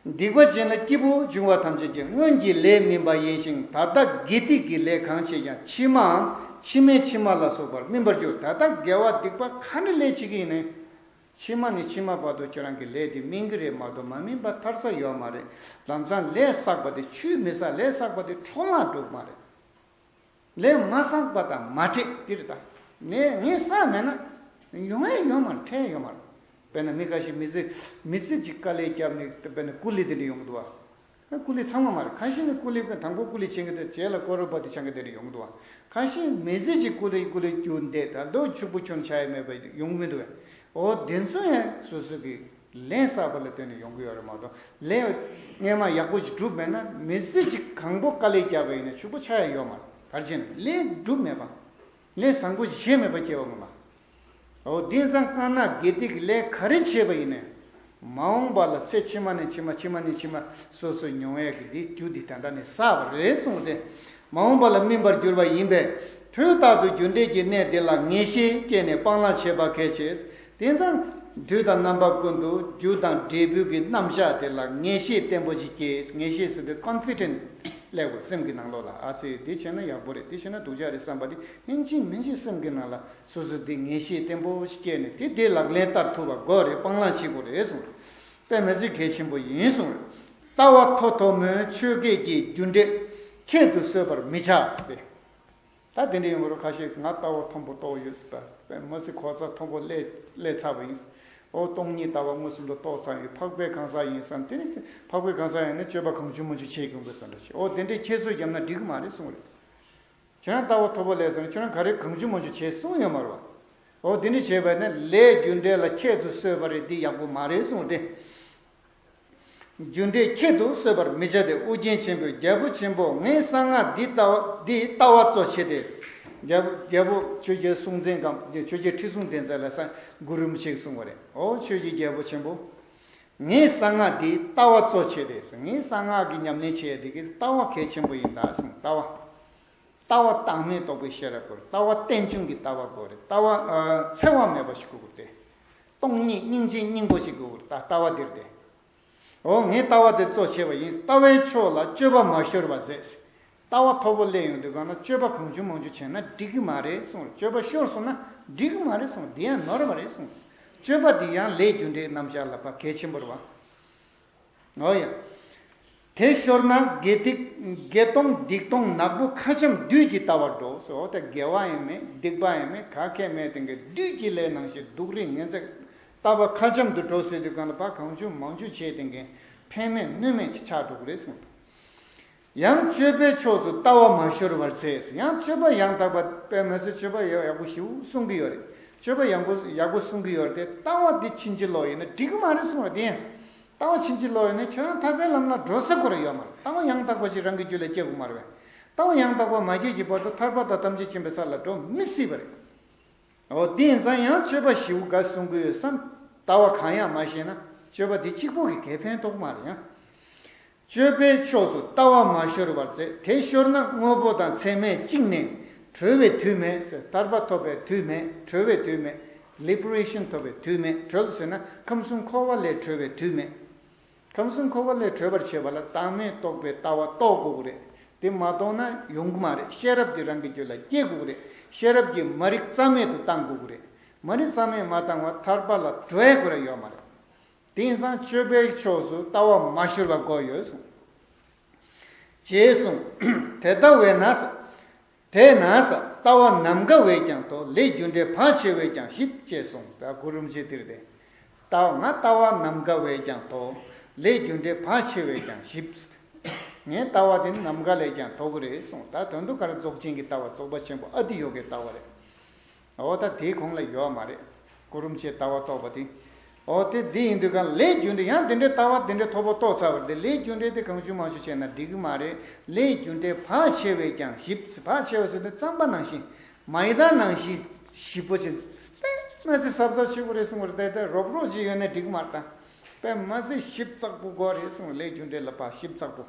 སྡིག་པ་ཅན་ལ་སྐྱིད་པོ་འབྱུང་བ་ཐམས་ཅད་ཀྱི་སྔོན་གྱི་ལས་སྨིན་པ་ཡིན་ཞིང་། ད་ལྟ་དགེ་སྡིག་གི་ལས་གང་བྱས་ཀྱང་ཕྱི་མའམ་ཕྱི་མའི་ཕྱི་མ་ལ་སོགས་པར་སྨིན་པར་འགྱུར། ད་ལྟ་དགེ་བ་སྡིག་པ་ག་འདྲ་ལས་བྱེད་ཀྱི་ཡིན་ནའི། ཕྱི་མ་ནས་ཕྱི་མ་བར་དུ་ཁྱོད་རང་གི་ལས་དེ་སྨིན་གྱི་རེད་མ་གཏོགས་མ་སྨིན་པ་ཐར་ས་ཡོད་མ་རེད། ལམ་སང་ལས་བསགས་པ་དེ་ཆུད་མི་ཟ། ལས་བསགས་པ་དེ་འཕྲོ་བརླག་འགྲོ་གི་མ་རེད། ལས་མ་བསགས་པ་དང་མ་འཕྲད་དེ་རེད་ད། ངས་ངས་བསགས་མེད་ན་ཡོང་ཡས་ཡོད་མ་རེད། འཕྲད་ཡོད་མ་རེད། དཔེར་ན་མི་ཁ་ཤས་མི་ཚེ་མི་ཚེ་གཅིག་དཀའ་ལས་བརྒྱབ་ནས་དཔེར་ན་ཀུ་ལི་དེ་འདྲ་ཡོང་གི་འདུག་བ། ཀུ་ལི་ཚང་མ་མ་རེད། ཁ་ཤས་ནི་ཀུ་ལི་དཔེ་དང་པོ་ཀུ་ལི་ཆེན་གི་དེ་རྗེས་ལ་ཀོ་རོ་པ་དེ་ཆང་གི་དེ་འདྲ་ཡོང་གི་འདུག་བ། ཁ་ཤས་མི་ཚེ་གཅིག་ཀུ་ལི་ཀུ་ལི་རྒྱུ་འདེད་ད་ལོ་ཕྱུག་པོ་ཁྱོན་ཆགས་ཡས་མེད་པ་ཡོང་གི་མི་འདུག་བས། འོ་དེ་ཚོ་ཡང་སོ་སོ་གི་ལས་བསགས་པ་ལ་བརྟེན་ནས་ཡོང་གི་ཡོད་རེད་མ་གཏོགས། ལས་སྔས་མ་ཡག་པོ་ཅིག་བསྒྲུབས་མེད་ན་མི་ཚེ་གཅིག་གང་པོ་དཀའ་ལས་བརྒྱབ་པ་ཡིན་ན་ཕྱུག་པོ་ཆགས་ཡ་ཡོད་མ་རེད། ག་རེ་བྱས་ན་ལས་བསྒྲུབས་མེད་པ། ལས་བཟང་པོ་ཞིག་བྱས་མེད་པ་སྐྱེ་བ་ངོ་མ། འོ་དེང་སང་དཀར་ནག་དགེ་སྡིག་གི་ལས་ག་རེ་བྱས་པ་ཡིན་ནའི། མ་འོངས་པ་ལ་ཚེ་ཕྱི་མ་ནས་ཕྱི་མ་ཕྱི་མ་ནས་ཕྱི་མ་སོ་སོ་མྱོང་ཡས་ཀྱི་འདི་རྒྱུ་འདི་ད་ལྟ་ནས་བསགས་པ་རེད་གསུངས་ཏེ། མ་འོངས་པ་ལ་སྨིན་པར་འགྱུར་བ་ཡིན་པས། དུས་རྟག་ཏུ་རྒྱུ་འབྲས་ཀྱི་གནས་འདི་ལ་ངེས་ཤེས་སྐྱེས་ནས་སྤང་བླང་བྱེད་པ་གལ་ཆེ། དེང་སང་དུས་དང་རྣམ་པ་ཀུན་ཏུ་རྒྱུ་དང་འབྲས་བུ་གི་རྣམ་གཞག་དེ་ལ་ངེས་ཤེས་བརྟན་པོ་ཞིག་སྐྱེས། ངེས་ཤེས་ཟེར་དུས་ཀོན་ཕི་ཌེན་ཊི་ལབ་དགོས། སེམས་ཀྱི་ནང་ལོགས་ལ་ཨ་ཙི་འདི་བྱས་ན་ཡག་པོ་རེད། འདི་བྱས་ན་སྡུག་ཅག་རེད་བསམ་པ་དེ་ཨིན་ཅི་མིན་ཅི་སེམས་ཀྱི་ནང་ལ་སོ་སོ་འདི་ངེས་ཤེས་བརྟན་པོ་ཞིག་སྐྱེས་ནས་དེ་དེ་ལག་ལེན་བསྟར་ཐུབ་པ་དགོས་རེད། སྤང་བླང་བྱེད་དགོས་རེད་གསུངས། དཔེ་མི་སྲིད་གལ་ཆེན་པོ་ཡིན་གསུངས། ལྟ་བ་མཐོ་མཐོ་མོའི་ཆོས་བརྒྱད་ཀྱི་རྒྱུ་འབྲས་ཁྱད་དུ་གསོད་པར་མི་བྱ་ཟེར་ཏེ། ད་དེ་འདྲ་ཡོང་གི་རེད། ཁ་ཤས་ང་ལྟ་བ་མཐོན་པོ་རྟོགས་ཡོད་ཟེར་བ། དཔེ་མི་སྲིད་གོ་ས་མཐོན་པོ་སླེབས་སླེབས་ཚར་བ་ཡིན། ཨོ་སྟོང་ཉིད་ལྟ་བ་མངོན་སུམ་དུ་རྟོགས་ཚར་ཡོད། འཕགས་པའི་གང་ཟག་ཡིན་བསམ། དེ་ནི་འཕགས་པའི་གང་ཟག་ཡིན་ན་སྤྱོད་པ་གང་བྱུང་མང་བྱུང་བྱེད་དགོས་པའི་བསམ་འདྲ་ཞིག་ཨོ་དེ་འདྲའི་ཁྱད་གསོད་བརྒྱབ་ན་འགྲིག་གི་མ་རེད་གསུངས་རེད། ཁྱེད་རང་ལྟ་བ་མཐོ་པོ་སླེབས་སོང་ན་ཁྱེད་རང་ག་རེ་གང་བྱུང་མང་བྱུང་བྱས་གསུངས་ཡོད་མ་རེད་བ། འོ་དེ་འདྲ་བྱས་པ་ནི་ལས་རྒྱུ་འབྲས་ལ་ཁྱད་དུ་གསོད་པ་རེད། འདི་ཡག་པོ་མ་རེད་གསུངས་ཏེ། རྒྱུ་འབྲས་ཁྱད་དུ་གསོད་པར་མི་བྱ་སྟེ། ཨོ་རྒྱན་ཆེན་པོས་རྒྱལ་པོ་ཆེན་པོ་ངའི་གསང་སྔགས་འདི་ལྟ་བ་འདི་ལྟ་བ་གཙོ་ཆེ་སྟེ། རྒྱལ་པོ་རྒྱལ་པོ་ཆོས་རྒྱལ་སྲོང་བཙན་སྒམ་ཆོས་རྒྱལ་ཁྲི་སྲོང་ལྡེ་བཙན་ལ་ས་གུ་རུ་རིན་པོ་ཆེས་གསུངས་པ་རེད། ཨོ་ཆོས་ཀྱི་རྒྱལ་པོ་ཆེན་པོ། ངའི་གསང་སྔགས་འདི་ལྟ་བ་གཙོ་ཆེ་སྟེ། ངའི་གསང་སྔགས་ཀྱི་ཉམས་ལེན་བྱེད་ཡ་འདི་གི་ལྟ་བ་གལ་ཆེན་པོ་ཡིན་ད་གསུངས། ལྟ་བ། ལྟ་བ་བརྟགས་མིན་རྟོག་པའི་ཤེས་རབ་དགོས་རེད། ལྟ་བ་རྟེན་འབྱུང་གི་ལྟ་བ་དགོས་རེད། ལྟ་བ་ཨ་འཚེ་བ་མེད་པ་ཞིག་དགོས་ཀྱི་རེད་དེ། སྟོང་ཉིད་སྙིང་རྗེ་སྙིང་པོ་ཞིག་དགོས་ཀྱི་རེད། ད་ལྟ་བ་འདིར་དེ། འོ་ངའི་ལྟ་བ་དེ་གཙོ་ཆེ་བ་ཡིན། ལྟ་བའི་ཕྱོགས་ལ་སྤྱོད་པ་མ་ཤོར་བར་མཛད། ལྟ་བ་མཐོ་པོ་སླེབས་ཡོང་དུས་གང་ན་སྤྱོད་པ་གང་བྱུང་མང་བྱུང་བྱས་ན་འགྲིག་གི་མ་རེད་གསུངས་རེད། སྤྱོད་པ་ཤོར་སོང་ན་འགྲིག་གི་མ་རེད་གསུངས་རེད། དེ་ཡང་ནོར་བ་རེད་གསུངས། སྤྱོད་པ་འདི་ཡང་ལས་རྒྱུ་འབྲས་རྣམ་གཞག་ལ་ཕ་གལ་ཆེན་པོ་རེད་བ། འོ་ཡ། དེ་ཤོར་ན་དགེ་སྡིག་དགེ་སྟོང་སྡིག་སྟོང་ནག་པོ་ཁ་འཆམ་བདུད་ཀྱི་ལྟ་བར་འགྲོ་ཟེར། འོ་ད་དགེ་བ་ཡང་མེད་སྡིག་པ་ཡང་མེད་ག་གེ་མེད་དེ་གའི་བདུད་ཀྱི་ལས་ནང་བཞིན་སྡུག་རུས་ངན་ཚད་ལྟ་བ་ཁ་འཆམ་དུ་འགྲོ་ཟེར་དུས་གང་ལ་ཕ་གང་བྱུང་མང་བྱུང་བྱས་དེ་གའི་ཕན་མེད་གནོད་མེད་ཅིག་ཆགས་འགྲོ་གི་རེད་གསུངས། ཡང་སྤྱོད་པའི་ཕྱོགས་སུ་ལྟ་བ་མ་ཤོར་བར་མཛད། ཡང་སྤྱོད་པ་ཡང་དག་པ་དཔེ་མི་སྲིད་སྤྱོད་པ་ཡག་ཡག་པོ་ཞིག་གསུང་གི་ཡོད་རེད། སྤྱོད་པ་ཡག་པོ་ཡག་པོ་གསུང་གི་ཡོད་རེད་དེ། ལྟ་བ་འདི་ཕྱིན་ཅི་ལོག་ཡིན་ན་འགྲིག་གི་མ་རེད་གསུང་རེད་དེ། ཡང་ལྟ་བ་ཕྱིན་ཅི་ལོག་ཡིན་ན་ཁྱོད་རང་ཐར་པའི་ལམ་ལ་འགྲོ་ས་ཁོ་རང་ཡོད་མ་རེད། ལྟ་བ་ཡང་དག་པ་ཞིག་རང་གི་རྒྱུད་ལ་སྐྱེ་དགོས་མ་རེད་པས། ལྟ་བ་ཡང་དག་པ་མ་སྐྱེས་ཀྱི་བར་དུ་ཐར་པ་དང་ཐམས་ཅད་མཁྱེན་པའི་ས་ལ་འགྲོ་མི་སྲིད་པ་རེད། འོ་དེ་ཡིན་ཙང་ཡང་སྤྱོད་པ་ཞིའུ་འགའ་གསུང་གི་ཡོད་བསམ། ལྟ་བ་གང་ཡང་མ་ཤེས་ན་སྤྱོད་པ་དེ་གཅིག་པོ་གིས་གའི་ཕན་ཐོགས་མ་རེད་ཡང་། སྤྱོད་པའི་ཕྱོགས་སུ་ལྟ་བ་མ་ཤོར་བར་མཛད། དེ་ཤོར་ན་དངོས་པོ་དང་མཚན་མས་བཅིངས་ནས་གྲོལ་བའི་དུས་མེད་ཟེར། ཐར་པ་ཐོབ་པའི་དུས་མེད། གྲོལ་བའི་དུས་མེད། ལི་བྷ་རེ་ཤན་ཐོབ་པའི་དུས་མེད། གྲོལ་ཟེར་ན་ཁམས་གསུམ་འཁོར་བ་ལས་གྲོལ་བའི་དུས་མེད། ཁམས་གསུམ་འཁོར་བ་ལས་གྲོལ་བར་བྱེད་པ་ལ་བདག་མེད་རྟོགས་པའི་ལྟ་བ་རྟོགས་དགོས་ཀྱི་རེད། དེ་མ་རྟོགས་ན་ཡོང་གི་མ་རེད། ཤེས་རབ་དེ་རང་གི་རྒྱུད་ལ་སྐྱེ་དགོས་ཀྱི་རེད། ཤེས་རབ་ཀྱི་མ་རིག་རྩ་མེད་དུ་བཏང་དགོས་ཀྱི་རེད། མ་རིག་རྩ་མེད་མ་བཏང་བར་ཐར་པ་ལ་འགྲོ་ཡ་ཁོ་ར་ཡོད་མ་རེད། དེ་ཡིན་ཙང་སྤྱོད་པའི་ཕྱོགས་སུ་ལྟ་བ་མ་ཤོར་བ་དགོས་ཡོད་གསུངས། ཅེས་གསུངས། དེ་ལྟ་བས་ན་ཟེར། དེས་ན་ཟེར། ལྟ་བ་ནམ་མཁའ་བས་ཀྱང་མཐོ། ལས་རྒྱུ་འབྲས་བག་ཆེ་བས་ཀྱང་ཞིབ། ཅེས་གསུངས། ད་གུ་རུ་རིན་པོ་ཆེ་འདིར་དེ། ལྟ་བ་ང་ལྟ་བ་ནམ་མཁའ་བས་ཀྱང་མཐོ། ལས་རྒྱུ་འབྲས་བག་ཆེ་བས་ཀྱང་ཞིབ། ངའི་ལྟ་བ་དེ་ནི་ནམ་མཁའ་ལས་ཀྱང་མཐོ་གི་རེད་གསུངས། ད་དོན་དུ་ག་རེ་རྫོགས་ཆེན་གྱི་ལྟ་བ་རྫོགས་པ་ཆེན་པོ་ཨ་ཏི་ཡོ་གའི་ལྟ་བ་རེད། འོ་ད་དེའི་གོང་ལ་ཡོད་མ་རེད། གུ་རུ་རིན་པོ་ཆེའི་ལྟ་བ་རྟོགས་པ་དེ། འོ་དེ་འདི་ཡིན་དུས་གང་ལས་རྒྱུ་འབྲས་ཡང་དེ་འདྲའི་ལྟ་བ་དེ་འདྲའི་མཐོ་པོ་རྟོགས་ཚར་བ་དེ་ལས་རྒྱུ་འབྲས་དེ་གང་བྱུང་མང་བྱུང་བྱས་ན་འགྲིག་གི་མ་རེད། ལས་རྒྱུ་འབྲས་བག་ཆེ་བས་ཀྱང་ཞིབ། བག་ཆེ་བ་ཟེར་དུས་རྩམ་པ་ནང་བཞིན་མ་ཡི་དྭགས་ནང་བཞིན་ཞིབ་པོ་བྱེད། དཔེ་མ་ཟད་གཟབ་གཟབ་བྱེད་དགོས་རེད་གསུངས་པ་རེད། དེ་ལྟར་རོབ་རོབ་ཅིག་ཡོད་ན་འགྲིག་གི་མ་རེད་ད། དཔེ་མ་ཟད་ཞིབ་ཚགས་པོ་དགོས་རེད་གསུངས། ལས་རྒྱུ་འབྲས་ལ་ཕར་ཞིབ་ཚགས་པོ།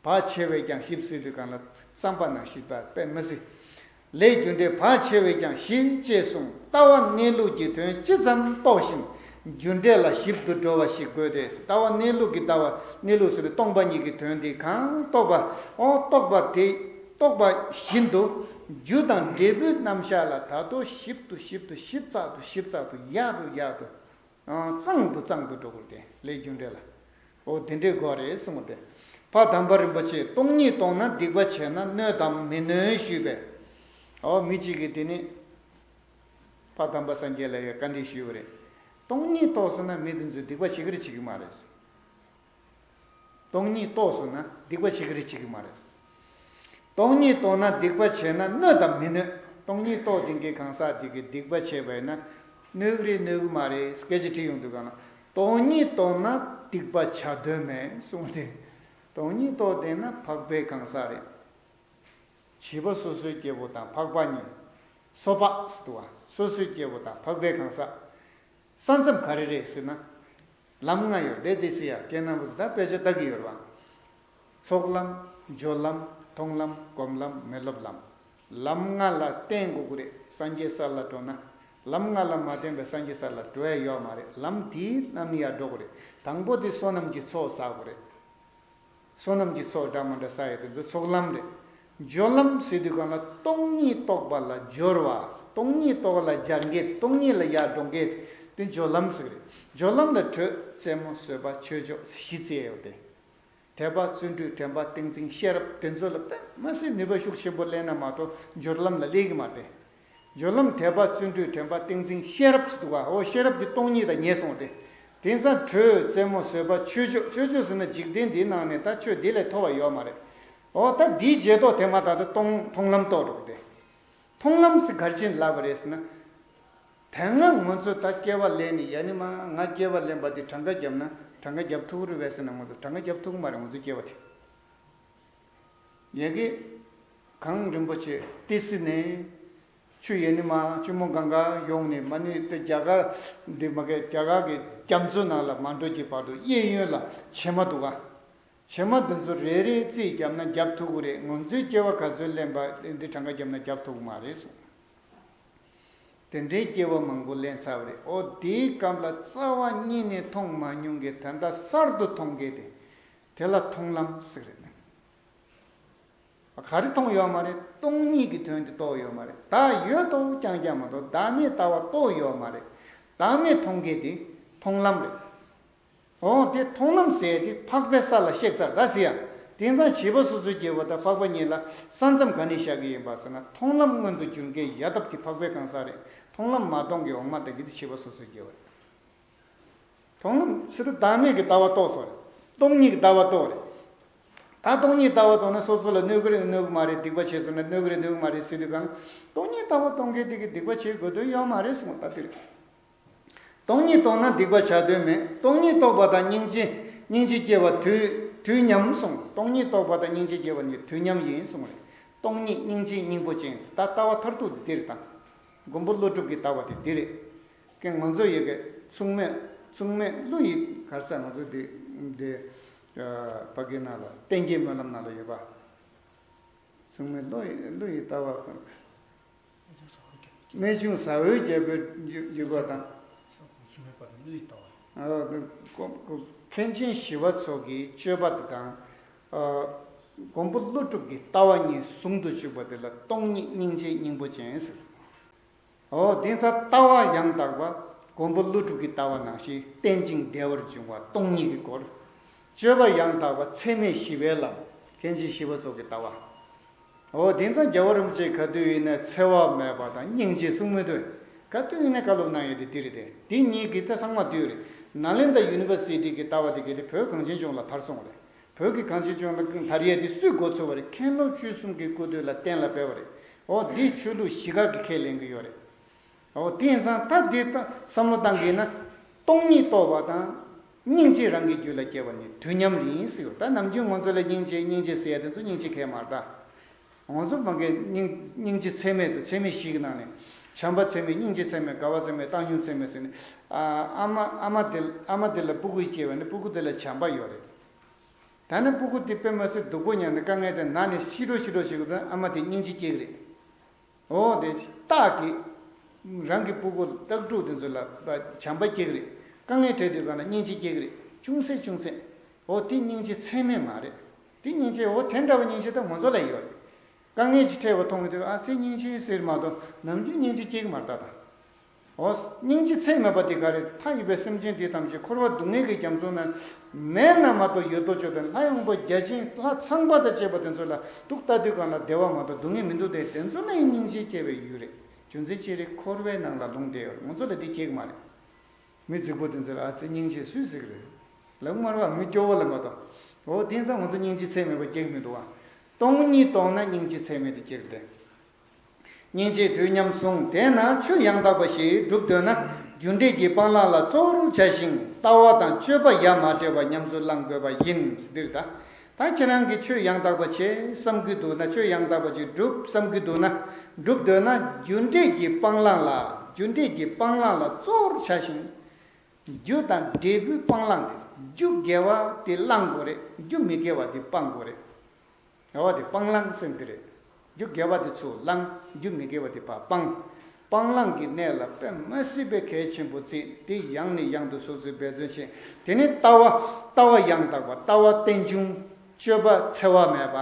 བག་ཆེ་བས་ཀྱང་ཞིབ་ཟེར་དུས་གང་ལ་བསམ་པ་ནང་ཞིབ་པ་དཔེ་མི་སྲིད། ལས་རྒྱུ་འབྲས་བག་ཆེ་བས་ཀྱང་ཞིབ་ཅེས་གསུངས། ལྟ་བ་གནས་ལུགས་ཀྱི་དོན་ཇི་ཙམ་རྟོགས་ཤིང་རྒྱུ་འབྲས་ལ་ཞིབ་ཏུ་འགྲོ་བ་ཞིག་དགོས་ཏེ། ལྟ་བ་གནས་ལུགས་ཀྱི་ལྟ་བ་གནས་ལུགས་ཟེར་ནས་སྟོང་པ་ཉིད་ཀྱི་དོན་དེ་གང་རྟོགས་པ། ཨོ་རྟོགས་པ་དེ་རྟོགས་པ་བཞིན་དུ་རྒྱུ་དང་འབྲས་བུའི་རྣམ་གཞག་ལ་ད་དུང་ཞིབ་ཏུ་ཞིབ་ཏུ་ཞིབ་ཚགས་སུ་ཞིབ་ཚགས་སུ་ཡག་ཏུ་ཡག་ཏུ། ཨང་གཙང་དུ་གཙང་དུ་འགྲོ་དགོས་ཏེ་ལས་རྒྱུ་འབྲས་ལ། འོ་དེ་འདྲའི་སྒོ་རེད་གསུངས་ཏེ། ཕ་དམ་པ་རིན་པོ་ཆེས་སྟོང་ཉིད་རྟོགས་ན་སྡིག་པ་བྱས་ན་གནོད་དམ་མི་གནོད་ཞུས་པས། འོ་མི་གཅིག་གིས་དེ་ནི་ཕ་དམ་པ་སངས་རྒྱས་ལ་ཡང་བཀའ་འདྲི་ཞུས་པ་རེད། སྟོང་ཉིད་རྟོགས་སོང་ན་མི་དེ་ཚོས་སྡིག་པ་བྱེད་ཀྱི་རེད་བྱེད་ཀྱི་མ་རེད། སྟོང་ཉིད་རྟོགས་སོང་ན་སྡིག་པ་བྱེད་ཀྱི་རེད་བྱེད་ཀྱི་མ་རེད། སྟོང་ཉིད་རྟོགས་ན་སྡིག་པ་བྱས་ན་གནོད་དམ་མི་གནོད། སྟོང་ཉིད་རྟོགས་བསྡད་མཁན་གང་ཟག་དེ་གིས་སྡིག་པ་བྱས་པ་ཡིན་ན་གནོད་ཀྱི་རེད་གནོད་ཀྱི་མ་རེད་སྐད་ཆ་དྲིས་ཡོང་དུས་གང་ལ། སྟོང་ཉིད་རྟོགས་ན་སྡིག་པ་བྱ་དོན་མེད་གསུངས་ཏེ། སྟོང་ཉིད་རྟོགས་བསྡད་ན་འཕགས་པའི་གང་ཟག་རེད། བྱིས་པ་སོ་སོའི་སྐྱེ་བོ་དང་འཕགས་པ་གཉིས། སོ་འཕགས་སུ་འདུ་བ་སོ་སོའི་སྐྱེ་བོ་དང་འཕགས་པའི་གང་ཟག་ས་མཚམས་ག་རེ་རེད་ཟེར་ན། ལམ་ལྔ་ཡོད་རེད་དེ་སྲིད་ཡ་ཁྱེད་རྣམ་པ་ཚོ་ད་དཔེ་ཆ་ལྟ་གི་ཡོད་རེད་བ། ཚོགས་ལམ། སྦྱོར་ལམ། མཐོང་ལམ། སྒོམ་ལམ། མི་སློབ་ལམ། ལམ་ལྔ་ལ་བརྟེན་དགོས་ཀྱི་རེད་སངས་རྒྱས་ས་ལ་འགྲོ་ན། ལམ་ལྔ་ལ་མ་བརྟེན་པའི་སངས་རྒྱས་ས་ལ་འགྲོ་ཡ་ཡོད་མ་རེད་ལམ་དེའི་ལམ་ནས་ཡར་འགྲོ་དགོས་རེད། དང་པོ་དེ་བསོད་ནམས་ཀྱི་ཚོགས་བསགས་དགོས་རེད། བསོད་ནམས་ཀྱི་ཚོགས་འདྲ་མི་འདྲ་བསགས་ཡ་དེ་ཚོ་ཚོགས་ལམ་རེད། སྦྱོར་ལམ་ཟེར་དུས་གང་ལ་སྟོང་ཉིད་རྟོགས་པ་ལ་སྦྱོར་བ། སྟོང་ཉིད་རྟོགས་པ་ལ་སྦྱར་མཁན་དེ་སྟོང་ཉིད་ལ་ཡར་འགྲོ་མཁན་དེ་སྦྱོར་ལམ་ཟེར་གི་རེད། སྦྱོར་ལམ་ལ་དྲོད་རྩེ་མོ་བཟོད་པ་ཆོས་མཆོག་བཞི་བརྩི་ཡོད་དེ། དད་པ་བརྩོན་འགྲུས་དྲན་པ་ཏིང་འཛིན་ཤེས་རབ་དེ་ཚོ་ལ་དཔེ་མ་སྲིད་ནུས་པ་ཤུགས་ཆེན་པོ་སླེབས་ན་མ་གཏོགས་སྦྱོར་ལམ་ལ་སླེབས་ཀྱི་མ་རེད། སྦྱོར་ལམ་དད་པ་བརྩོན་འགྲུས་དྲན་པ་ཏིང་འཛིན་ཤེས་རབ་ཟེར་འདུག་ག་འོ་ཤེས་རབ་འདི་སྟོང་ཉིད་དང་ཉེ་སོང་སྟེ། དེང་སང་དྲོད་རྩེ་མོ་བཟོད་པ་ཆོས་མཆོག་ཆོས་མཆོག་ཟེར་ན་འཇིག་རྟེན་འདིའི་ནང་ནས་ད་ཆོས་འདི་ལས་མཐོ་བ་ཡོད་མ་རེད། འོ་ད་འདིའི་རྗེས་ཐོག་དེ་མ་ཐག་ཏུ་མཐོང་མཐོང་ལམ་རྟོགས་འགྲོ་གི་རེད། མཐོང་ལམ་ཟེར་ག་རེ་བྱས་ནས་ལབ་པ་རེད་ཟེར་ན། དེ་སྔ་ང་ཚོ་ད་སྐྱེ་བ་ལེན་ནས་ཡ་ནི་མ་ང་སྐྱེ་བ་ལེན་པ་འདི་གྲངས་ཀ་བརྒྱབ་ན་གྲངས་ཀ་བརྒྱབ་ཐུབ་ཀྱི་རེད་པས་ཟེར་ན་ང་ཚོ་གྲངས་ཀ་བརྒྱབ་ཐུབ་ཀྱི་མ་རེད་ང་ཚོ་སྐྱེ་བ་དེ། ཡ་གི། གངས་རིན་པོ་ཆེ་ཏི་སེ་ནས། ཆུ་ཡ་ནི་མ་ཆུ་མོ་གངྒཱ་ཡོང་ནས་མ་ནི་དེ་རྒྱ་གར་འདི་མ་གི་རྒྱ་གར་གྱི་རྒྱ་མཚོ་ནང་ལ་མ་འགྲོ་གི་བར་དུ་གཡས་གཡོན་ལ་བྱེ་མ་འདུག་ག་བྱེ་མ་འདི་ཚོ་རེ་རེ་རྩིས་བརྒྱབ་ན་བརྒྱབ་ཐུབ་ཀྱི་རེད། ང་ཚོའི་སྐྱེ་བ་ག་ཚོད་ལེན་པ་འདི་གྲངས་ཀ་བརྒྱབ་ན་བརྒྱབ་ཐུབ་ཀྱི་མ་རེད་གསུངས། དེ་འདྲའི་སྐྱེ་བ་མང་པོ་ལེན་ཚར་བ་རེད། ཨོ་དེའི་སྐབས་ལ་རྩ་བ་ཉིད་ནས་མཐོང་མ་མྱོང་གི་དོན་དག་གསར་དུ་མཐོང་མཁན་དེ། དེ་ལ་མཐོང་ལམ་ཟེར་རེད། ག་རེ་མཐོང་ཡོད་མ་རེད། སྟོང་ཉིད་ཀྱི་དོན་དེ་རྟོགས་ཡོད་མ་རེད། བདག་ཡོད་དོ་རྐྱང་རྐྱང་མ་གཏོགས་བདག་མེད་ལྟ་བ་རྟོགས་ཡོད་མ་རེད། བདག་མེད་མཐོང་མཁན་དེ་མཐོང་ལམ་རེད། འོ་དེ་མཐོང་ལམ་ཟེར་དེ་འཕགས་པའི་ས་ལ་གཤེགས་ཚར་ད་ཟེར་ཡ། དེང་སང་བྱིས་པ་སོ་སོའི་སྐྱེ་བོ་དང་འཕགས་པ་གཉིས་ལ་ས་མཚམས་ག་ནས་བཞག་གི་ཡིན་པ་ཟེར་ན་མཐོང་ལམ་མངོན་དུ་གྱུར་མཁན་ཡ་ཐབས་ཀྱི་འཕགས་པའི་གང་ཟག་རེད། མཐོང་ལམ་མ་གཏོང་གི་འོག་མ་དང་གི་དེ་བྱིས་པ་སོ་སོའི་སྐྱེ་བོ་རེད། མཐོང་ལམ་ཕྱི་དྲོ་བདག་མེད་ཀྱི་ལྟ་བ་རྟོགས་སོང་རེད། སྟོང་ཉིད་ཀྱི་ལྟ་བ་རྟོགས་རེད། ད་སྟོང་ཉིད་ལྟ་བ་རྟོགས་ན་སོ་སོ་ལ་གནོད་ཀྱི་རེད་གནོད་ཀྱི་མ་རེད། སྡིག་པ་བྱས་སོང་ན་གནོད་ཀྱི་རེད་གནོད་ཀྱི་མ་རེད་ཟེར་དུས་གང་སྟོང་ཉིད་ལྟ་བ་རྟོགས་མཁན་དེ་གི་སྡིག་པ་བྱེད་དགོས་དོན་ཡོད་མ་རེད་གསུངས་ད་དེ་རེད། སྟོང་ཉིད་རྟོགས་ན་སྡིག་པ་བྱ་དོན་མེད། སྟོང་ཉིད་རྟོགས་པ་དང་སྙིང་རྗེ་སྙིང་རྗེ་སྐྱེ་བ་དུས་དུས་མཉམ་གསུངས། སྟོང་ཉིད་རྟོགས་པ་དང་སྙིང་རྗེ་སྐྱེ་བ་གཉིས་དུས་མཉམ་ཡིན་གསུངས་རེད། སྟོང་ཉིད་སྙིང་རྗེ་སྙིང་པོ་ཅན་ཟེར་ད་ལྟ་བ་མཐར་ཐུག་དེ་འདིར་དང་། མགོན་པོ་ཀླུ་སྒྲུབ་ཀྱི་ལྟ་བ་དེ་འདི་རེད། ཀྱེ་ང་ཚོ་ཡི་གེ་མཚུངས་མེད་མཚུངས་མེད་ཀླུ་ཡི་གར་ས་ང་ཚོ་འདི་འདི་ཕ་གི་ནང་ལ་བསྟན་རྒྱས་སྨོན་ལམ་ནང་ལ་ཡོད་པ། མཚུངས་མེད་ཀླུ་ཡི་ཀླུ་ཡི་ལྟ་བ། རྨད་བྱུང་ཟ་འོད་རྒྱལ་པོའི་བརྒྱུད་པ་དང་། མཚུངས་མེད་པ་དང་ཀླུ་ཡི་ལྟ་བ། མཁན་ཆེན་ཞི་བ་འཚོ་གི་སྤྱོད་པ་དང་། མགོན་པོ་ཀླུ་སྒྲུབ་ཀྱི་ལྟ་བ་གཉིས་ཟུང་དུ་འཇུག་པ་དེ་ལ་སྟོང་ཉིད་སྙིང་རྗེ་སྙིང་པོ་ཅན་ཟེར། འོ་དེ་ཚ་ལྟ་བ་ཡང་དག་པ། མགོན་པོ་ཀླུ་སྒྲུབ་ཀྱི་ལྟ་བ་ནང་བཞིན་རྟེན་ཅིང་འབྲེལ་བར་འབྱུང་བ་སྟོང་ཉིད་ཀྱི་སྐོར། སྤྱོད་པ་ཡང་དག་པ་ཚད་མེད་ཞི་བའི་ལམ། མཁན་ཆེན་ཞི་བ་འཚོ་གི་ལྟ་བ། འོ་དེ་ཚ་རྒྱལ་བ་རིན་པོ་ཆེ་ག་དུས་ཡིན་ན་འཚེ་བ་མེད་པ་དང་སྙིང་རྗེ་གསུང་མི་འདུག་ག་དུས་ཡིན་ན་བཀའ་སློབ་གནང་ཡས་དེ་དེ་རེད་དེ། དེ་གཉིས་ཀྱི་ད་ཚང་མ་དུས་རེད། ནཱ་ལེནྡྲ་ཡུ་ནི་ཝར་སི་ཊི་གི་ལྟ་བ་དེ་གལ་ཏེ་བོད་གངས་ཅན་ལྗོངས་ལ་དར་སོང་བ་རེད། བོད་ཀྱི་གངས་ཅན་ལྗོངས་ལ་དར་ཡས་དེ་སུས་འགོ་ཚུགས་པ་རེད། མཁན་སློབ་ཆོས་གསུམ་གྱི་སྐུ་དུས་ལ་གཏན་ལ་ཕེབས་པ་རེད། འོ་འདི་ཆོས་ལུགས་བཞི་ཀ་གི་ཁས་ལེན་གྱི་ཡོད་རེད། འོ་དེ་ཡིན་ཙང་ད་འདི་ལྟ་བསམ་བློ་བཏང་གི་ཡིན་ན། སྟོང་ཉིད་རྟོགས་པ་དང་། སྙིང་རྗེ་རང་གི་རྒྱུད་ལ་སྐྱེ་བ་གཉིས་དུས་མཉམ་ཡིན་ཟེར་བ། ད་ནམ་རྒྱུན་ང་ཚོ་ལ་སྙིང་རྗེ་སྙིང་རྗེ་ཟེར་ཡ་དེ་ཚོ་སྙིང་རྗེ་གས་མ་རེད་ད། ང་ཚོ་མ་གི་སྙིང་སྙིང་རྗེ་ཚད་མེད་ཚོ་ཚད་མེད་བཞི་གི་ནང་ནས། བྱམས་པ་ཚད་མེད་སྙིང་རྗེ་ཚད་མེད་དགའ་བ་ཚད་མེད་བཏང་སྙོམས་ཚད་མེད་ཟེར་ནས། ཨ་ཨ་མ་ཨ་མ་དེ་ཨ་མ་དེ་ལ་སྤུ་གུ་སྐྱེ་བ་ནི་སྤུ་གུ་དེ་ལ་བྱམས་པ་ཡོད་རེད། ད་ནི་སྤུ་གུ་དེ་དཔེ་མ་སྲིད་སྡུག་པོ་མྱངས་ནས་དཀའ་ངལ་དེ་ན་ནས་ཤི་འགྲོ་ཤི་འགྲོ་བྱེད་དགོས་དུས་ཨ་མ་དེ་སྙིང་རྗེ་སྐྱེ་གི་རེད། འོ་དེ་སྟག་གིས་རང་གི་སྤུ་གུ་སྟག་ཕྲུག་དེ་ཚོ་ལ་བྱམས་པ་སྐྱེ་གི་རེད། དཀའ་ངལ་འཕྲད་དུས་གང་ལ་སྙིང་རྗེ་སྐྱེ་གི་རེད། ཅུང་ཟད་ཅུང་ཟད། འོ་དེ་སྙིང་རྗེ་ཚད་མེད་མ་རེད། དེ་སྙིང་རྗེ་འོ་དེ་འདྲ་བ་སྙིང་རྗེ་ད་ང་ཚོ་ལ་ཡོད་རེད། དཀའ་ངལ་ཅིག་འཕྲད་པ་མཐོང་གི་དུས་ཨ་ཙི་སྙིང་རྗེ་ཟེར་མ་གཏོགས་ནམ་རྒྱུན་སྙིང་རྗེ་སྐྱེ་གི་མ་རེད་ད། ད་འོ། སྙིང་རྗེ་ཚད་མེད་པ་དེ་ག་རེ། མཐའ་ཡས་པའི་སེམས་ཅན་དེ་ཐམས་ཅད་འཁོར་བ་སྡུག་བསྔལ་གྱི་རྒྱ་མཚོ་ན་མེད་ན་མ་གཏོགས་ཡོད་དོ་ཅོག་དང་ལྷ་ཡོང་པོ་བརྒྱ་བྱིན་ལྷ་ཚངས་པ་དང་བཅས་པ་དེ་ཚོ་ལ་སྡུག་ལྟ་དུས་གང་ལ་བདེ་བ་མ་གཏོགས་སྡུག་བསྔལ་མི་འདུག་སྟེ། དེ་ཚོ་ལ་ཡང་སྙིང་རྗེ་སྐྱེ་བའི་ཡུལ་རེད། རྒྱུ་མཚན་ཅི་རེད། འཁོར་བའི་ནང་ལ་ལྷུང་བསྡད་ཡོད་རེད། ང་ཚོ་ལ་འདི་ཁེག་མ་རེད། མི་རྫིག་པོ་དེ་ཚོ་ལ་ཨ་ཙི་སྙིང་རྗེ་སུས་ཟེར་གི་རེད། ལབ་མ་རེད་པ། མི་སྐྱོ་བོ་ལ་མ་གཏོགས། འོ་དེ་ཙང་ང་ཚོ་སྙིང་རྗེ་ཚད་མེད་པ་སྐྱེ་གི་མི་འདུག་བ། སྟོང་ཉིད་རྟོགས་ན་སྙིང་རྗེ་ཚད་མེད་དེ་སྐྱེ་གི་རེད། སྙིང་རྗེས་དུས་མཉམ་བཟུང་། དེས་ན་ཆོས་ཡང་དག་པ་ཞིག་སྒྲུབ་འདོད་ན། རྒྱུ་འབྲས་ཀྱི་སྤང་བླང་ལ་གཙོ་བོར་བྱ་ཞིང་། ལྟ་བ་དང་སྤྱོད་པ་ཡ་མ་བྲལ་བ་ཉམས་སུ་བླང་དགོས་པ་ཡིན། འདིར་ད། ད་ཁྱེད་རང་གིས་ཆོས་ཡང་དག་པ་བྱེད་བསམ་གྱི་འདུག་ན། ཆོས་ཡང་དག་པ་ཅིག་སྒྲུབ་བསམ་གྱི་འདུག་ན། སྒྲུབ་འདོད་ན་རྒྱུ་འབྲས་ཀྱི་སྤང་བླང་ལ། རྒྱུ་འབྲས་ཀྱི་སྤང་བླང་ལ་གཙོ་བོར་བྱ་ཞིང་། རྒྱུ་དང་འབྲས་བུའི་སྤང་བླང་དེ། རྒྱུ་དགེ་བ་དེ་བླང་དགོས་རེད། རྒྱུ་མི་དགེ་བ་དེ་སྤང་དགོས་རེད། དགེ་བ་དེ་སྤང་བླང་ཟེར་དེ་རེད། རྒྱུ་དགེ་བ་དེ་ཚུར་བླང་། རྒྱུ་མི་དགེ་བ་དེ་ཕར་སྤང་། སྤང་བླང་གི་གནས་ལ་དཔེ་མ་སྲིད་པའི་གལ་ཆེན་པོ་བརྩི། དེ་ཡང་ནས་ཡང་དུ་སོ་སོས་འབད་བརྩོན་བྱེད། དེ་ནས་ལྟ་བ། ལྟ་བ་ཡང་དག་པ། ལྟ་བ་རྟེན་འབྱུང་། སྤྱོད་པ་འཚེ་བ་མེད་པ།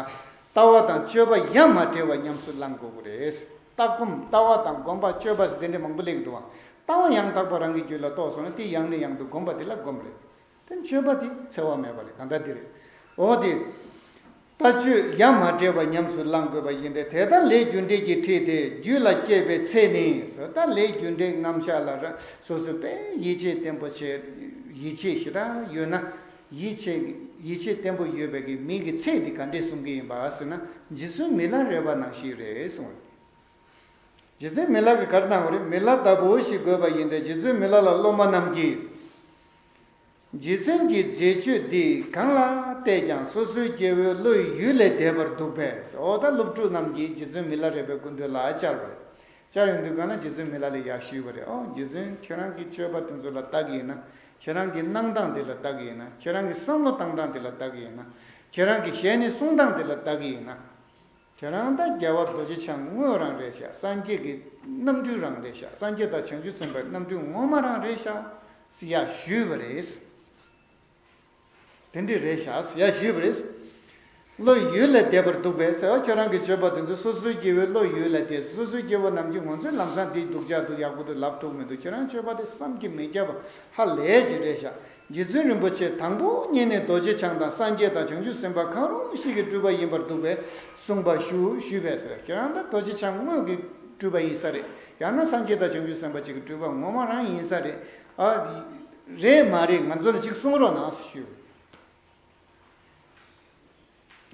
ལྟ་བ་དང་སྤྱོད་པ་ཡ་མ་བྲལ་བ་ཉམས་སུ་བླང་དགོས་ཀྱི་རེད། ལྟ་སྒོམ། ལྟ་བ་དང་སྒོམ་པ། སྤྱོད་པ་ཟེར་དེ་འདྲ་མང་པོ་སླེབས་ཀྱི་འདུག་བ། ལྟ་བ་ཡང་དག་པ་རང་གི་རྒྱུད་ལ་རྟོགས་སོང་ན་དེ་ཡང་ནས་ཡང་དུ་སྒོམ་པ་དེ་ལ་སྒོམ་རེད། དེ་སྤྱོད་པ་དེ་འཚེ་བ་མེད་པ་རེད། གང་ལྟར་འདི་རེད། འོ་དེ། ལྟ་སྤྱོད་ཡ་མ་བྲལ་བ་ཉམས་སུ་བླང་དགོས་པ་ཡིན་ཏེ། དེ་ལྟར་ལས་རྒྱུ་འབྲས་ཀྱི་ཁྲིད་དེ་རྒྱུད་ལ་སྐྱེས་པའི་ཚེ་ནི་ཟེར། ད་ལས་རྒྱུ་འབྲས་རྣམ་གཞག་ལ་ར་སོ་སོ་དཔེ་ཡིད་ཆེས་བརྟན་པོ་བྱེད། ཡིད་ཆེས་ཞེ་དྲག་ཡོད་ན། ཡིད་ཆེས། ཡིད་ཆེས་བརྟན་པོ་ཡོད་པའི་གི་མི་གི་ཚེ་འདི་ག་འདྲས་གསུང་གི་ཡིན་པ་ཟེར་ན། རྗེ་བཙུན་མི་ལ་རས་པ་ནང་བཞིན་རེད་གསུངས། རྗེ་བཙུན་མི་ལ་གིས་ག་རེ་གནང་བ་རེད། མི་ལ་ལྟ་བུ་ཞིག་དགོས་པ་ཡིན་ཏེ། རྗེ་བཙུན་མི་ལ་ལ་སློབ་མ་རྣམས་ཀྱིས། རྗེ་བཙུན་གྱི་མཛད་སྤྱོད་འདི་གང་ལ་བལྟས་ཀྱང་སོ་སོའི་རྒྱལ་པོའི་བློ་ཡུལ་ལས་འདས་པར་འདུག་པས། འོ་ད་སློབ་ཕྲུག་རྣམས་ཀྱིས་རྗེ་བཙུན་མི་ལ་རས་པའི་སྐུ་མདུན་ལ་བཅར་བ་རེད། བཅར་ཡོང་དུས་གང་ན་རྗེ་བཙུན་མི་ལ་ལས་ཡར་ཞུས་པ་རེད། ཨོ་རྗེ་བཙུན། ཁྱེད་རང་གི་སྤྱོད་པ་དེ་ཚོ་ལ་བལྟ་གི་ཡིན་ན། ཁྱེད་རང་གི་གནང་སྟངས་དེ་ལ་བལྟ་གི་ཡིན་ན། ཁྱེད་རང་གི་བསམ་བློ་བཏང་སྟངས་དེ་ལ་བལྟ་གི་ཡིན་ན། ཁྱེད་རང་གི་ཞལ་ནས་གསུང་སྟངས་དེ་ལ་བལྟ་གི་ཡིན་ན། ཁྱེད་རང་ད་རྒྱལ་བ་རྡོ་རྗེ་འཆང་དངོས་རང་རེད་ཤག་སངས་རྒྱས་ཀྱི་རྣམ་སྤྲུལ་རང་རེད་ཤག་སངས་རྒྱས་དང་བྱང་ཆུབ་སེམས་དཔའི་རྣམ་སྤྲུལ་ངོ་མ་རང་རེད་ཤག་ཟེར་ཡ་ཞུས་པ་རེད། དེ་འདྲ་རེད་ཤག་ཟེར་ཡ་ཞུས་པ་རེད། བློ་ཡུལ་ལས་འདས་པར་འདུག་པས་ཟེར་བ། ཁྱེད་རང་གི་སྤྱོད་པ་དེ་ཚོ་སོ་སོའི་སྐྱེ་བོའི་བློ་ཡུལ་ལས་འདས། སོ་སོའི་སྐྱེ་བོ་ནམ་རྒྱུན་ང་ཚོའི་ལམ་སང་འདི་སྡུག་ཅག་འདུག་ཡག་པོ་འདུག་ལབ་ཐུབ་མི་འདུག་ཁྱེད་རང་སྤྱོད་པ་དེ་བསམ་གྱིས་མི་ཁྱབ་པ་ཧ་ལས་ཅིག་རེད་ཤག་རྗེ་བཙུན་རིན་པོ་ཆེ་དང་པོ་ཉིད་ནས་རྡོ་རྗེ་འཆང་དང་སངས་རྒྱས་དང་བྱང་ཆུབ་སེམས་དཔའ་གང་རུང་ཞིག་གི་སྤྲུལ་པ་ཡིན་པར་འདུག་པས་གསུངས་པ་ཞུ་ཞུས་པས་ཟེར། ཁྱེད་རང་ད་རྡོ་རྗེ་འཆང་དངོས་ཀྱི་སྤྲུལ་པ་ཡིན་ས་རེད། ཡང་ན་སངས་རྒྱས་དང་བྱང་ཆུབ་སེམས་དཔའ་ཅིག་གི་སྤྲུལ་པ་ངོ་མ་རང་ཡིན་ས་རེད། ཨ། རེད་མ་རེད། ང་ཚོ་ལ་ཅིག་གསུང་རོགས་གནང་ཞུས།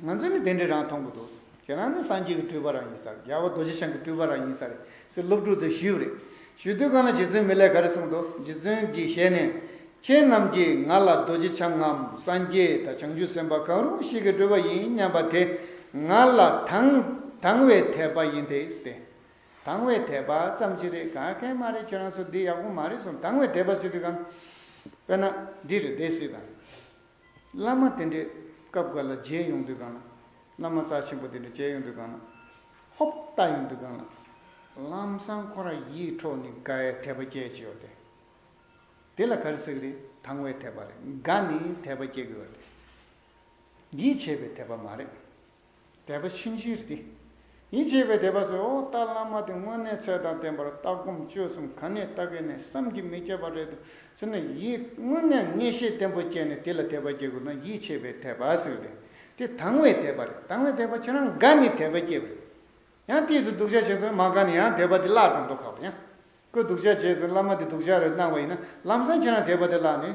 ང་ཚོས་ནི་དེ་འདྲ་རང་མཐོང་གི་འདུག་ཁྱེད་རང་ནི་སངས་རྒྱས་ཀྱི་སྤྲུལ་པ་རང་ཡིན་ས་རེད། རྒྱལ་བ་རྡོ་རྗེ་འཆང་གི་སྤྲུལ་པ་རང་ཡིན་ས་རེད་ཟེར་སློབ་ཕྲུག་ཚོས་ཞུས་པ་རེད། ཞུས་དུས་གང་ལ་རྗེ་བཙུན་མི་ལས་ག་རེ་གསུངས་འདུག་རྗེ་བཙུན་གྱི་ཞལ་ནས། ཁྱེད་རྣམས་ཀྱིས་ང་ལ་རྡོ་རྗེ་འཆང་ངམ་སངས་རྒྱས་དང་བྱང་ཆུབ་སེམས་དཔའ་གང་རུང་ཞིག་གི་སྤྲུལ་པ་ཡིན་སྙམ་པ་དེ་ང་ལ་དང་དང་བའི་དད་པ་ཡིན་ཏེ་ཟེར་ཏེ། དང་བའི་དད་པ་ཙམ་ཅིག་རེད། གང་གང་མ་རེད། ཁྱེད་རང་ཚོ་འདི་ཡག་པོ་མ་རེད་གསུངས། དང་བའི་དད་པ་ཟེར་དུས་གང་། དཔེར་ན་འདི་རེད། སྡེ་སྲིད་དང་། བླ་མ་དེ་འདྲས་སྐབས་འགའ་ལ་མཇལ་ཡོང་དུས་གང་ན། བླ་མ་རྩ་ཆེན་པོ་དེ་འདྲས་མཇལ་ཡོང་དུས་གང་ན། ཧོབ་ལྟ་ཡོང་དུས་གང་ན། ལམ་སང་ཁོ་རང་ཡིད་འཕྲོག་ནས་དགའ་ཡའི་དད་པ་སྐྱེས་ཀྱི་ཡོད་དེ། དེ་ལ་ག་རེ་ཟེར་གི་རེད། དང་བའི་དད་པ་རེད། དགའ་ནས་དད་པ་སྐྱེ་གི་ཡོད་རེད། ཡིད་ཆེས་པའི་དད་པ་མ་རེད། དད་པ་ཆུང་ཆུང་རེད་དེ། ཡིད་ཆེས་པའི་དད་པ་ཟེར། ཨོ་ད་བླ་མ་དེ་དངོས་གནས་ཚད་དང་ལྡན་པར་ལྟ་སྒོམ་སྤྱོད་གསུམ་ག་ནས་ལྟ་གི་ནས་བསམ་གྱིས་མི་ཁྱབ་པ་རེད་འདུག་ཟེར་ན། ཡིད་དངོས་གནས་ངེས་ཤེས་བརྟན་པོ་སྐྱེས་ནས་དེ་ལ་དད་པ་སྐྱེ་དགོས་ན་ཡིད་ཆེས་པའི་དད་པ་ཟེར་གི་རེད། དེ་དང་བའི་དད་པ་རེད། དང་བའི་དད་པ་ཁྱེད་རང་དགའ་ནས་དད་པ་སྐྱེས་པ་རེད། ཡང་ཏོག་ཙམ་སྡུག་ཅག་བྱས་ཙང་མ་དགའ་ནས་ཡང་དད་པ་དེ་བརླག་འགྲོ་མདོག་ཁ་པོ་ཡང་། ཁོས་སྡུག་ཅག་བྱས་ཙང་བླ་མ་དེ་སྡུག་ཅག་རེད་གནང་བ་ཡིན་ན། ལམ་སང་ཁྱེད་རང་དད་པ་དེ་བརླག་ནས།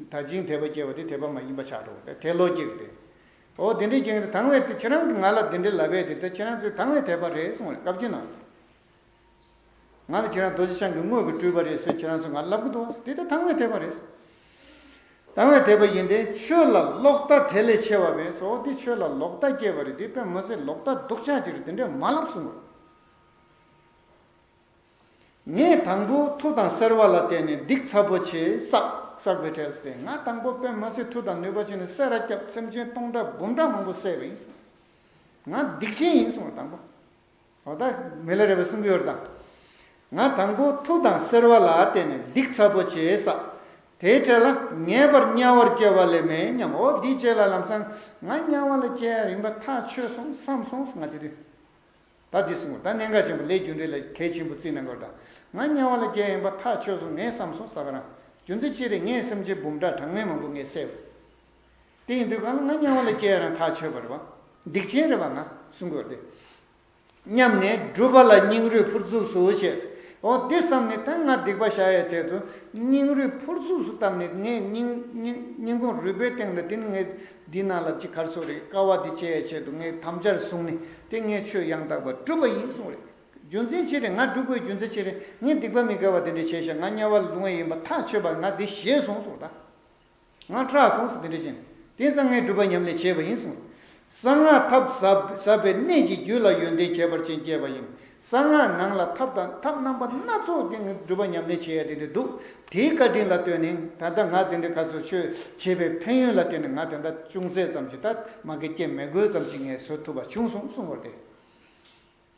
ད་ཅིང་དད་པ་སྐྱེ་བ་དེ་དད་པ་མ་ཡིན་པ་ཆགས་འགྲོ་བ་དེ་དེ་ལོ་སྐྱེ་གི་དེ། འོ་དེ་འདྲའི་རྐྱེན་གྱིས་དང་བའི་དེ་ཁྱེད་རང་གིས་ང་ལ་དེ་འདྲའི་ལབ་པས་དེ། ད་ཁྱེད་རང་ཚོས་དང་བའི་དད་པ་རེད་གསུངས་རེད། བཀའ་བཀྱོན་གནང་། ང་ལ་ཁྱེད་རང་རྡོ་རྗེ་འཆང་གི་དངོས་ཀྱི་སྤྲུལ་པ་རེད་ཟེར་ཁྱེད་རང་ཚོས་ང་ལབ་གི་འདུག་བ། དེ་ད་དང་བའི་དད་པ་རེད། དང་བའི་དད་པ་ཡིན་ཏེ། ཆོས་ལ་ལོག་ལྟ་དེ་ལས་ཆེ་བ་མེད་སོ། དེ་ཆོས་ལ་ལོག་ལྟ་སྐྱེས་པ་རེད། དེ་དཔེ་མི་སྲིད་ལོག་ལྟ་སྡུག་ཅག་ཅིག་རེད། དེ་འདྲས་མ་ལབ་གསུངས་པ། ངས་དང་པོ་མཐུ་དང་སེར་བ་ལ་བརྟེན་ནས་སྡིག་ཚ་པོ་ཆེ་བསགས། བསགས་པའི་ཁྲལ་ཟེར་ཏེ། ང་དང་པོ་དཔེ་མ་སྲིད་མཐུ་དང་ནུས་པ་ཅན་ནི་བསད་ར་བརྒྱབ། སེམས་ཅན་སྟོང་ཕྲག་འབུམ་ཕྲག་མང་པོ་བསད་པ་ཡིན་གསུངས། ང་སྡིག་ཅན་ཡིན་གསུངས་པ་དང་པོ། འོ་ད་མི་ལ་རས་པས་གསུང་གི་ཡོད་དང་། ང་དང་པོ་མཐུ་དང་སེར་བ་ལ་བརྟེན་ནས་སྡིག་ཚ་པོ་བྱས་བསགས། དེའི་གྲས་ལ་ངེས་པར་དམྱལ་བར་སྐྱེ་བ་ལས་མེད་སྙམ། འོ་འདིའི་རྗེས་ལ་ལམ་སང་ང་དམྱལ་བ་ལ་སྐྱེ་ཡ་ཡིན་པ་ཐག་ཆོད་སོང་བསམ་སོང་ང་དེ་དུས། ད་འདི་གསུངས། ད་གནད་འགག་ཆེན་པོ་ལས་རྒྱུ་འབྲས་ལ་གལ་ཆེན་པོ་བརྩིས་གནང་དགོས། ད་ང་དམྱལ་བ་ལ་སྐྱེ་ཡ་ཡིན་པ་ཐག་ཆོད་སོང་ངས་བསམ་སོང་ས་ག་རང་། རྒྱུ་མཚན་ཅི་རེད། ངས་སེམས་ཅན་འབུམ་ཕྲག་གྲངས་མེད་མང་པོ་ངས་བསད་པ། དེ་ཡིན་དུས་གང་ལ་ང་དམྱལ་བ་ལ་སྐྱེ་ཡ་རང་ཐག་ཆོད་པ་རེད་བ། སྡིག་ཅན་རེད་བ་ང་གསུང་དགོས་ཏེ། སྙམ་ནས་སྒྲུབ་པ་ལ་སྙིང་རུས་ཕུར་ཚུགས་སུ་བྱས། འོ་འདི་བསམ་ནས་ད་ང་སྡིག་པ་བཤགས་ཡའི་ཆེད་དུ་སྙིང་རུས་ཕུར་ཚུགས་སུ་བཏབ་ནས། ངས་སྙིང་སྙིང་སྙིང་ཁུང་རུས་པའི་སྟེང་ལ་དེ་ནི་ངས་འདི་ནང་ལ་ཅི་ག་རེ་ཟེར་དགོས་རེད། དཀའ་བ་འདི་སྤྱད་ཡའི་ཆེད་དུ་ངས་དམ་བཅའ་བཟུང་ནས་དེ་ངས་ཆོས་ཡང་དག་པ་སྒྲུབ་པ་ཡིན་གསུངས་རེད། རྒྱུ་མཚན་ཅི་རེད། ང་སྒྲུབ་དགོས་རྒྱུ་མཚན་ཅི་རེད། ངས་སྡིག་པ་མི་དགེ་བ་དེ་འདྲ་བྱས་ཤག་ང་དམྱལ་བ་ལ་ལྷུང་བ་ཡིན་པ་ཐག་ཆོད་པ་ང་འདི་ཞེད་སོང་གསུངས་ད། ང་སྐྲག་སོང་ཟེར་དེ་འདྲ་བཞིན། དེང་སང་ངས་སྒྲུབ་པ་ཉམས་ལེན་བྱས་པ་ཡིན་གསུངས། གསང་སྔགས་ཐབས་ཟབ་ཟབ་པའི་གནད་ཀྱིས་རྒྱུད་ལ་ཡོན་ཏན་ཁྱད་པར་ཅན་སྐྱེས་པ་ཡིན། གསང་སྔགས་ནང་ལ་ཐབས་དང་ཐབས་རྣམ་པ་སྣ་ཚོགས་ཀྱི་སྒྲུབ་པ་ཉམས་ལེན་བྱེད་ཡ་དེ་འདྲ་འདུག་དེའི་བཀའ་དྲིན་ལ་ལྟོས་ནས་ད་ལྟ་ང་དེ་འདྲ་ཁ་སོ་ཆོས་བྱེད་པའི་ཕན་ཡོན་ལ་ལྟོས་ནས་ང་དེ་འདྲ་ཅུང་ཟད་ཙམ་ཞིག་ད་མ་གི་སྐྱེ་མི་དགོས་ཙམ་ཞིག་ངས་བཟོ་ཐུབ་པ་བྱུང་སོང་གསུངས་པ་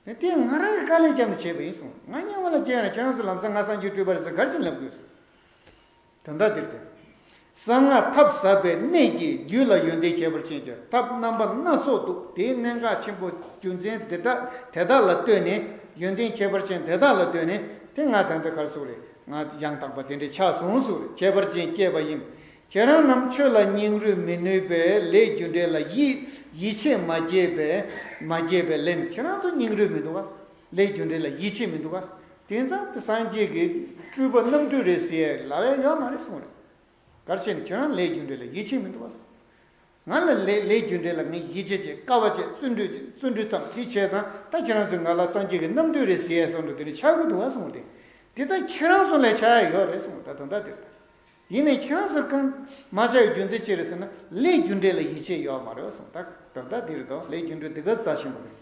རེད། དེ་ང་རང་གི་དཀའ་ལས་བརྒྱབ་ནས་བྱས་པ་ཡིན་གསུངས། ང་དམྱལ་བ་ལ་སྐྱེ་ཡ་ཁྱེད་རང་ཚོ་ལམ་སང་ང་སངས་རྒྱས་སྤྲུལ་པ་རེད་ཟེར་ག་རེ་བྱས་ནས་ལབ་དགོས་སོང་། དོན་དག་འདིར་ཏེ། གསང་སྔགས་ཐབས་ཟབ་པའི་གནད་ཀྱིས་རྒྱུད་ལ་ཡོན་ཏན་ཁྱད་པར་ཅན་གྱི་ཐབས་རྣམ་པ་སྣ་ཚོགས་འདུག་དེའི་གནད་འགག་ཆེན་པོ་རྒྱུ་མཚན་དེ་དག་དེ་དག་ལ་ལྟོས་ནས་ཡོན་ཏན་ཁྱད་པར་ཅན་དེ་དག་ལ་ལྟོས་ནས་དེ་ང་ད་ལྟ་ག་རེ་ཟེར་དགོས་རེད། ང་ཡང་དག་པ་དེ་འདྲ་ཆགས་སོང་ཟེར་དགོས་རེད། ཁྱད་པར་ཅན་སྐྱེས་པ་ཡིན། ཁྱེད་རང་རྣམས་ཆོས་ལ་སྙིང་རུས་མི་ནུས་པས་ལས་རྒྱུ་འབྲས་ལ་ཡིད་ཡིད་ཆེས་མ་སྐྱེས་པས་མ་སྐྱེས་པས་ལན། ཁྱེད་རང་ཚོ་སྙིང་རུས་མི་འདུག་ག་ལས་རྒྱུ་འབྲས་ལ་ཡིད་ཆེས་མི་འདུག་ག་དེང་སང་དེ་སངས་རྒྱས་ཀྱི་སྤྲུལ་པ་རྣམ་སྤྲུལ་རེད་ཟེར་ལབ་ཡ་ཡོད་མ་རེད་གསུངས་རེད། ག་རེ་བྱས་ནས་ཁྱེད་རང་ལས་རྒྱུ་འབྲས་ལ་ཡིད་ཆེས་མི་འདུག་ག་ང་ལ་ལས་ལས་རྒྱུ་འབྲས་ལ་ངས་ཡིད་ཆེས་བྱས། དཀའ་བ་བྱས། བརྩོན་འགྲུས་བརྩོན་འགྲུས་བརྩམས། དེ་བྱས་ཙང་ད་ཁྱེད་རང་ཚོས་ང་ལ་སངས་རྒྱས་ཀྱི་རྣམ་སྤྲུལ་རེད་ཟེར་ཡ་བསམ་འགྲོ་དེ་འདྲ་ཆགས་ཀྱི་འདུག་ག་གསུངས་ཏེ། དེ་ད་ཁྱེད་རང་ཚོ་ལ་ཆགས་ཡ་ཡོད་རེད་གསུངས། ད་དོན་དག་དེ་རེད། ཡིན་ནའི་ཁྱེད་རང་ཚོ་གང་མ་ཆགས་ཡ་རྒྱུ་མཚན་ཅི་རེད་ཟེར་ན་ལས་རྒྱུ་འབྲས་ལ་ཡིད་ཆེས་ཡོད་མ་རེད་གསུངས། ད་དོན་དག་དེ་རེད་དོ། ལས་རྒྱུ་འབྲས་དེ་ག་ཚ་ཞིམ་པོ་རེད།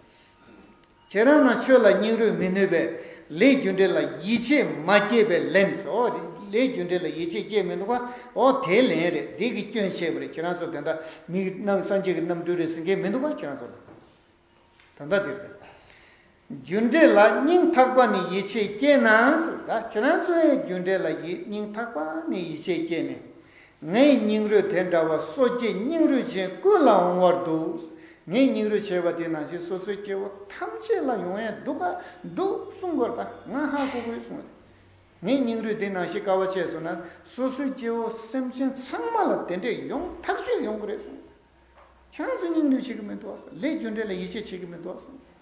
ཁྱེད་རང་རྣམས་ཆོས་ལ་སྙིང་རུས་མི་ནུས་པས་ལས་རྒྱུ་འབྲས་ལ་ཡིད་ཆེས་མ་སྐྱེས་པས་ལན་ཟེར། ཨོ། ལས་རྒྱུ་འབྲས་ལ་ཡིད་ཆེས་སྐྱེས་མི་འདུག་ག་ཨོ་དེ་ལན་རེད། འདི་གི་སྐྱོན་བཤད་པ་རེད། ཁྱེད་རང་ཚོ་དེ་འདྲ་མི་རྣམས་སངས་རྒྱས་ཀྱི་རྣམ་སྤྲུལ་རེད་ཟེར་མཁན་མི་འདུག་ག་ཁྱེད་རང་ཚོ་ལ། ད་ལྟ་འདིར་ཏེ། རྒྱུ་འབྲས་ལ་སྙིང་ཐག་པ་ནས་ཡིད་ཆེས་སྐྱེས་ན་ཟེར། ད་ཁྱེད་རང་ཚོའི་རྒྱུ་འབྲས་ལ་ཡིད་སྙིང་ཐག་པ་ནས་ཡིད་ཆེས་སྐྱེས་ནས། ངའི་སྙིང་རུས་དེ་འདྲ་བ་སོ་སྐྱེ་སྙིང་རུས་ཅན་ཀུན་ལ་འོང་བར་འདུག་ངའི་སྙིང་རུས་བྱས་པ་དེ་ནང་བཞིན་སོ་སོའི་སྐྱེ་བོ་ཐམས་ཅད་ལ་ཡོང་ཡས་འདུག་ག་འདུག་གསུང་དགོས་རེད། ད་ང་ཧ་གོ་གི་ཡོད་གསུང་བ་དེ། ངའི་སྙིང་རུས་དེ་ནང་བཞིན་དཀའ་བ་སྤྱད་སོང་ན་སོ་སོའི་སྐྱེ་བོ་སེམས་ཅན་ཚང་མ་ལ་དེ་འདྲས་ཡོང་ཐག་ཆོད་ཡོང་གི་རེད་གསུང་བ་དེ། ཁྱེད་རང་ཚོ་སྙིང་རུས་བྱེད་ཀྱི་མི་འདུག་ཨ། ལས་རྒྱུ་འབྲས་ལ་ཡིད་ཆེས་བྱེད་ཀྱི་མི་འདུག་ཨ།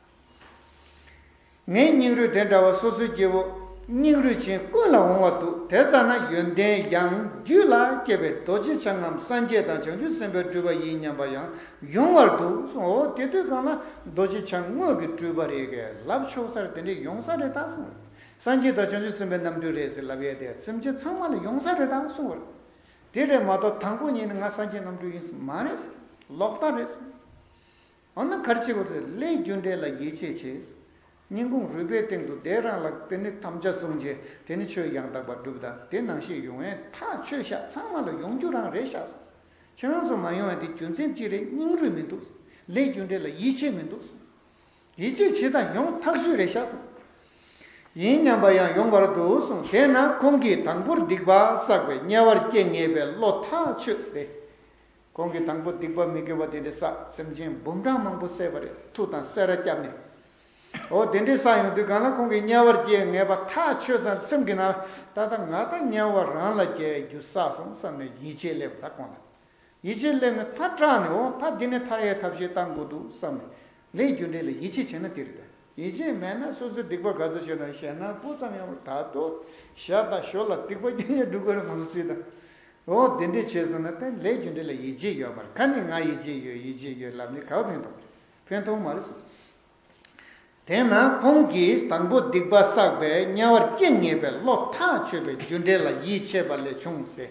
ངའི་སྙིང་རུས་དེ་འདྲ་བ་སོ་སོའི་སྐྱེ་བོ་སྙིང་རུས་ཅན་ཀུན་ལ་འོང་བར་འདུག་དེ་ཙམ་ན་ཡོན་ཏན་ཡང་རྒྱུད་ལ་སྐྱེས་པའི་རྡོ་རྗེ་འཆང་ངམ་སངས་རྒྱས་དང་བྱང་ཆུབ་སེམས་དཔའི་སྤྲུལ་པ་ཡིན་སྙམ་པ་ཡང་ཡོང་བར་འདུག་གསུངས། འོ་དེ་དུས་གང་ལ་རྡོ་རྗེ་འཆང་དངོས་ཀྱི་སྤྲུལ་པ་རེད་གས་ལབ་ཆོག་ས་རེད། དེ་འདྲས་ཡོང་ས་རེད་ད་གསུངས། སངས་རྒྱས་དང་བྱང་ཆུབ་སེམས་དཔའི་རྣམ་སྤྲུལ་རེད་ཟེར་ལབ་ཡས་དེ་སེམས་ཅན་ཚང་མ་ལ་ཡོང་ས་རེད་ད་གསུངས་པ་རེད། དེ་རེད་མ་གཏོགས་དང་པོ་ཉིད་ནས་ང་སངས་རྒྱས་རྣམ་སྤྲུལ་ཡིན་ཟེར་མ་རེད་ཟེར། ལོག་ལྟ་རེད་ཟེར། འོ་ན་ག་རེ་བྱེད་དགོས་རེད། ལས་རྒྱུ་འབྲས་ལ་ཡིད་ཆེས་བྱེད་ཟེར། སྙིང་ཁུང་རུས་པའི་སྟེང་དུ་དེ་རང་ལ་དེ་ནི་དམ་བཅའ་བཟུང་བྱས་དེ་ནི་ཆོས་ཡང་དག་པ་སྒྲུབ་དང་དེ་ནང་བཞིན་ཡོང་ཡས་ཐག་ཆོད་ཤག་ཚང་མ་ལ་ཡོང་རྒྱུ་རང་རེད་ཤག་ཟེར། ཁྱེད་རང་ཚོ་མ་ཡོང་ཡས་དེ་རྒྱུ་མཚན་ཅི་རེད། སྙིང་རུས་མི་འདུག་ཟེར། ལས་རྒྱུ་འབྲས་ལ་ཡིད་ཆེས་མི་འདུག་ཟེར། ཡིད་ཆེས་བྱེད་དང་ཡོང་ཐག་ཆོད་རེད་ཤག་གསུངས། ཡིན་སྙམ་པ་ཡང་ཡོང་བར་འདུག་གསུངས། དེས་ན་ཁོང་གིས་དང་པོར་སྡིག་པ་བསགས་པས་དམྱལ་བར་སྐྱེ་ངེས་པའི་བློ་ཐག་ཆོད་ཟེར། ཁོང་གིས་དང་པོ་སྡིག་པ་མི་དགེ་བ་དེ་འདྲ་བསགས། སེམས་ཅན་འབུམ་ཕྲག་མང་པོ་བསད་པ་རེད། མཐུ་དང་བསད་ར་བརྒྱབ་ནས། འོ་དེ་འདྲ་བསགས་ཡོང་དུས་གང་ལ་ཁོང་གིས་དམྱལ་བར་སྐྱེ་ངེས་པ་ཐག་ཆོད་ཙང་སེམས་ཀྱི་ནང་ད་ལྟ་ང་ད་དམྱལ་བ་རང་ལ་སྐྱེ་རྒྱུ་བསགས་སོང་བསམ་ནས་ཡིད་ཆེས་སླེབས་ད་ཁོང་ལ། ཡིད་ཆེས་སླེབས་ནས་ཐག་དྲག་ནས་འོ་ད་འདི་ནས་ཐར་ཡའི་ཐབས་ཤེས་བཏང་དགོས་འདུག་བསམ་ནས་ལས་རྒྱུ་འབྲས་ལ་ཡིད་ཆེས་བྱས་ན་དེ་རེད་ད། ཡིད་ཆེས་མེད་ན་སོ་སོའི་སྡིག་པ་ག་ཚོད་བྱས་ན་ཞེད་སྣང་སྤུ་ཙམ་ཡང་མེད། ད་དུང་ཞར་དང་ཞོར་ལ་སྡིག་པ་རྐྱང་རྐྱང་སྒྲུབ་དགོས་རེད་མང་སུ་སྲིད་ད། འོ་དེ་འདྲས་བྱས་སོང་ན་ད་ལས་རྒྱུ་འབྲས་ལ་ཡིད་ཆེས་ཡོད་མ་རེད། ཁ་ནས་ང་ཡིད་ཆེས་ཡོད་ཡིད་ཆེས་ཡོད་ལབ་ནས་ག་བ་ཕན་ཐོགས་རེད། ཕན་ཐོགས་མ་རེད་གསུངས། དེས་ན་ཁོང་གིས་དང་པོ་སྡིག་པ་བསགས་པས་དམྱལ་བར་སྐྱེ་ངེས་པའི་བློ་ཐག་ཆོད་པའི་རྒྱུ་འབྲས་ལ་ཡིད་ཆེས་པ་ལས་བྱུང་སྟེ།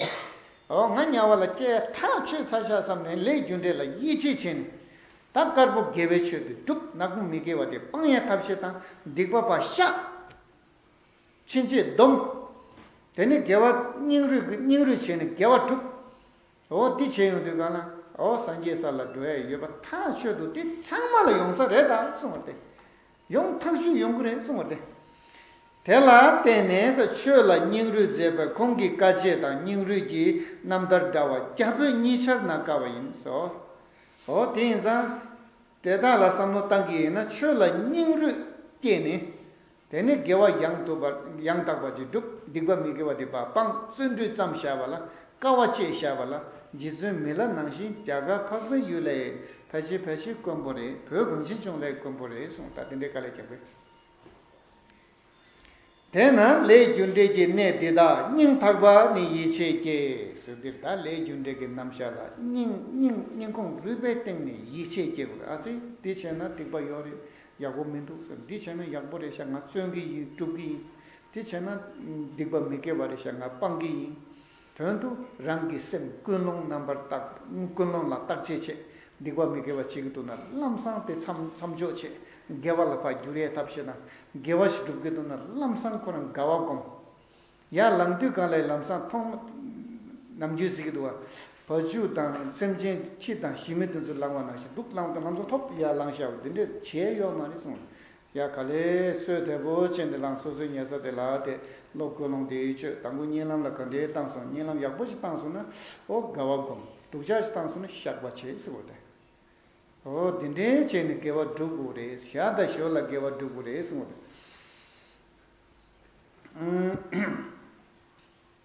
འོ་ང་དམྱལ་བ་ལ་སྐྱེ་ཐག་ཆོད་ཚར་ཤག་བསམ་ནས་ལས་རྒྱུ་འབྲས་ལ་ཡིད་ཆེས་བྱས་ནས། ད་དཀར་པོ་དགེ་བའི་ཆོས་དེ་སྒྲུབ། ནག་པོ་མི་དགེ་བ་དེ་སྤང་ཡའི་ཐབས་ཤེས་དང་སྡིག་པ་ཕར་བཤགས། ཕྱིན་ཆད་སྡོམ། དེ་ནི་དགེ་བ་སྙིང་རུས་ཀྱི་སྙིང་རུས་བྱས་ནས་དགེ་བ་སྒྲུབ། འོ་འདི་བྱས་ཡོང་དུས་གང་ལ་འོ་སངས་རྒྱས་ས་ལ་འགྲོ་ཡ་ཡོད་པ་ཐག་ཆོད་འདུག་དེ་ཚང་མ་ལ་ཡོང་ས་རེད་ད་གསུངས་པ་རེད་དེ། ཡོང་ཐག་ཆོད་ཡོང་གི་རེད་གསུངས་པ་རེད་དེ། དེ་ལ་བརྟེན་ནས་ཆོས་ལ་སྙིང་རུས་མཛད་པའི་ཁོང་གི་བཀའ་བཅད་དང་སྙིང་རུས་ཀྱི་རྣམ་ཐར་འདྲ་བ་རྒྱ་བོད་གཉིས་ཆར་ན་དཀའ་བ་ཡིན་སོ། འོ་དེ་ཡིན་ཙང་། དེ་དག་ལ་བསམ་བློ་བཏང་གི་ཡིན་ན་ཆོས་ལ་སྙིང་རུས་བསྐྱེད་ནས། དེ་ནས་དགེ་བ་ཡང་དག་པ་ཡང་དག་པ་ཅིག་སྒྲུབ། སྡིག་པ་མི་དགེ་བ་དེ་དག་སྤང་། བརྩོན་འགྲུས་བརྩམས་བཞག་པ་ལ་དཀའ་བ་སྤྱད་བཞག་པ་ལ། རྗེ་བཙུན་མི་ལ་ནང་བཞིན་རྒྱ་གར་འཕགས་པའི་ཡུལ་ལ་ཡི། ད་ཅི་ཕལ་ཆེར་དཀོན་པོ་རེད། བོད་གངས་ཅན་ལྗོངས་ལ་ཡི་དཀོན་པོ་རེད་གསུངས། ད་དེ་འདྲའི་དཀའ་ལས་རྒྱག་པས། དེས་ན་ལས་རྒྱུ་འབྲས་ཀྱི་གནས་འདི་དག་སྙིང་ཐག་པ་ནས་ཡིད་ཆེས་བསྐྱེད་ཟེར། འདིར་ད་ལས་རྒྱུ་འབྲས་ཀྱི་རྣམ་གཞག་ལ་སྙིང་སྙིང་སྙིང་ཁོང་རུས་པའི་གཏིང་ནས་ཡིད་ཆེས་བསྐྱེད་དགོས། ཨ་ཙི་འདི་བྱས་ན་སྡིག་པ་ཡོད་རེད། ཡག་པོ་མི་འདུག་ཟེར། འདི་བྱས་ན་ཡག་པོ་རེད་ཤག་ང་བརྩོན་གྱི་ཡིན། སྒྲུབ་ཀྱི་ཡིན། འདི་བྱས་ན་སྡིག་པ་མི་དགེ་བ་རེད་ཤག་ང་སྤང་གི་ཡིན། དོན་དུ་རང་གི་སེམས་ཀུན་སློང་རྣམ་པར་དག་ཀུན་སློང་ལ་བརྟག་དཔྱད་བྱེད། སྡིག་པ་མི་དགེ་བ་བྱེད་ཀྱི་འདུག་ན་ལམ་སང་དེ་མཚམས་མཚམས་འཇོག་བྱེད། དགེ་བ་ལ་ཕར་བསྒྱུར་ཡས་ཐབས་བྱེད་དང་། དགེ་བ་ཞིག་སྒྲུབ་ཀྱི་འདུག་ན་ལམ་སང་ཁོ་རང་དགའ་བ་སྒོམ། ཡར་ལངས་དུས་གང་ལ་ལམ་སང་མཐོང་། ནམ་རྒྱུན་ཟེར་གྱི་འདུག་བ། བ་ཕྱུགས་དང་སེམས་ཅན་ཁྱི་དང་ཞི་མི་དེ་ཚོ་ལངས་པ་ནང་བཞིན་འདུག་ལངས་དང་ལམ་སང་ཐོབ་ཡར་ལངས་བཞག་འདི་འདྲས་བྱས་ཡོད་མ་རེད་གསུངས། ཡ་ག་ལེ་སོས་དལ་པོ་བྱས་འདི་ལངས་སོ་སོའི་ཉལ་ས་དེ་ལ་དེ་སློབ་ཀུན་སློང་དེའི་ཆོས་དང་པོ་གཉིད་ལམ་ལ་ག་འདྲའི་བཏང་སོང་། གཉིད་ལམ་ཡག་པོ་ཞིག་བཏང་སོང་ན་ཨོ་དགའ་བ་སྒོམ། སྡུག་ཅག་ཞིག་བཏང་སོང་ན་བཤགས་པ་བྱེད་ཟེར་བ་དེ། ཨོ་དེ་འདྲའི་བྱས་ནས་དགེ་བ་སྒྲུབ་དགོས་རེད། ཞག་དང་ཞོར་ལ་དགེ་བ་སྒྲུབ་དགོས་རེད་གསུངས་པ་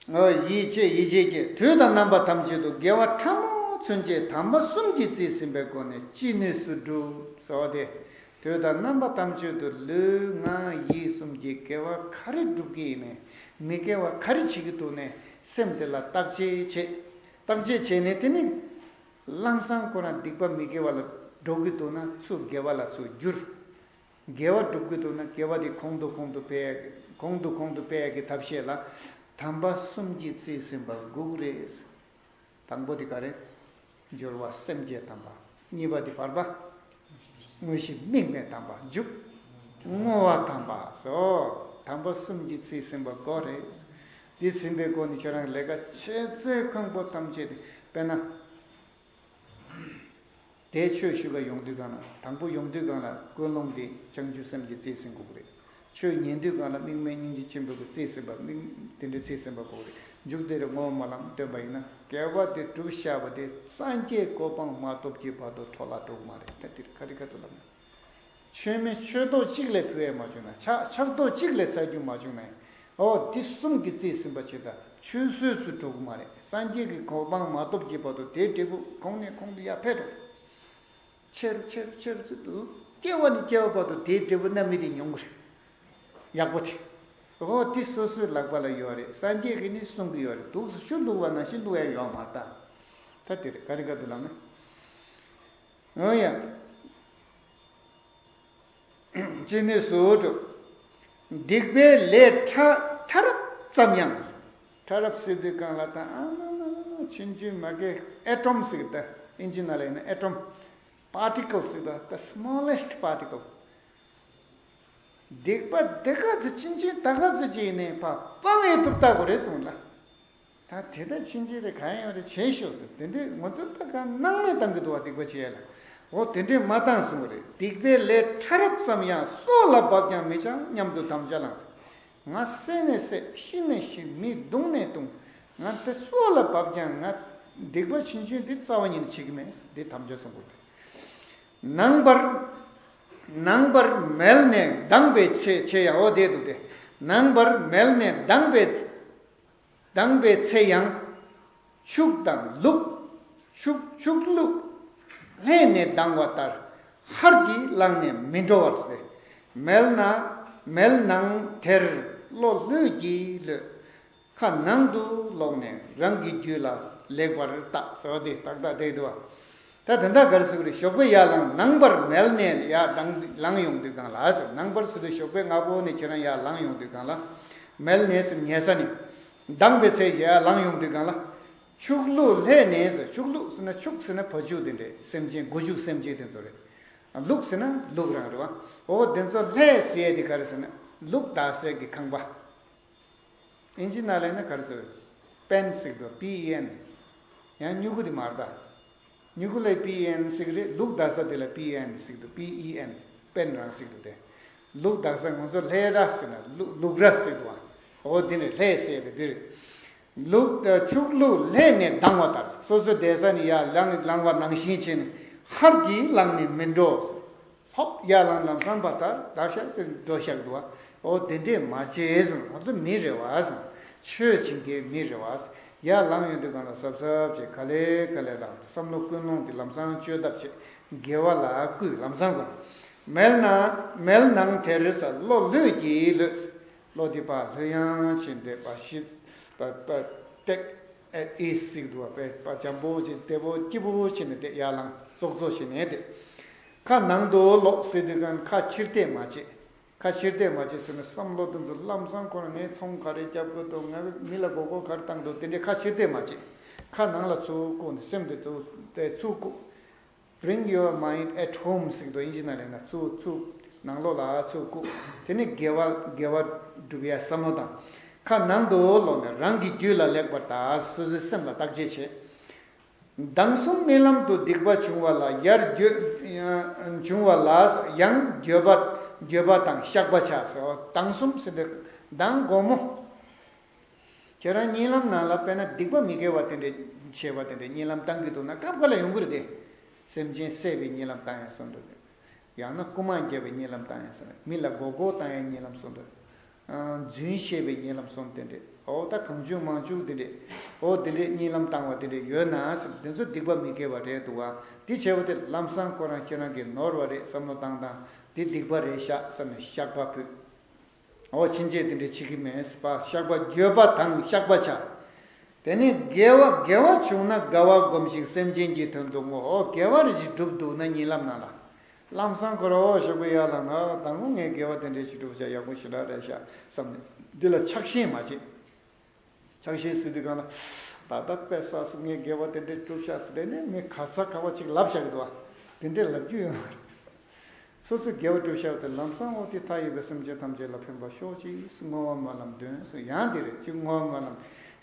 རེད། ཡིད་ཆེས་ཡིད་ཆེས་ཀྱིས་དུས་དང་རྣམ་པ་ཐམས་ཅད་དུ་དགེ་བ་ཕྲ་མོ་ཚུན་ཆད་དམ་པ་གསུམ་གྱིས་རྩིས་ཟིན་པའི་སྒོ་ནས་ཅི་ནུས་སུ་སྒྲུབ་ཟེར་བ་དེ། དུས་དང་རྣམ་པ་ཐམས་ཅད་དུ་ལུས་ངག་ཡིད་གསུམ་གྱི་དགེ་བ་ག་རེ་སྒྲུབ་ཀྱི་ཡིན་ནའི་མི་དགེ་བ་ག་རེ་བྱེད་ཀྱི་འདུག་ནའི་སེམས་དེ་ལ་བརྟག་དཔྱད་བྱེད། བརྟག་དཔྱད་བྱས་ནས་དེ་ནི་ལམ་སང་ཁོ་རང་སྡིག་པ་མི་དགེ་བ་ལ་འགྲོ་གི་འདུག་ན་ཚུར་དགེ་བ་ལ་ཚུར་བསྒྱུར། དགེ་བ་སྒྲུབ་ཀྱི་འདུག་ན་དགེ་བ་དེ་གོང་དུ་གོང་དུ་འཕེལ་ཡ་གི་གོང་དུ་གོང་དུ་འཕེལ་ཡ་གི་ཐབས་ཤེས་ལ་དམ་པ་གསུམ་གྱིས་རྩིས་ཟིན་པ་དགུ་རེད། དང་པོ་དེ་ག་རེ། སྦྱོར་བ་སེམས་བསྐྱེད་དམ་པ། གཉིས་པ་དེ་བར་པ། དངོས་གཞི་དམིགས་མེད་དམ་པ། མཇུག་བསྔོ་བ་དམ་པ་སོ། དམ་པ་གསུམ་གྱིས་རྩིས་ཟིན་པ་དགུ་རེད། དེ་ཟིན་པའི་སྒོ་ནས་ཁྱེད་རང་ལས་ཀ་བྱེད་ཚད་ཁང་པོ་ཐམས་ཅད་དེ་དཔེར་ན། དེ་ཆོས་ཞུ་ག་ཡོང་དུས་གང་ལ་དང་པོ་ཡོང་དུས་གང་ལ་ཀུན་སློང་དེ་བྱང་ཆུབ་སེམས་ཀྱི་རྩིས་ཟིན་དགོས་ཀྱི་རེད། ཆོས་ཉན་དུས་གང་ལ་དམིགས་མེད་སྙིང་རྗེ་ཆེན་པོ་གི་རྩིས་ཟིན་པ་དམིགས་དེ་འདྲའི་རྩིས་ཟིན་པ་དགོས་ཀྱི་རེད། མཇུག་དེར་བསྔོ་བ་སྨོན་ལམ་བཏོན་པ་ཡིན་ན་དགེ་བ་དེ་སྒྲུབ་བཞག་པ་དེ་སངས་རྒྱས་གོ་འཕང་མ་ཐོབ་ཀྱི་བར་དུ་འཕྲོ་བརླག་འགྲོ་གི་མ་རེད། ད་དེར་ག་རེ་ག་དུ་ལབ་ན། ཆོས་མེད་ཆོས་ཐོག་གཅིག་ལས་ཕུལ་ཡས་མ་བྱུང་ན་ཕྱག་ཕྱག་ཐོག་གཅིག་ལས་འཚལ་རྒྱུ་མ་བྱུང་ན་ཨོ་དེ་གསུམ་གྱི་རྩིས་ཟིན་པ་ཅིག་དང་ཆུད་ཟོས་སུ་འགྲོ་གི་མ་རེད། སངས་རྒྱས་ཀྱི་གོ་འཕང་མ་ཐོབ་ཀྱི་བར་དུ་དེའི་འབྲས་བུ་གོང་ནས་གོང་དུ་ཡར་འཕེལ་འགྲོ། ཆེ་རུ་ཆེ་རུ་ཆེ་རུ་ཚུལ་དུ་སྐྱེ་བ་ནས་སྐྱེ་བ་བར་དུ་དེའི་འབྲས་བུ་རྣམ་སྨིན་དེ་མྱོང་གི་རེད། ཡག་པོ་དེ། ཨོ་དེ་སོ་སོའི་ལག་པ་ལ་ཡོད་རེད། སངས་རྒྱས་ཀྱིས་ནི་གསུང་གི་ཡོད་རེད། དུག་སུ་ཆུ་བླུགས་པ་ནང་བཞིན་བླུགས་ཡ་ཡོད་མ་རེད་ད། ད་དེ་རེད་ག་རེ་ག་དུ་ལབ་ན། འོ་ཡ། ཅི་ནུས་སུ་སྒྲུབ། སྡིག་པའི་ལས་ཕྲ་ཕྲ་རབ་ཙམ་ཡང་། ཕྲ་རབ་ཟེར་དུས་གང་ལ་ད་ཨ་མ་མ་མ་ཆུང་ཆུང་མ་གི་ཨེ་ཊོམ་ཟེར་ད་ཨིན་ཇི་ནང་ལ་ཡིན་ན་ཨེ་ཊོམ་པར་ཊི་ཀལ་ཟེར་ད་the smallest particle། སྡིག་པ་དེ་ག་ཚོད་ཆུང་ཆུང་ད་ག་ཚོད་ཅིག་ཡིན་ནའི་ཕ་སྤང་ཡས་ཐུབ་ལྟ་དགོས་རེད་གསུངས་ལ། ད་དེ་ལྟར་ཕྱིན་ཅི་རེ་གང་ཡང་རེ་བྱེད་ཤོག་ཟེར། དེ་འདྲའི་ངོ་ཚོད་ལྟ་ག་སྣང་མེད་བཏང་གི་འདུག་བ་སྡིག་པ་བྱེད་ཡ་ལ། འོ་དེ་འདྲས་མ་བཏང་གསུང་གི་རེད། སྡིག་པའི་ལས་ཕྲ་རབ་ཙམ་ཡང་སྲོག་ལ་བབ་ཀྱང་མི་བྱ་སྙམ་དུ་དམ་བཅའ་བླངས་ཚེ། ང་བསད་ནས་བསད་ཤི་ནས་ཤི་མི་བརྡུང་ནས་བརྡུང་། ང་དེ་སྲོག་ལ་བབ་ཀྱང་ང་སྡིག་པ་ཆུང་ཆུང་འདི་རྩ་བ་ཉིད་ནས་བྱེད་ཀྱི་མེད་འདི་དམ་བཅའ་གསུང་གི་རེད། ནངས་པར་ནངས་པར་མལ་ནས་ལྡང་པའི་ཚེ་ཆེ་ཡང་འོ་དེ་འདུག་སྟེ། ནངས་པར་མལ་ནས་ལྡང་པའི་ལྡང་པའི་ཚེ་ཡང་། ཕྱུགས་དང་ལུག་ཕྱུགས་ཕྱུགས་ལུག་ལྷས་ནས་ལྡང་བ་ལྟར་ཧར་གྱིས་ལངས་ནས་མི་འགྲོ་བར་ཟེར། མལ་ན་མལ་ནང་དེར་བློ་ལྷོད་ཀྱིས་གློད། ཁ་ནང་དུ་ལོག་ནས་རང་གི་རྒྱུད་ལ་ལེགས་པར་བརྟག་ཟེར་བ་དེ་ཏག་ཏག་བསྡད་འདུག་བ། ད་དེ་འདྲ་ག་རེ་ཟེར་གི་རེད། ཞོགས་པ་ཡར་ལངས། ནངས་པར་མལ་ནས་ཡར་ལྡང་ལངས་ཡོང་དུས་གང་ལ་ཟེར། ནངས་པར་ཟེར་དུས་ཞོགས་པའི་སྔ་པོ་ནས་ཁྱེད་རང་ཡར་ལངས་ཡོང་དུས་གང་ལ། མལ་ནས་ཟེར་ཉལ་ས་ནས། ལྡང་པའི་ཚེ་ཡར་ལངས་ཡོང་དུས་གང་ལ། ཕྱུགས་ལུག་ལྷས་ནས་ཟེར། ཕྱུགས་ལུག་ཟེར་ན་ཕྱུགས་ཟེར་ན་བ་ཕྱུགས་དེ་འདྲས་སེམས་ཅན་སྒོ་ཕྱུགས་སེམས་ཅན་དེ་ཚོ་རེད། ལུག་ཟེར་ན་ལུག་རང་རེད་བ། འོ་དེ་ཚོ་ལྷས་ཟེར་ཡས་དེ་ག་རེ་ཟེར་ན་ལུག་བདའ་སའི་གི་ཁང་པ། ཨིན་ཇི་ནང་ལ་ཡིན་ན་ག་རེ་ཟེར། པེན་ཟེར་གི་འདུག་པི་ཨི་ཨེན། ཡང་སྨྱུ་གུ་དེ་མ་རེད་ད། སྨྱུ་གུ་ལ་པི་ཨི་ཨེན་ཟེར་གི་རེད། ལུག་འདག་ས་དེ་ལ་པི་ཨི་ཨེན་ཟེར་གི་འདུག་པི་ཨི་ཨེན། པེན་རང་ཟེར་གི་འདུག་སྟེ། ལུག་འདག་ས་ང་ཚོ་ལྷས་ར་ཟེར་ན་ལུག་ལུག་ར་ཟེར་འདུག་ཨ། འོ་དེ་ནི་ལྷས་ཟེར་བའི་དེ་རེད། ལུག་ཆུ་ལུག་ལྷས་ནས་ལྡང་བ་ལྟར་སོ་སོའི་བསྡད་ས་ནས་ཡར་ལངས་ལངས་པ་ནང་བཞིན་བྱས་ནས་ཧར་གྱིས་ལངས་ནས་མི་འགྲོ། ཧོབ་ཡར་ལངས་ལམ་སང་བ་ལྟར་བདག་ཤག་ཟེར་འགྲོ་ཤག་འདུག་བ། འོ་དེ་འདྲས་མ་བྱེད་ཟེར། ང་ཚོ་མི་རེད་བ་ཟེར། ཆོས་བྱེད་མཁན་མི་རེད་བ་ཟེར། ཡར་ལངས་ཡོང་དུས་སྒང་ལ་གཟབ་གཟབ་བྱས་ག་ལེ་ག་ལེ་ལངས་བསམ་བློ་ཀུན་སློང་དེ་ལམ་སང་བཅོས་ཐབས་བྱས་དགེ་བ་ལ་བསྐུལ་ལམ་སང་དགོངས། མལ་ན་མལ་ནང་དེར་ཟེར་བློ་ལྷོད་ཀྱིས་ལྷོད། བློ་དེ་ཕར་ལྷོད་ཡངས་བྱས་འདི་པ་ཞིབ་པ་པ་ཏེག་ཨེ་ཨིས་ཟིག་འདུག་བ། པ་འཇམ་པོ་ཅིག་བདེ་པོ་སྐྱིད་པོ་བྱས་ནས་བསྡད། ཡར་ལངས་ཙོག་ཙོག་བྱས་ནས་བསྡད། ཁ་ནང་དུ་ལོག་ཟེར་དུས་གང་ཁ་ཕྱིར་བལྟས་མ་བྱེད། ཁ་ཕྱིར་བལྟས་མ་བྱེད་ཟེར་ན་བསམ་བློ་དེ་ཚོ་ལམ་སང་ཁོ་རང་ངས་ཚོང་ག་རེ་རྒྱབ་དགོས་འདུག་ང་མི་ལ་མགོ་སྐོར་ག་རེ་བཏང་འདུག་དེ་འདྲའི་ཁ་ཕྱིར་བལྟས་མ་བྱེད། ཁ་ནང་ལ་ཚུར་བཀུག་ནས་སེམས་དེ་ཚུར་དེ་ཚུར་བཀུག Bring your mind at home ཟེར་འདུག་ཨིན་ཇི་ནང་ལ་ན་ཚུར་ཚུར་ནང་ལོགས་ལ་ཚུར་བཀུག་དེ་ནི་དགེ་བ་དགེ་བ་སྒྲུབ་ཡ་བསམ་བློ་དང་། ཁ་ནང་དུ་ལོག་ནས་རང་གི་རྒྱུད་ལ་ལེགས་པར་བརྟག་སོ་སོའི་སེམས་ལ་བརྟག་དཔྱད་བྱེད། མདང་གསུམ་རྨི་ལམ་དུ་སྡིག་པ་བྱུང་བ་ལ་ཡར་འགྱོད་བྱུང་བ་ལ་ཡང་འགྱོད་པ་འགྱོད་པ་དང་བཤགས་པ་བྱ་ཟེར། འོ་མདང་གསུམ་ཟེར་འདི་མདང་དགོང་མོ། ཁྱེད་རང་གཉིད་ལམ་ནང་ལ་དཔེར་ན་སྡིག་པ་མི་དགེ་བ་དེ་འདྲ་བྱས་པ་དེ་འདྲ་གཉིད་ལམ་བཏང་གི་འདུག་ན་སྐབས་འགའ་ལ་ཡོང་གི་རེད་དེ། སེམས་ཅན་བསད་པའི་གཉིད་ལམ་བཏང་ཡང་སོང་འདུག་ཡང་ན་རྐུ་མ་བརྒྱབ་པའི་གཉིད་ལམ་བཏང་ཡང་སོང་། མི་ལ་མགོ་སྐོར་བཏང་ཡང་གཉིད་ལམ་སོང་འདུག་རྫུན་བཤད་པའི་གཉིད་ལམ་སོང་དེ་འདྲ། འོ་ད་གང་བྱུང་མང་བྱུང་དེ་འདྲ། འོ་དེ་འདྲ་གཉིད་ལམ་བཏང་བ་དེ་འདྲ་ཡོད་ན་ཟེར། དེ་ཚོ་སྡིག་པ་མི་དགེ་བ་རེད་འདུག་བ། དེ་བྱས་པ་དེ་ལམ་སང་ཁོ་རང་ཁྱེད་རང་གིས་ནོར་བ་རེད་བསམ་བློ་བཏང་དང་དེ་སྡིག་པ་རེད་ཤག་བསམ་ནས་བཤགས་པ་ཕུལ། འོ་ཕྱིན་ཆད་དེ་འདྲ་བྱེད་ཀྱི་མེད་པ། བཤགས་པ་འགྱོད་པ་དང་བཤགས་པ་བྱ། དེ་ནས་དགེ་བ་དགེ་བ་བྱུང་ན་དགའ་བ་སྒོམ་ཞིང་སེམས་ཅན་གྱི་དོན་དུ་བསྔོ། འོ་དགེ་བ་རེ་ཞིག་བསྒྲུབས་འདུག་ན་གཉིད་ལམ་ནང་ལ། ལམ་སང་ཁོ་ར་འོ་ཞོགས་པའི་ཡར་ལངས་ན་ད་ངོ་ངས་དགེ་བ་དེ་འདྲ་ཞིག་བསྒྲུབས་བྱ་ཡག་པོ་ཞེ་དྲག་རེད་ཤག་བསམ་ནས་འདི་ལ་ཆགས་ཞེན་མ་བྱེད། ཆགས་ཞེན་ཟེར་དུས་གང་ལ། ད་ལྟ་དཔེ་བསགས་སོང་ངས་དགེ་བ་དེ་འདྲ་བསྒྲུབས་ཤག་ཟེར་དེ་ནས་མི་ག་ས་ག་བ་ཅིག་ལབ་བཞག་གི་འདུག་བ། དེ་འདྲས་ལབ་རྒྱུ་ཡོད་མ་རེད། སོ་སོས་དགེ་བ་བསྒྲུབས་ཤག་དེ་ལམ་སང་འོ་དེ་མཐའ་ཡས་པའི་སེམས་ཅན་ཐམས་ཅད་ལ་ཕན་པར་ཤོག་ཅིག་བསྔོ་བ་སྨོན་ལམ་འདོན་སོང་། ཡང་དེ་རེད་ཅིག་བསྔོ་བ་སྨོན་ལམ།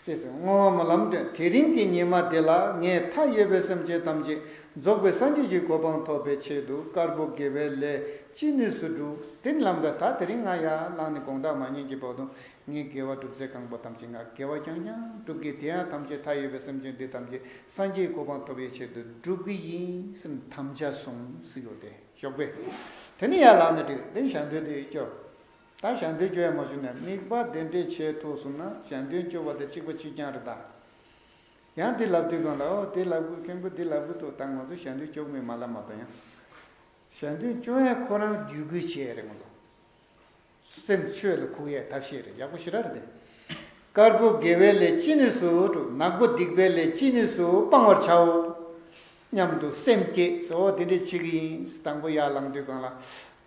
ཅེས་ཟེར་བསྔོ་བ་སྨོན་ལམ་འདོན། དེ་རིང་གི་ཉི་མ་འདི་ལ་ངས་མཐའ་ཡས་པའི་སེམས་ཅན་ཐམས་ཅད་རྫོགས་པའི་སངས་རྒྱས་ཀྱི་གོ་འཕང་ཐོབ་པའི་ཆེད་དུ་དཀར་པོ་དགེ་བའི་ལས་ཅི་ནུས་སུ་བསྒྲུབ། དེ་ལམ་ད་ད་དེ་རིང་ང་ཡར་ལངས་ནས་དགོང་དག་མ་ཉལ་གྱི་བར་དུ། ངས་དགེ་བ་སྒྲུབ་ཚད་གང་པོ་ཐམས་ཅད་ང་དགེ་བ་རྐྱང་རྐྱང་སྒྲུབ་ཀྱི། དེ་ཡང་ཐམས་ཅད་མཐའ་ཡས་པའི་སེམས་ཅན་འདི་ཐམས་ཅད་སངས་རྒྱས་གོ་འཕང་ཐོབ་པའི་ཆེད་དུ་སྒྲུབ་ཀྱི་ཡིན་ཟེར་དམ་བཅའ་བཟུང་ཟེར་ཡོད་དེ་ཞོགས་པས། དེ་ནས་ཡར་ལངས་ནས་བྲིས་དེ་ཞལ་འདོན་དེ་སྐྱོར། ད་ཞལ་འདོན་སྐྱོར་ཡ་མ་བྱུང་ན་དམིགས་པ་དེ་འདྲས་བྱས་ཐུབ་སོང་ན་ཞལ་འདོན་སྐྱོར་བ་དེ་གཅིག་པ་གཅིག་རྐྱང་རེད་ད། ཡང་དེ་ལབ་དུས་གང་ལ་ཨོ་དེ་ལབ་དགོས་མཁན་པོ་དེ་ལབ་དགོས་འདུག་ད་ང་ཚོ་ཞལ་འདོན་སྐྱོར་མེད་མ་ལབ་མ་གཏོགས་ཡང་། ཞལ་འདོན་སྐྱོར་ཡ་ཁོ་རང་བརྒྱུད་སྐུལ་བྱས་རེད་ང་ཚོ། སེམས་ཆོས་ལ་ཁུག་ཡས་ཐབས་ཤེས་རེད། ཡག་པོ་ཞེ་དྲག་རེད་དེ། དཀར་པོ་དགེ་བའི་ལས་ཅི་ནུས་སུ་སྒྲུབ། ནག་པོ་སྡིག་པའི་ལས་ཅི་ནུས་སུ་སྤང་བར་བྱའོ། སྙམ་དུ་སེམས་བསྐྱེད་ཟེར། འོ་དེ་འདྲས་བྱེད་ཀྱི་ཡིན། དང་པོ་ཡར་ལངས་དུས་གང་ལ།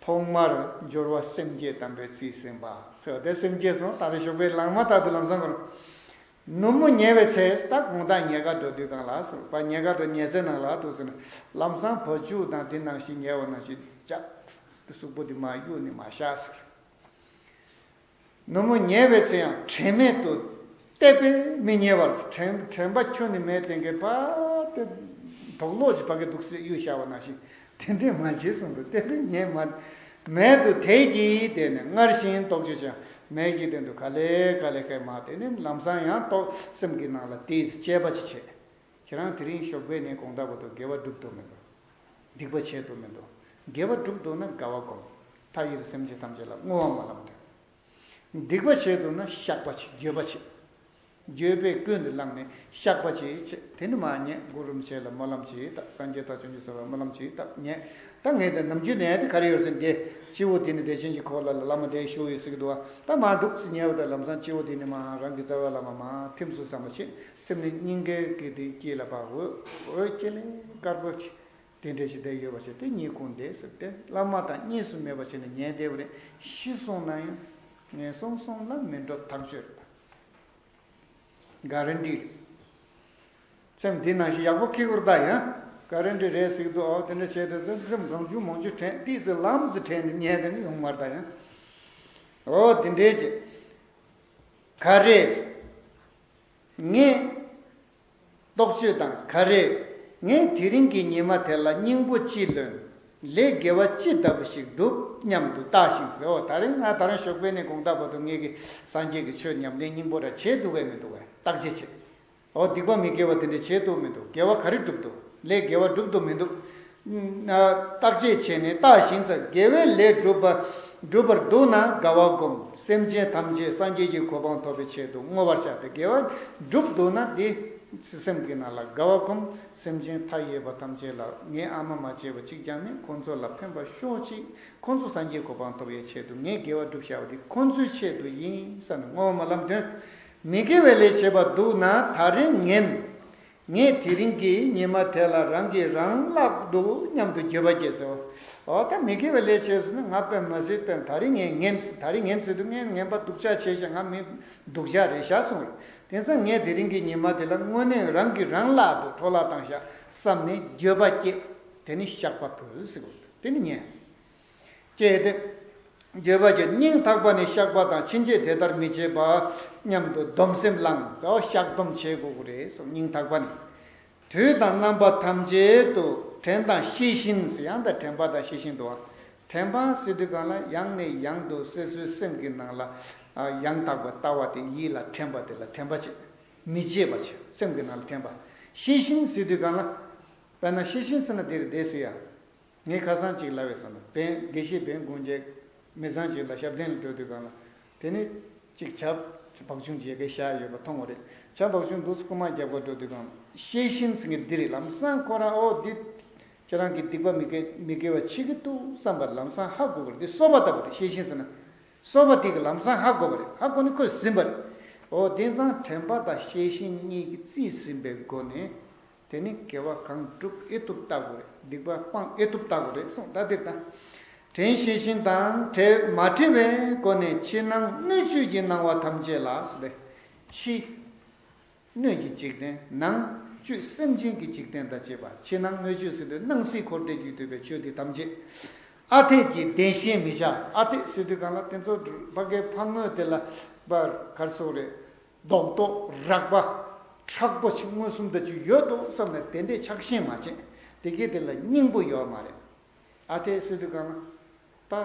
ཐོག་མར་སྦྱོར་བ་སེམས་བསྐྱེད་དམ་པའི་ཚིག་ཟིན་པ་ཟེར་བ་དེ་སེམས་བསྐྱེད་སོང་། ད་རེས་ཞོགས་པའི་ལངས་མ་ཐག་ཏུ་ལམ་སང་གང་ལ། ནུབ་མོ་ཉལ་བའི་ཚེ་ད་དགོང་དག་ཉལ་ཁར་འགྲོ་དུས་གང་ལ་ཟེར་བ། ཉལ་ཁར་འགྲོ་ཉལ་སའི་ནང་ལ་འདུག་ཟེར་ན་ལམ་སང་བ་ཕྱུགས་དང་དེ་ནང་བཞིན་ཉལ་བ་ནང་བཞིན་ལྕགས་དེ་གཟུགས་པོ་དེ་མར་གཡུག་ནས་མར་བཞག་ཟེར། ནུབ་མོ་ཉལ་བའི་ཚེ་ཡང་དྲན་མེད་དུ་གཏད་པས་མི་ཉལ་བར་ཟེར། དྲན་དྲན་པ་ཁྱོན་ནས་མེད་དེ་གའི་ཕར་དེ་དོག་ལོག་ཅིག་ཕ་གི་འདུག་སེ་གཡུག་བཞག་པ་ནང་བཞིན། དེ་འདྲས་མ་བྱེད་གསུངས་འདུག་དེ་འདྲས་ཉན་མ། མལ་དུ་དལ་གྱིས་བསྡད་ནས་སྔར་བཞིན་རྟོགས་བརྗོད་བྱ། མལ་གྱི་སྟེང་དུ་ག་ལེ་ག་ལེ་གས་མ་དེ་ནི་ལམ་སང་ཡང་རྟོགས་སེམས་ཀྱི་ནང་ལ་དེས་དཔྱད་པ་ཅིག་བྱེད། ཁྱེད་རང་དེ་རིང་ཞོགས་པའི་ནས་དགོང་དག་བར་དུ་དགེ་བ་སྒྲུབ་ཐུབ་མི་འདུག་སྡིག་པ་བྱེད་ཐུབ་མི་འདུག་དགེ་བ་སྒྲུབ་ཐུབ་ན་དགའ་བ་སྒོམ། མཐའ་ཡས་པའི་སེམས་ཅན་ཐམས་ཅད་ལ་བསྔོ་བ་སྨོན་ལམ་འདོན། སྡིག་པ་བྱེད་འདུག་ན་བཤགས་པ་བྱེད། འགྱོད་པ་བྱེད། འགྱོད་པས་ཀུན་ཏུ་བསླངས་ནས་བཤགས་པ་བྱེད་བྱེད། དེ་ནི་མ་ཉེས་སྒོ་རུམ་བྱས་ལ་སྨོན་ལམ་བྱེད་དག་སངས་རྒྱས་དང་བྱང་ཆུབ་སེམས་དཔའ་སྨོན་ལམ་བྱེད་དག་ཉེས། ད་ངས་ད་ནམ་རྒྱུན་ནས་དེ་ག་རེ་ཡོད་ཟེར་འདི་སྤྱི་བོ་དེ་ནི་བདེ་ཆེན་གྱི་འཁོར་ལ་ལ་བླ་མ་དེ་བཞུགས་ཡོད་ཟེར་གི་འདུག་བ། ད་མ་འདུག་ཟེར་ཉལ་བ་དང་ལམ་སང་སྤྱི་བོ་དེ་ནི་མ་རང་གི་རྩ་བའི་བླ་མ་མ་ཐིམ་སུ་བསམ་པ་བྱེད། སེམས་ནི་སྙིང་གའི་གི་དེ་སྐྱེས་ལ་བ་འོད་འོད་ཀྱི་ལས་དཀར་པོ་བྱེད། དེ་འདྲ་ཞིག་བསྡད་ཡོད་པ་ཞིག་དེ་གཉིད་ཁུག་བསྡད་ཟེར་ཏེ་བླ་མ་དང་གཉིས་སུ་མེད་པ་ཞིག་ནི་ཉལ་བསྡད་པ་རེད། ཤི་སོང་ན་ཡང་ངན་སོང་གསུམ་ལ་མི་འགྲོ་ཐག་ཆོད་རེད། ག་རེ་འདྲི་རེད། སེམས་འདི་ནང་བཞིན་ཡག་པོ་ཁེགས་པར་ད་ཡང་ག་རེ་འདྲི་རེད་ཟེར་གི་འདུག་ཨོ་དེ་འདྲ་བྱས་ཏེ་སེམས་གང་བྱུང་མང་བྱུང་དྲན་ཏིས་ཟེར་ལམ་ཟེར་དྲན་ནས་ཉལ་དེ་ནི་ཡོང་མར་ད་ཡང་ཨོ་དེ་འདྲའི་ཅིག་ག་རེ། ངས། རྟོག་དཔྱོད་དང་ག་རེ། ངས་དེ་རིང་གི་ཉི་མ་དེ་ལ་སྙིང་པོ་ཅི་ལོན། ལས་དགེ་བ་ཅི་ལྟ་བུ་ཞིག་བསྒྲུབ་སྙམ་དུ་བརྟགས་ཤིང་ཟེར། འོ་ད་རིང་ང་ད་རང་ཞོགས་པ་ནས་དགོང་དག་བར་དུ་ངས་ཀྱི་སངས་རྒྱས་ཀྱི་ཆོས་ཉམས་ལེན་སྙིང་པོ་ར་བྱས་འདུག་གས་མི་འདུག་གས་བརྟག་དཔྱད་བྱེད། འོ་སྡིག་པ་མི་དགེ་བ་དེ་འདྲ་བྱས་འདུག་མི་འདུག་དགེ་བ་ག་རེ་བསྒྲུབས་འདུག་ལས་དགེ་བ་བསྒྲུབས་འདུག་མི་འདུག་བརྟག་དཔྱད་བྱས་ནས་བརྟགས་ཤིང་ཟེར། དགེ་བའི་ལས་བསྒྲུབ་པ་བསྒྲུབ་པར་འདུག་ན་དགའ་བ་སྒོམ། སེམས་ཅན་ཐམས་ཅད་སངས་རྒྱས་ཀྱི་གོ་འཕང་ཐོབ་པའི་ཆེད་དུ་བསྔོ་བར་བྱ་སྟེ། དགེ་བ་བསྒྲུབས་འདུག་ན་དེ་སེམས་ཀྱི་ནང་ལ་དགའ་བ་སྒོམ། སེམས་ཅན་མཐའ་ཡས་པ་ཐམས་ཅད་ལ་ངས་ཨ་མ་མ་བྱས་པ་གཅིག་ཀྱང་མེད། ཁོང་ཚོ་ལ་ཕན་པ་ཤོག་ཅིག་ཁོང་ཚོ་སངས་རྒྱས་གོ་འཕང་ཐོབ་པའི་ཆེད་དུ་ངས་དགེ་བ་བསྒྲུབ་བཞག་པ་དེ་ཁོང་ཚོའི་ཆེད་དུ་ཡིན་བསམ་ནས་བསྔོ་བ་སྨོན་ལམ་འདོན། མི་དགེ་བའི་ལས་བྱས་པ་འདུག་ན་ད་རེས་ངན། ངས་དེ་རིང་གི་ཉི་མ་དེ་ལ་རང་གིས་རང་བརླག་འདུག་སྙམ་དུ་འགྱོད་པ་སྐྱེས་སོ། འོ་ད་མི་དགེ་བའི་ལས་བྱས་སོང་ན་ང་དཔེ་མ་སྲིད་དཔེ་ད་རིང་ངས་ངན། ད་རིང་ངན་ཟེར་དུས་ངས་ངན་པ་སྡུག་ཅག་བྱས་ཤག་ང་མི་སྡུག་ཅག་རེད་ཤག་གསུངས་རེད། དེང་སང་ངས་དེ་རིང་གི་ཉི་མ་དེ་ལ་དངོས་གནས་རང་གིས་རང་བརླག་འདུག་འཕྲོ་བརླག་བཏང་ཤག་བསམ་ནས་འགྱོད་པ་སྐྱེས། དེ་ནི་བཤགས་པ་ཕུལ་ཟེར་གོ། དེ་ནི་ཉན། ཀྱེ་དེ། འགྱོད་པ་ཀྱི་སྙིང་ཐག་པ་ནས་བཤགས་པ་དང་ཕྱིན་ཆད་དེ་ལྟར་མི་བྱེད་པ་སྙམ་དུ་སྡོམ་སེམས་བླངས་ཟེར། བཤགས་སྡོམ་བྱེད་དགོས་ཀྱི་རེད་སོ། སྙིང་ཐག་པ་ནས། དུས་དང་རྣམ་པ་ཐམས་ཅད་དུ་དྲན་དང་ཤེས་བཞིན་ཟེར། ཡང་དང་དྲན་པ་དང་ཤེས་བཞིན་དུ། དྲན་པ་ཟེར་དུས་གང་ལ་ཡང་ནས་ཡང་དུ་སོ་སོའི་སེམས་ཀྱི་ནང་ལ་ཡང་དག་པའི་ལྟ་བ་དེ་ཡིད་ལ་དྲན་པ་དེ་ལ་དྲན་པ་བྱེད། མི་བརྗེད་པ་བྱེད། སེམས་ཀྱི་ནང་ལ་དྲན་པ། ཤེས་བཞིན་ཟེར་དུས་གང་ལ། དཔེར་ན་ཤེས་བཞིན་ཟེར་ན་འདིར་བསྡད་ཟེར་ཡ། ངས་ཁ་སང་ཅིག་ལབ་པའི་བསམ་ན་བན་དགེ་བཤེས་བན་དགོངས་རྒྱལ་མི་ཚང་ཅིག་ལ་ཞབས་བརྟན་ལ་འགྲོ་དུས་གང་ལ། དེ་ནི་ཅིག་ཇ་བག་ཆུང་ཅིག་གི་བཞག་ཡོད་པ་མཐོང་བ་རེད། ཇ་བག་ཆུང་འདུག་སྐུ་མ་རྒྱབ་ཁ་འགྲོ་དུས་གང་ལ་ཤེས་བཞིན་ཟེར་མཁན་འདི་རེད། ལམ་སང་ཁོ་རང་འོ་འདི་ཁྱེད་རང་གི་སྡིག་པ་མི་དགེ་མི་དགེ་བ་བྱེད་ཀྱི་འདུག་བསམ་པ་ལམ་སང་ཧ་གོ་བ་རེད། འདི་གསོ་བ་ལྟ་བུ་རེད། ཤེས་བཞིན་ཟེར་ན་གསོ་བ་དེ་གི་ལམ་སང་ཧ་གོ་བ་རེད། ཧ་གོ་ནས་ཁོས་ཟིན་པ་རེད། འོ་དེང་སང་དྲན་པ་དང་ཤེས་བཞིན་གཉིས་ཀྱིས་རྩིས་ཟིན་པའི་སྒོ་ནས། དེ་ནི་དགེ་བ་གང་བསྒྲུབ་ཨེ་ཐུབ་བལྟ་དགོས་རེད། སྡིག་པ་སྤང་ཨེ་ཐུབ་བལྟ་དགོས་རེད་གསུངས། ད་འདིར་ད། དྲན་ཤེས་བཞིན་དང་བྲལ་མ་བྲལ་བའི་སྒོ་ནས་ཕྱི་ནང་སྣོད་བཅུད་ཀྱི་སྣང་བ་ཐམས་ཅད་ལ་ཟེར་ཏེ། ཕྱི་སྣོད་ཀྱི་འཇིག་རྟེན། ནང་བཅུད་སེམས་ཅན་གྱི་འཇིག་རྟེན་དང་བཅས་པ། ཕྱི་ནང་སྣོད་བཅུད་ཟེར་དུས་སྣང་སྲིད་འཁོར་འདས་རྒྱུད་དུ་བའི་ཆོས་དེ་ཐམས་ཅད། ཨ་འཐས་ཀྱི་བདེན་ཞེན་མི་བྱ། ཨ་འཐས་ཟེར་དུས་གང་ལ་དེ་ཚོ་ཕ་གའི་ཕ་དངོས་དེ་ལ་པར་གར་སོགས་རེད། རྡོག་རྡོག་རགས་པ། མཁྲེགས་པོ་ཆེ་མངོན་སུམ་དུ་ཅིག་ཡོད་དོ་བསམ་ནས་དེ་འདྲའི་ཆགས་ཞེན་མ་བྱེད། དེ་གས་དེ་ལ་སྙིང་པོ་ཡོད་མ་རེད། ཨ་འཐས་ཟེར་དུས་གང་ད་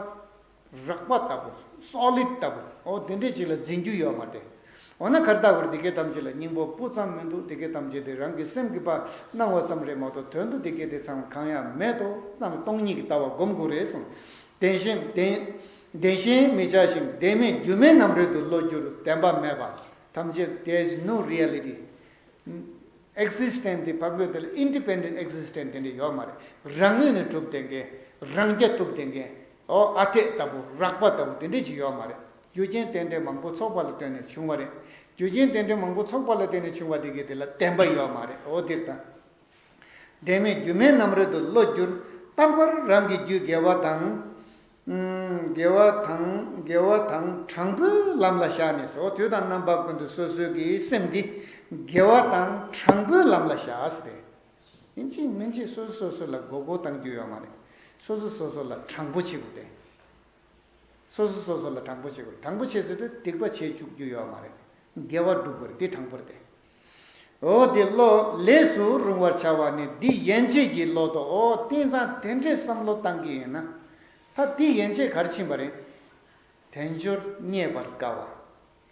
རགས་པ་ལྟ་བུ། སོ་ལིཌ་ལྟ་བུ། འོ་དེ་འདྲའི་ཅིག་ལ་འཛིན་རྒྱུ་ཡོད་མ་རེད། འོ་ན་གར་ལྟ་བུར་དེ་གས་ཐམས་ཅད་ལ་སྙིང་པོ་སྤུ་ཙམ་མི་འདུག་དེ་གས་ཐམས་ཅད་དེ་རང་གི་སེམས་ཀྱི་བར་སྣང་བ་ཙམ་རེད་མ་གཏོགས་དོན་དུ་དེ་གས་དེ་ཚང་གང་ཡང་མེད་དོ་བསམ་སྟོང་ཉིད་ཀྱི་ལྟ་བ་སྒོམ་དགོས་རེད་གསུངས། བདེན་ཞེན་བདེན། བདེན་ཞེན་མི་བྱ་ཞིང་བདེན་མེད་སྒྱུ་མའི་རྣམ་རོལ་དུ་བློ་བསྒྱུར། བདེན་པ་མེད་པ། ཐམས་ཅད། there is no reality. Existence དེ་ཕ་གོས་དེ་ལ་independent existence དེ་འདྲ་ཡོད་མ་རེད། རང་ངོས་ནས་གྲུབ་བསྡད་མཁན། རང་རྐྱ་ཐུབ་བསྡད་མཁན། ཨོ་ཨ་འཐས་ལྟ་བུ་རགས་པ་ལྟ་བུ་དེ་འདྲ་ཅིག་ཡོད་མ་རེད། རྒྱུ་རྐྱེན་རྟེན་འབྲེལ་མང་པོ་ཚོགས་པ་ལ་ལྟོས་ནས་བྱུང་བ་རེད། རྒྱུ་རྐྱེན་རྟེན་འབྲེལ་མང་པོ་ཚོགས་པ་ལ་བརྟེན་ནས་བྱུང་བ་དེ་གས་དེ་ལ་བདེན་པ་ཡོད་མ་རེད། འོ་དེར་ད། བདེན་མེད་སྒྱུ་མའི་རྣམ་རོལ་དུ་བློ་བསྒྱུར། རྟག་པར་རང་གི་རྒྱུད་དགེ་བ་དང་། ཨུམ། དགེ་བ་དང་དགེ་བ་དང་དྲང་པོའི་ལམ་ལ་བཞག་ནས་སོ། དུས་དང་རྣམ་པ་ཀུན་ཏུ་སོ་སོའི་གི་སེམས་འདི་དགེ་བ་དང་དྲང་པོའི་ལམ་ལ་བཞག་ཟེར་ཏེ། ཡིན་གཅིག་མིན་གཅིག་སོ་སོ་སོ་སོ་ལ་མགོ་སྐོར་བཏང་རྒྱུ་ཡོད་མ་རེད། སོ་སོ་སོ་སོ་ལ་དྲང་པོ་བྱེད་དགོས་ཏེ། སོ་སོ་སོ་སོ་ལ་དྲང་པོ་བྱེད་དགོས། དྲང་པོ་བྱེད་ཟེར་དུས་སྡིག་པ་བྱེད་བཅུག་རྒྱུ་ཡོད་མ་རེད། དགེ་བ་སྒྲུབ་དགོས་རེད། དེ་དྲང་པོ་རེད་དེ། འོ་དེ་བློ་ལས་སུ་རུང་བར་བྱ་བ་ནི་འདི་ཡན་ཆད་ཀྱི་བློ་ལྡོག་འོ་དེང་སང་དེ་འདྲའི་བསམ་བློ་བཏང་གི་ཡིན་ན། ད་འདི་ཡན་ཆད་ག་རེ་ཕྱིན་པ་རེད། དལ་འབྱོར་རྙེད་པར་དཀའ་བ།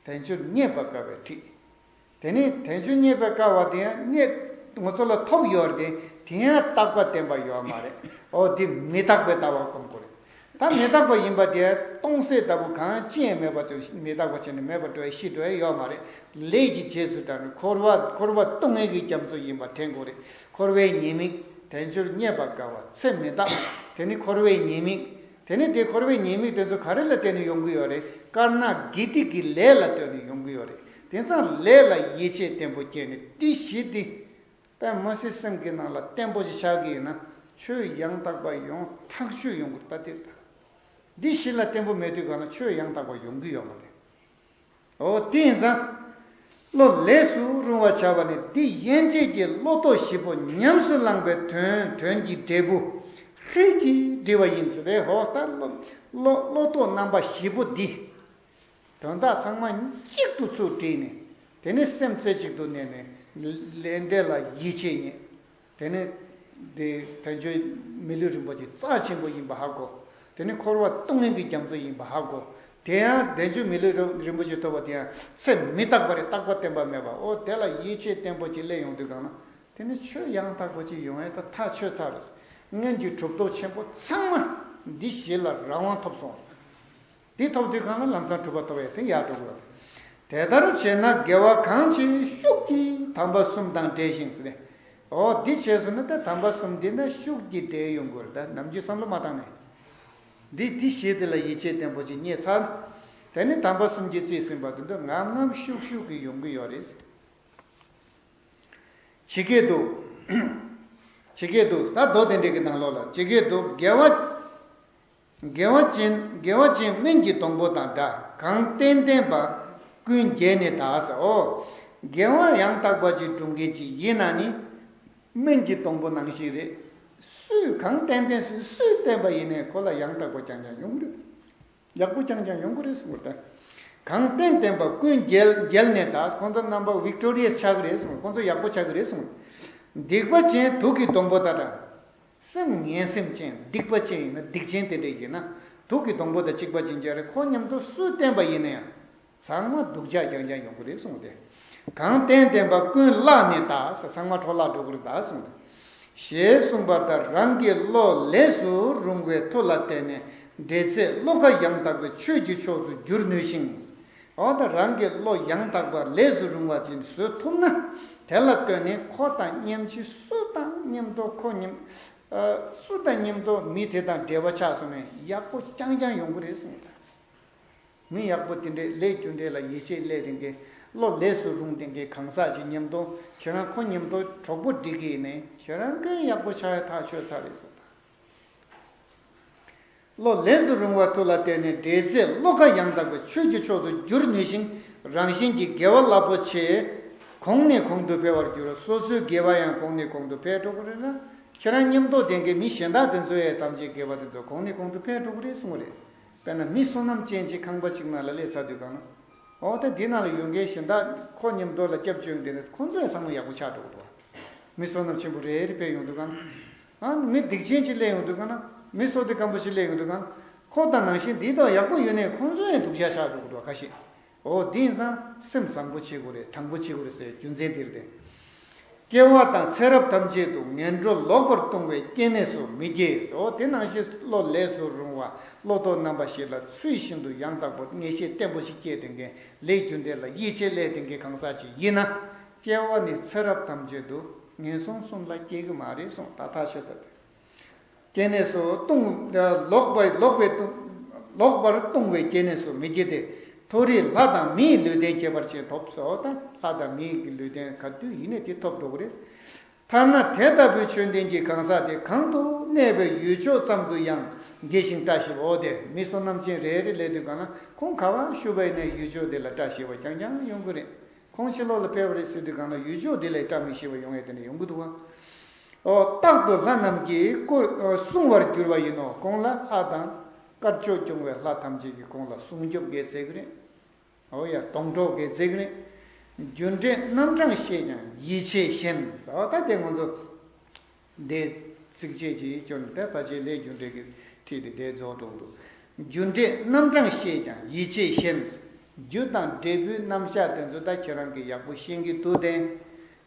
དལ་འབྱོར་རྙེད་པར་དཀའ་བའི་ཁྲིད། དེ་ནི་དལ་འབྱོར་རྙེད་པར་དཀའ་བ་དེ་ཡང་རྙེད། ང་ཚོ་ལ་ཐོབ་ཡོད་རེད་དེ། དེ་ཡང་རྟག་པ་བརྟན་པ་ཡོད་མ་རེད། འོ་འདི་མི་རྟག་པའི་ལྟ་བ་སྒོམ་དགོས་རེད། ད་མི་རྟག་པ་ཡིན་པ་དེ་སྟོང་གསལ་ལྟ་བུ་གང་ཅི་ཡང་མེད་པ་ཚོ་མི་རྟག་པ་བྱས་ནས་མེད་པར་འགྲོ་ཡ་ཤི་འགྲོ་ཡ་ཡོད་མ་རེད། ལས་ཀྱི་རྗེས་སུ་འབྲང་ནས་འཁོར་བ་འཁོར་བ་སྟོང་ངེས་ཀྱི་རྒྱ་མཚོ་ཡིན་པ་དྲན་དགོས་རེད། འཁོར་བའི་ཉེས་དམིགས། དལ་འབྱོར་རྙེད་པར་དཀའ་བ་ཚེ་མི་རྟག་དེ་ནི་འཁོར་བའི་ཉེས་དམིགས། དེ་ནི་དེ་འཁོར་བའི་ཉེས་དམིགས་དེ་ཚོ་ག་རེ་ལ་བརྟེན་ནས་ཡོང་གི་ཡོད་རེད། དཀར་ནག་དགེ་སྡིག་གི་ལས་ལ་ལྟོས་ནས་ཡོང་གི་ཡོད་རེད། དེང་སང་ལས་ལ་ཡིད་ཆེས་བརྟན་པོ་བསྐྱེད་ནས་འདི་བཞི་འདི། དཔེ་མ་སྲིད་སེམས་ཀྱི་ནང་ལ་བརྟན་པོ་ཞིག་ཆགས་ཀྱི་ཡིན་ན་ཆོས་ཡང་དག་པ་ཡོང་ཐག་ཆོད་ཡོང་གི་རེད། ད་དེར་ད། འདི་བཞི་ལ་བརྟན་པོ་མེད་དུས་གང་ལ་ཆོས་ཡང་དག་པ་ཡོང་གི་ཡོད་མ་རེད། འོ་དེ་ཡིན་ཙང་། བློ་ལས་སུ་རུང་བར་བྱ་བ་ནི་འདི་ཡན་ཆད་ཀྱི་བློ་ལྡོག་བཞི་པོ་ཉམས་སུ་བླངས་པའི་དོན་དོན་གྱི་འབྲས་བུ་ཧྲིལ་གྱིས་བསྒྲིལ་བ་ཡིན་ཟེར་བས། འོ་ད་བློ་བློ་བློ་ལྡོག་རྣམ་པ་བཞི་པོ་འདི། དོན་དག་ཚང་མ་གཅིག་ཏུ་ཚུར་དྲིལ་ནས། དེ་ནས་སེམས་རྩེ་གཅིག་ཏུ་གནས་ནས། ལས་འབྲས་ལ་ཡིད་ཆེས་རྙེད། དེ་ནས་དེ་དལ་འབྱོར་མི་ལུས་རིན་པོ་ཆེ་རྩ་ཆེན་པོ་ཡིན་པ་ཧ་གོ། དེ་ནས་འཁོར་བ་སྡུག་བསྔལ་གྱི་རྒྱ་མཚོ་ཡིན་པ་ཧ་གོ། དེ་ཡང་དལ་འབྱོར་མི་ལུས་རིན་པོ་ཆེ་ཐོབ་པ་དེ་ཡང་ཚེ་མི་རྟག་པ་རེད། རྟག་པ་བརྟན་པ་མེད་པ། འོ་དེ་ལ་ཡིད་ཆེས་བརྟན་པོ་ཅིག་སླེབས་ཡོང་དུས་གང་ན། དེ་ནི་ཆོས་ཡང་དག་པ་ཅིག་ཡོང་ཡས་ད་ཐག་ཆོད་ཚར་རེད། སྔོན་གྱི་གྲུབ་རྟོག་ཆེན་པོ་ཚང་མ་འདི་ཞིག་ལ་རང་དབང་ཐོབ་སོང་། འདི་ཐོབ་དུས་གང་ལ་ལམ་སང་གྲུབ་པ་ཐོབ་ཡས་དེ་ཡར་འགྲོ་དགོས། དེ་ལྟར་བྱས་ན་དགེ་བ་གང་བྱེད་ཤུགས་ཀྱིས་དམ་པ་གསུམ་དང་འབྲེལ་ཞིང་ཟེར་ནས། འོ་འདི་བྱས་སོང་ན་ད་དམ་པ་གསུམ་འདི་ན་ཤུགས་ཀྱིས་འབྲེལ་ཡོང་དགོས་རེད། ད་ནམ་རྒྱུན་བསམ་བློ་མ་བཏང་ནས། འདི་འདི་ཞིག་དེ་ལ་ཡིད་ཆེས་བརྟན་པོ་ཅིག་རྙེད་ཚར། དེ་ནི་དམ་པ་གསུམ་གྱིས་རྩིས་ཟིན་པ་དེ་ཚོ་ངམ་ངམ་ཤུགས་ཤུགས་ཀྱིས་ཡོང་གི་ཡོད་རེད། ཇི་སྐད་དུ། ཇི་སྐད་དུ་ད་མདོ་དེ་འདྲའི་གི་ནང་ལོགས་ལ་ཇི་སྐད་དུ། དགེ་བ། དགེ་བ་ཅན་དགེ་བ་ཅན་སྨན་གྱི་སྡོང་པོ་དང་འདྲ། གང་བསྟེན་བསྟེན་པ་ཀུན་རྒྱལ་ནས་དག་ཟེར། འོ། དགེ་བ་ཡང་དག་པ་ཅིག་སྒྲུབ་མཁན་ཅིག་ཡིན་ན་ནི། སྨན་གྱི་སྡོང་པོ་ནང་བཞིན་རེད། སུས་གང་བསྟེན་བསྟེན་སུས་སུས་བསྟེན་པ་ཡིན་ནའི་ཁོ་ལ་ཡང་དག་པ་རྐྱང་རྐྱང་ཡོང་གི་རེད། ཡག་པོ་རྐྱང་རྐྱང་ཡོང་གི་རེད་གསུངས་པ་དང་། གང་བསྟེན་བསྟེན་པ་ཀུན་རྒྱལ་རྒྱལ་ནས་དག་ཁོང་ཚོ་རྣམ་པ་ཝིག་ཊོ་རི་ཡས་ཆགས་ཀྱི་རེད་གསུངས། ཁོང་ཚོ་ཡག་པོ་ཆགས་ཀྱི་རེད་གསུངས། སྡིག་པ་ཅན་དུག་གི་སྡོང་པོ་དང་འདྲ། སེམས་ངན་སེམས་ཅན་སྡིག་པ་ཅན་ཡིན་ན་སྡིག་ཅན་དེ་འདྲ་ཡིན་ན། དུག་གི་སྡོང་པོ་དང་གཅིག་པ་ཅན་གྱི་རེད། ཁོ་མཉམ་དུ་སུས་བསྟེན་པ་ཡིན་ན་ཡང་། ཚང་མ་སྡུག་ཅག་རྐྱང་རྐྱང་ཡོང་གི་རེད་གསུངས་ཏེ། གང་བསྟེན་བསྟེན་པ་ཀུན་བརླག་ནས་དག་ཟེར། ཚང་མ་འཕྲོ་བརླག་འགྲོ་གི་རེད་དག་གསུངས་ཏེ། ཞེས་གསུངས་པ་ལྟར་རང་གི་བློ་ལས་སུ་རུང་བའི་མཐུ་ལ་བརྟེན་ནས་འབྲེལ་ཚད་བློ་ཁ་ཡང་དག་པའི་ཆོས་ཀྱི་ཕྱོགས་སུ་བསྒྱུར་ནུས་ཤིང་། འོ་ད་རང་གི་བློ་ཡང་དག་པ་ལས་སུ་རུང་བ་ཅིག་བཟོ་ཐུབ་ན། དེ་ལ་ལྟོས་ནས་ཁོ་དང་མཉམ་གཅིག་སུ་དང་མཉམ་དུ་ཁོ་མཉམ། ཨ། སུ་དང་མཉམ་དུ་མི་དེ་དང་འབྲེལ་བ་ཆགས་སོང་ན་ཡག་པོ་རྐྱང་རྐྱང་ཡོང་གི་རེད་གསུངས་ད། མི་ཡག་པོ་དེ་འདྲས་ལས་རྒྱུ་འབྲས་ལ་ཡིད་ཆེས་སླེབས་དེ་འདྲས་བློ་ལས་སུ་རུང་དེ་འདྲས་གང་ཟག་ཅིག་མཉམ་དུ་ཁྱེད་རང་ཁོ་མཉམ་དུ་གྲོགས་པོ་སྒྲིག་གི་ཡིན་ནའི་ཁྱེད་རང་གིས་ཡག་པོ་ཆགས་ཡ་ཐག་ཆོད་ཚར་རེད་ཟེར་ད། བློ་ལས་སུ་རུང་བ་མཐུ་ལ་བརྟེན་ནས་འབྲེལ་ཚད་བློ་ཁ་ཡང་དག་པའི་ཆོས་ཀྱི་ཕྱོགས་སུ་བསྒྱུར་ནུས་ཤིང་རང་བཞིན་གྱིས་དགེ་བ་རླབས་པོ་ཆེ་གོང་ནས་གོང་དུ་འཕེལ་བར་འགྱུར། སོ་སོའི་དགེ་བ་ཡང་གོང་ནས་གོང་དུ་འཕེལ་འགྲོ་གི་རེད་ན་ཁྱེད་རང་མཉམ་དུ་ལྡན་མཁན་མི་གཞན་དག་དེ་ཚོའི་ཐམས་ཅད་དགེ་བ་དེ་ཚོ་གོང་ནས་གོང་དུ་འཕེལ་འགྲོ་གི་རེད་གསུངས་པ་རེད། དཔེར་ན་མི་བསོད་ནམས་ཅན་ཅིག་ཁང་པ་གཅིག་ནང་ལ་སླེབས་ཚར་དུས་གང་ན། འོ་ད་འདི་ནང་ལ་ཡོད་མཁན་གཞན་དག་ཁོ་མཉམ་དུ་ལ་སྐྱབས་བཅོལ་འདི་ནི་ཁོ་ཚོས་བསམ་བློ་ཡག་པོ་ཆགས་འགྲོ་གི་འདུག་མི་བསོད་ནམས་ཆེན་པོ་རེ་རེ་ཕེབས་ཡོང་དུས་གང་ན། ཨ་མི་སྡིག་ཅན་ཅིག་སླེབས་ཡོང་དུས་གང་ན། མི་བསོད་བདེ་སྐམ་པོ་ཅིག་སླེབས་ཡོང་དུས་གང་ན། ཁོ་དང་ནང་བཞིན་འདི་དག་ཡག་པོ་ཡོད་ནའི་ཁོ་ཚོ་ཡང་སྡུག་ཅག་ཆགས་འགྲོ་གི་འདུག་ཁ་ཤས། འོ་དེ་ཡིན་ཙང་སེམས་བཟང་པོ་བྱེད་དགོས་རེད། དྲང་པོ་བྱེད་དགོས་རེད་ཟེར་རྒྱུ་མཚན་དེ་རེད་དེ། སྐྱེ་བ་དང་ཚེ་རབས་ཐམས་ཅད་དུ་ངན་འགྲོ་ལོག་པར་ལྟུང་བའི་སྐྱེ་གནས་སུ་མི་སྐྱེ། འོ་དེ་ནང་བཞིན་བློ་ལས་སུ་རུང་བ་བློ་ལྡོག་རྣམ་པ་བཞི་ལ་ཚུལ་བཞིན་དུ་ཡང་དག་པར་ངེས་ཤེས་བརྟན་པོ་ཞིག་སྐྱེས་དེ་འགན་ལས་རྒྱུ་འབྲས་ལ་ཡིད་ཆེས་སླེབས་དེ་འགན་གང་ཟག་ཅིག་ཡིན་ན། སྐྱེ་བ་ནི་ཚེ་རབས་ཐམས་ཅད་དུ་ངན་སོང་གསུམ་ལ་སྐྱེ་གི་མ་རེད་གསུངས། ད་ཐག་ཆོད་ཚར་ཏེ། སྐྱེ་གནས་སུ་ལྟུང་། ལོག་པ་ལོག་པའི་ལྟུང་། ལོག་པར་ལྟུང་བའི་སྐྱེ་གནས་སུ་མི་སྐྱེ་སྟེ། མཐོ་རིས་ལྷ་དང་མིའི་ལུས་རྟེན་ཁྱད་པར་ཅན་ཐོབ་སོ། ད་ལྷ་དང་མིའི་གི་ལུས་རྟེན་ག་དུས་ཡིན་ནའི་དེ་ཐོབ་འགྲོ་གི་རེད། ཐ་ན་དེ་ལྟ་བུའི་ཆོས་ལྡན་གྱི་གང་ཟག་དེ་གང་དུ་གནས་པའི་ཡུལ་ཕྱོགས་ཙམ་དུ་ཡང་དགེ་ཞིང་བཀྲ་ཤིས་པའོ། དེ་མི་བསོད་ནམས་ཅན་རེ་རེ་སླེབས་དུས་གང་ན་ཁོང་ག་བ་བཞུགས་པ་ཡིན་ནའི་ཡུལ་ཕྱོགས་དེ་ལ་བཀྲ་ཤིས་པ་རྐྱང་རྐྱང་ཡོང་གི་རེད། ཁོང་ཕྱི་ལོགས་ལ་ཕེབས་པ་རེད་ཟེར་དུས་གང་ལ་ཡུལ་ཕྱོགས་འདི་ལས་བཀྲ་མི་ཤིས་པ་ཡོང་ཡས་དེ་འདྲ་ཡོང་གི་འདུག་ག། ཨོ་རྟག་ཏུ་ལྷ་རྣམས་ཀྱིས་བསྐུལ་སྲུང་བར་འགྱུར་བ་ཡིན་ནོ། ཁོང་ལ་ལྷ་དང་དཀར་ཕྱོགས་སྐྱོང་བའི་ལྷ་ཐམས་ཅད་ཀྱིས་ཁོང་ལ་སྲུང་སྐྱོབ་ག་ཚད་ཀྱི་རེད། ཨོ་ཡ་སྡོང་གྲོགས་ག་ཚད་ཀྱི་རེད། རྒྱུ་འབྲས་རྣམ་གྲངས་ཤེས་ཀྱང་ཡིད་ཆེས་ཞན། ཨོ་ད་དེ་ང་ཚོ། འདས་ཚིགས་བཅད་ཀྱིས་སྐྱོན་དེ་ཕལ་ཆེར་ལས་རྒྱུ་འབྲས་ཀྱི་ཁྲིད་དེ་འདས་རྫོགས་འགྲོ་འདུག་རྒྱུ་འབྲས་རྣམ་གྲངས་ཤེས་ཀྱང་ཡིད་ཆེས་ཞན། རྒྱུ་དང་འབྲས་བུའི་རྣམ་གཞག་དེ་ཚོ་ད་ཁྱེད་རང་གིས་ཡག་པོ་ཤེས་ཀྱི་འདུག་དེ།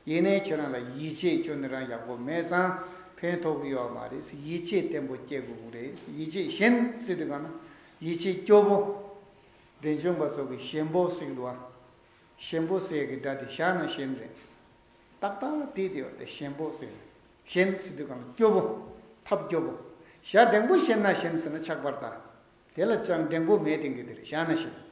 ཡིན་ནའི་ཁྱེད་རང་ལ་ཡིད་ཆེས་ཁྱོན་ནས་རང་ཡག་པོ་མེད་ཙང་ཕན་ཐོགས་ཀྱི་ཡོད་མ་རེད། ཡིད་ཆེས་བརྟན་པོ་སྐྱེ་དགོས་ཀྱི་རེད། ཡིད་ཆེས་ཞན་ཟེར་དུས་གང་ན་ཡིད་ཆེས་སྐྱོ་པོ། འབྲས་ལྗོངས་པ་ཚོ་གི་ཞན་པོ་ཟེར་གྱི་འདུག་ཨ། ཞན་པོ་ཟེར་གྱི་སྒྲ་དེ་བཞག་ན་ཞན་རེད། ཏག་ཏག་དེ་དེ་བ་དེ་ཞན་པོ་ཟེར། ཞན་ཟེར་དུས་གང་ལ་སྐྱོ་པོ། ཐབས་སྐྱོ་པོ། ཞག་འགྲེང་བུ་ཞན་ན་ཞན་ཟེར་ན་ཆགས་པར་གདའ། དེ་ལ་ཅང་འགྲེང་བུ་མེད་དེ་གི་དེ་རེད། བཞག་ན་ཞན།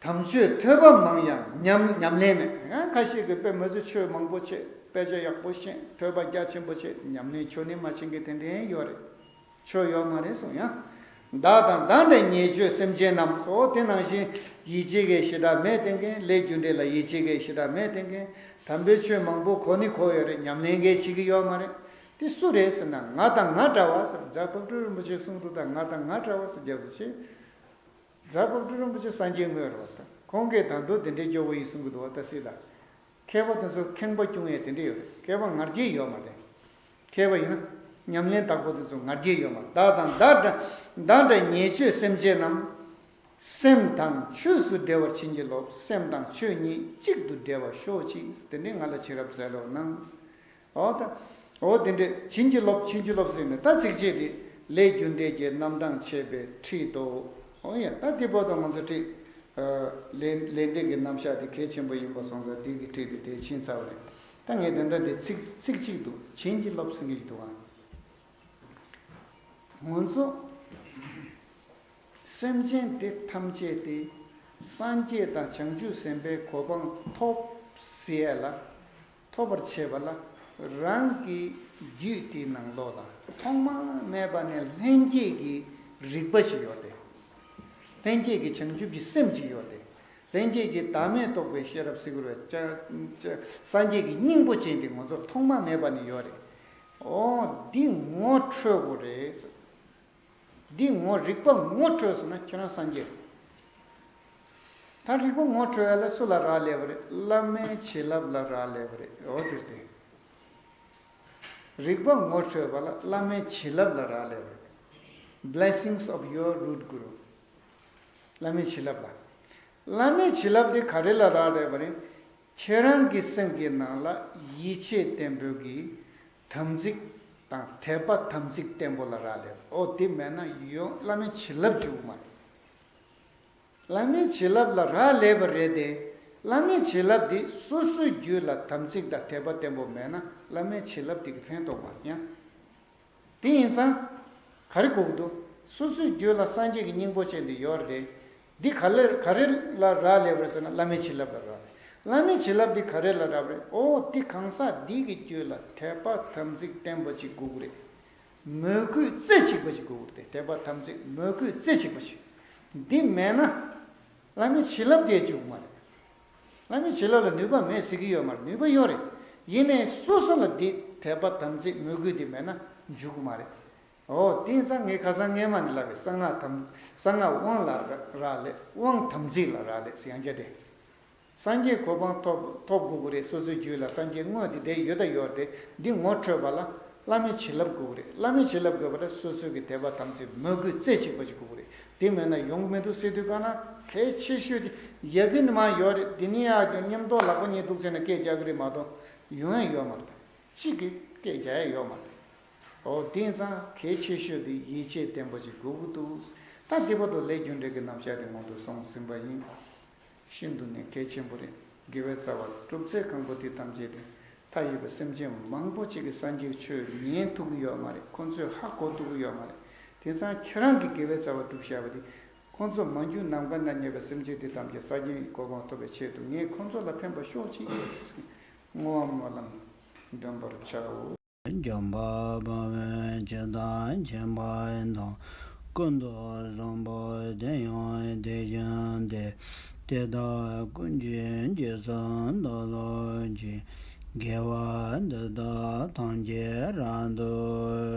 དམ་ཆོས་ཐོས་པ་མང་ཡང་ཉམས་ཉམས་ལེན་མེད། ཡང་ཁ་ཤས་ཀྱིས་དཔེ་མི་སྲིད་ཆོས་མང་པོ་བྱེད། དཔེ་ཆ་ཡག་པོ་ཤེས། ཐོས་པ་རྒྱ་ཆེན་པོ་བྱེད། ཉམས་ལེན་ཁྱོན་ནས་མ་ཤེས་མཁན་དེ་འདྲ་ཡོད་རེད། ཆོས་ཡོད་མ་རེད་གསུངས་ཡང་། བདག་དང་བདག་འདྲ་ཉེས་སྤྱོད་སེམས་ཅན་རྣམས་སོ། དེ་ནང་བཞིན་ཡིད་ཆེས་མཁན་ཞེ་དྲག་མེད་དེ་མཁན། ལས་རྒྱུ་འབྲས་ལ་ཡིད་ཆེས་མཁན་ཞེ་དྲག་མེད་དེ་མཁན། དམ་པའི་ཆོས་མང་པོ་གོ་ནི་གོ་ཡོད་རེད། ཉམས་ལེན་མཁན་བྱེད་ཀྱི་ཡོད་མ་རེད། དེ་སུ་རེད་ཟེར་ན་ང་དང་ང་འདྲ་བ་ཟེར། རྫ་དཔལ་སྤྲུལ་རིན་པོ་ཆེས་གསུངས་འདུག་ད་ང་དང་ང་འདྲ་བ་ཟེར་རྒྱབ་སུ་ཆེ། རྫ་དཔལ་སྤྲུལ་རིན་པོ་ཆེ་སངས་རྒྱས་དངོས་རེད་བ་ད། ཁོང་གིས་ད་དུང་དེ་འདྲའི་སྐྱོ་བོ་ཡིན་གསུང་གི་འདུག་བ་ད་སྲིད་ད། མཁས་པ་དེ་ཚོ་ཁེངས་པ་སྐྱུང་ཡས་དེ་འདྲ་ཡོད་རེད། མཁས་པ་ང་རྒྱལ་ཡོད་མ་རེད། མཁས་པ་ཡིན་ན་ཉམས་ལེན་དག་པོ་དེ་ཚོ་ང་རྒྱལ་ཡོད་མ་རེད། བདག་དང་བདག་འདྲ་བདག་འདྲ་ཉེས་སྤྱོད་སེམས་ཅན་རྣམས། སེམས་དང་ཆོས་སུ་འབྲེལ་བར་བྱིན་གྱིས་རློབས། སེམས་དང་ཆོས་ཉིད་གཅིག་ཏུ་འབྲེལ་བར་ཤོག་ཅིག་དེ་ནས་ང་ལ་བྱིན་རླབས་སྩལ་རོགས་གནང་། འོ་ད། འོ་དེ་འདྲས་བྱིན་གྱིས་རློབས། བྱིན་གྱིས་རློབས་ཟེར་ནས་ད་ཚིགས་བཅད་དེ་ལས་རྒྱུ་འབྲས་ཀྱི་རྣམ་གྲངས་འཆད་པའི་ཁྲིད་དོ། འོ་ཡ་ད་དེ་བར་དུ་ང་ཚོ་ཁྲིད། ལས་ལས་འབྲས་ཀྱི་རྣམ་གཞག་དེ་གལ་ཆེན་པོ་ཡིན་པ་སོང་ཙང་དེ་གི་ཁྲིད་དེ་དེ་ཕྱིན་ཚར་བ་རེད། ད་ངས་དེ་འདྲ་དེ་ཚིག་ཚིག་གཅིག་ཏུ་བྱིན་གྱིས་རློབས་ཟེར་གྱི་འདུག་ཨང་། ང་ཚོ། སེམས་ཅན་དེ་ཐམས་ཅད་དེ་སངས་རྒྱས་དང་བྱང་ཆུབ་སེམས་དཔའི་གོ་འཕང་ཐོབ་ཟེར་ཡ་ལ་ཐོབ་པར་བྱེད་པ་ལ་རང་གི་རྒྱུད་དེའི་ནང་ལོགས་ལ་ཐོག་མ་མེད་པ་ནས་ལྷན་སྐྱེས་ཀྱི་རིག་པ་ཞིག་ཡོད་དེ། ལྷན་སྐྱེས་ཀྱི་བྱང་ཆུབ་ཀྱི་སེམས་ཅིག་ཡོད་དེ། ལྷན་སྐྱེས་ཀྱི་བདག་མེད་རྟོགས་པའི་ཤེས་རབ་སྲིད་པར་བ་སངས་རྒྱས་ཀྱི་སྙིང་པོ་ཅན་དེ་ང་ཚོ་ཐོག་མ་མེད་པ་ནས་ཡོད་རེད། འོ་འདི་ངོ་འཕྲོད་དགོས་རེད། འདི་ངོ་རིག་པ་ངོ་འཕྲོད་སོང་ན་ཁྱེད་རང་སངས་རྒྱས། ད་རིག་པ་ངོ་འཕྲོད་ཡ་ལ་སུ་ལ་རག་ལས་པ་རེད། བླ་མའི་བྱིན་རླབས་ལ་རག་ལས་པ་རེད། འོ་དེར་བརྟེན། རིག་པ་ངོ་འཕྲོད་པ་ལ་བླ་མའི་བྱིན་རླབས་ལ་རག་ལས་པ་རེད། Blessings of your root guru. བླ་མའི་བྱིན་རླབས་ལ། བླ་མའི་བྱིན་རླབས་དེ་ག་རེ་ལ་རག་ལས་པ་རེད། ཁྱེད་རང་གི་སེམས་ཀྱི་ནང་ལ་ཡིད་ཆེས་བརྟན་པོའི་གི་དམ་ཚིག་དང་དད་པ་དམ་ཚིག་བརྟན་པོ་ལ་རག་ལས་པ། འོ་དེ་མེད་ན་ཡོང་བླ་མའི་བྱིན་རླབས་འཇུག་མ་རེད། བླ་མའི་བྱིན་རླབས་ལ་རག་ལས་པ་རེད་དེ། བླ་མའི་བྱིན་རླབས་དེ་སོ་སོའི་རྒྱུད་ལ་དམ་ཚིག་དང་དད་པ་བརྟན་པོ་མེད་ན་བླ་མའི་བྱིན་རླབས་དེ་གི་ཕན་ཐོགས་མ་ཡང་། དེ་ཡིན་ཙང་། ག་རེ་དགོས་ཀྱི་འདུག་སོ་སོའི་རྒྱུད་ལ་སངས་རྒྱས་ཀྱི་སྙིང་པོ་ཅན་དེ་ཡོད་རེད་དེ། འདི་ག་ལེར་ག་རེ་ལ་རག་ལས་པ་རེད་ཟེར་ན་བླ་མའི་བྱིན་རླབས་ལ་རག་ལས། བླ་མའི་བྱིན་རླབས་འདི་ག་རེ་ལ་རག་པ་རེད། ཨོ་འདི་གང་ཟག་འདི་གི་རྒྱུད་ལ་དད་པ་དམ་ཚིག་བརྟན་པོ་ཅིག་དགོས་ཀྱི་རེད། མོས་གུས་རྩེ་གཅིག་པ་ཞིག་དགོས་ཀྱི་རེད་དེ། དད་པ་དམ་ཚིག་མོས་གུས་རྩེ་གཅིག་པ་ཞིག་འདི་མེད་ན། བླ་མའི་བྱིན་རླབས་དེ་འཇུག་མ་རེད། བླ་མའི་བྱིན་རླབས་ལ་ནུས་པ་མེད་ཟེར་གྱི་ཡོད་མ་རེད། ནུས་པ་ཡོད་རེད། ཡིན་ནའི་སོ་སོ་ལ་འདི་དད་པ་དམ་ཚིག་མོས་གུས་འདི་མེད་ན་འཇུག་གི་མ་རེད། ཨོ་དེང་སང་ངས་ཁ་སང་སྔས་མ་ནས་ལབ་པའི་གསང་སྔགས་དམ་གསང་སྔགས་དབང་ལ་རག་ལས། དབང་དམ་ཚིག་ལ་རག་ལས་ཟེར་ཡང་བསྐྱར་ཏེ། སངས་རྒྱས་གོ་འཕང་ཐོབ་ཐོབ་དགོས་ཀྱི་རེད། སོ་སོའི་རྒྱུད་ལ་སངས་རྒྱས་དངོས་དེ་དེ་ཡོད་ད་ཡོད་རེད་དེ། འདི་ངོ་འཕྲོད་པ་ལ་བླ་མའི་བྱིན་རླབས་དགོས་ཀྱི་རེད། བླ་མའི་བྱིན་རླབས་དགོས་པ་ལ་སོ་སོའི་གི་དད་པ་དམ་ཚིག་མོས་གུས་རྩེ་གཅིག་པ་ཞིག་དགོས་ཀྱི་རེད། དེ་མེད་ན་ཡོང་གི་མི་འདུག་ཟེར་དུས་གང་ན་གལ་ཆེ་ཤོས་དེ་ཡ་གི་ནི་མ་ཡོད་རེད། འདི་ནི་ཡ་ཀྱང་མཉམ་དུ་ལག་པ་གཉིས་གཏུགས་བྱས་ན་སྐད་རྒྱག་གི་རེད་མ་གཏོགས་ཡོང་ཡ་ཡོད་མ་རེད། གཅིག་གིས་སྐད་རྒྱག་ཡ་ཡོད་མ་རེད། ཨོ་དེང་སང་གལ་ཆེ་ཤོས་དེ་ཡིད་ཆེས་བརྟན་པོ་ཞིག་དགོས་ཀྱི་འདུག་ད་དེ་བར་དུ་ལས་རྒྱུ་འབྲས་ཀྱི་རྣམ་གཞག་དེ་སྔོན་དུ་སོང་ཟིན་པ་ཡིན། ཤིན་ཏུ་ནས་གལ་ཆེན་པོ་རེད། དགེ་བའི་རྩ་བ་སྒྲུབ་ཚེ་གང་པོ་དེ་ཐམས་ཅད་དེ། མཐའ་ཡས་པའི་སེམས་ཅན་མང་པོ་ཅིག་གིས་སངས་རྒྱས་ཆོས་ཉན་ཐུབ་ཀྱི་ཡོད་མ་རེད། ཁོང་ཚོས་ཧ་གོ་ཐུབ་ཀྱི་ཡོད་མ་རེད། དེང་སང་ཁྱེད་རང་གིས་དགེ་བའི་རྩ་བ་སྒྲུབ་བཞག་པ་དེ། ཁོང་ཚོ་མ་གྱུར་ནམ་མཁའ་ན་ཉལ་བའི་སེམས་ཅན་དེ་ཐམས་ཅད་སངས་རྒྱས་ཀྱི་གོ་འཕང་ཐོབ་པའི་ཆེད་དུ་ངས་ཁོང་ཚོ་ལ་ཕན་པ་ཤོག་ཅིག་བསྔོ་བ་སྨོན་ལམ་འདོན་པར་བྱའོ། འཇམ་དཔལ་དཔའ་བོས་ཇི་ལྟར་མཁྱེན་པ་དང་། ཀུན་ཏུ་བཟང་པོ་དེ་ཡང་དེ་བཞིན་ཏེ། དེ་དག་ཀུན་གྱི་རྗེས་སུ་བདག་སློབ་ཅིང་། དགེ་བ་འདི་དག་ཐམས་ཅད་རབ་ཏུ་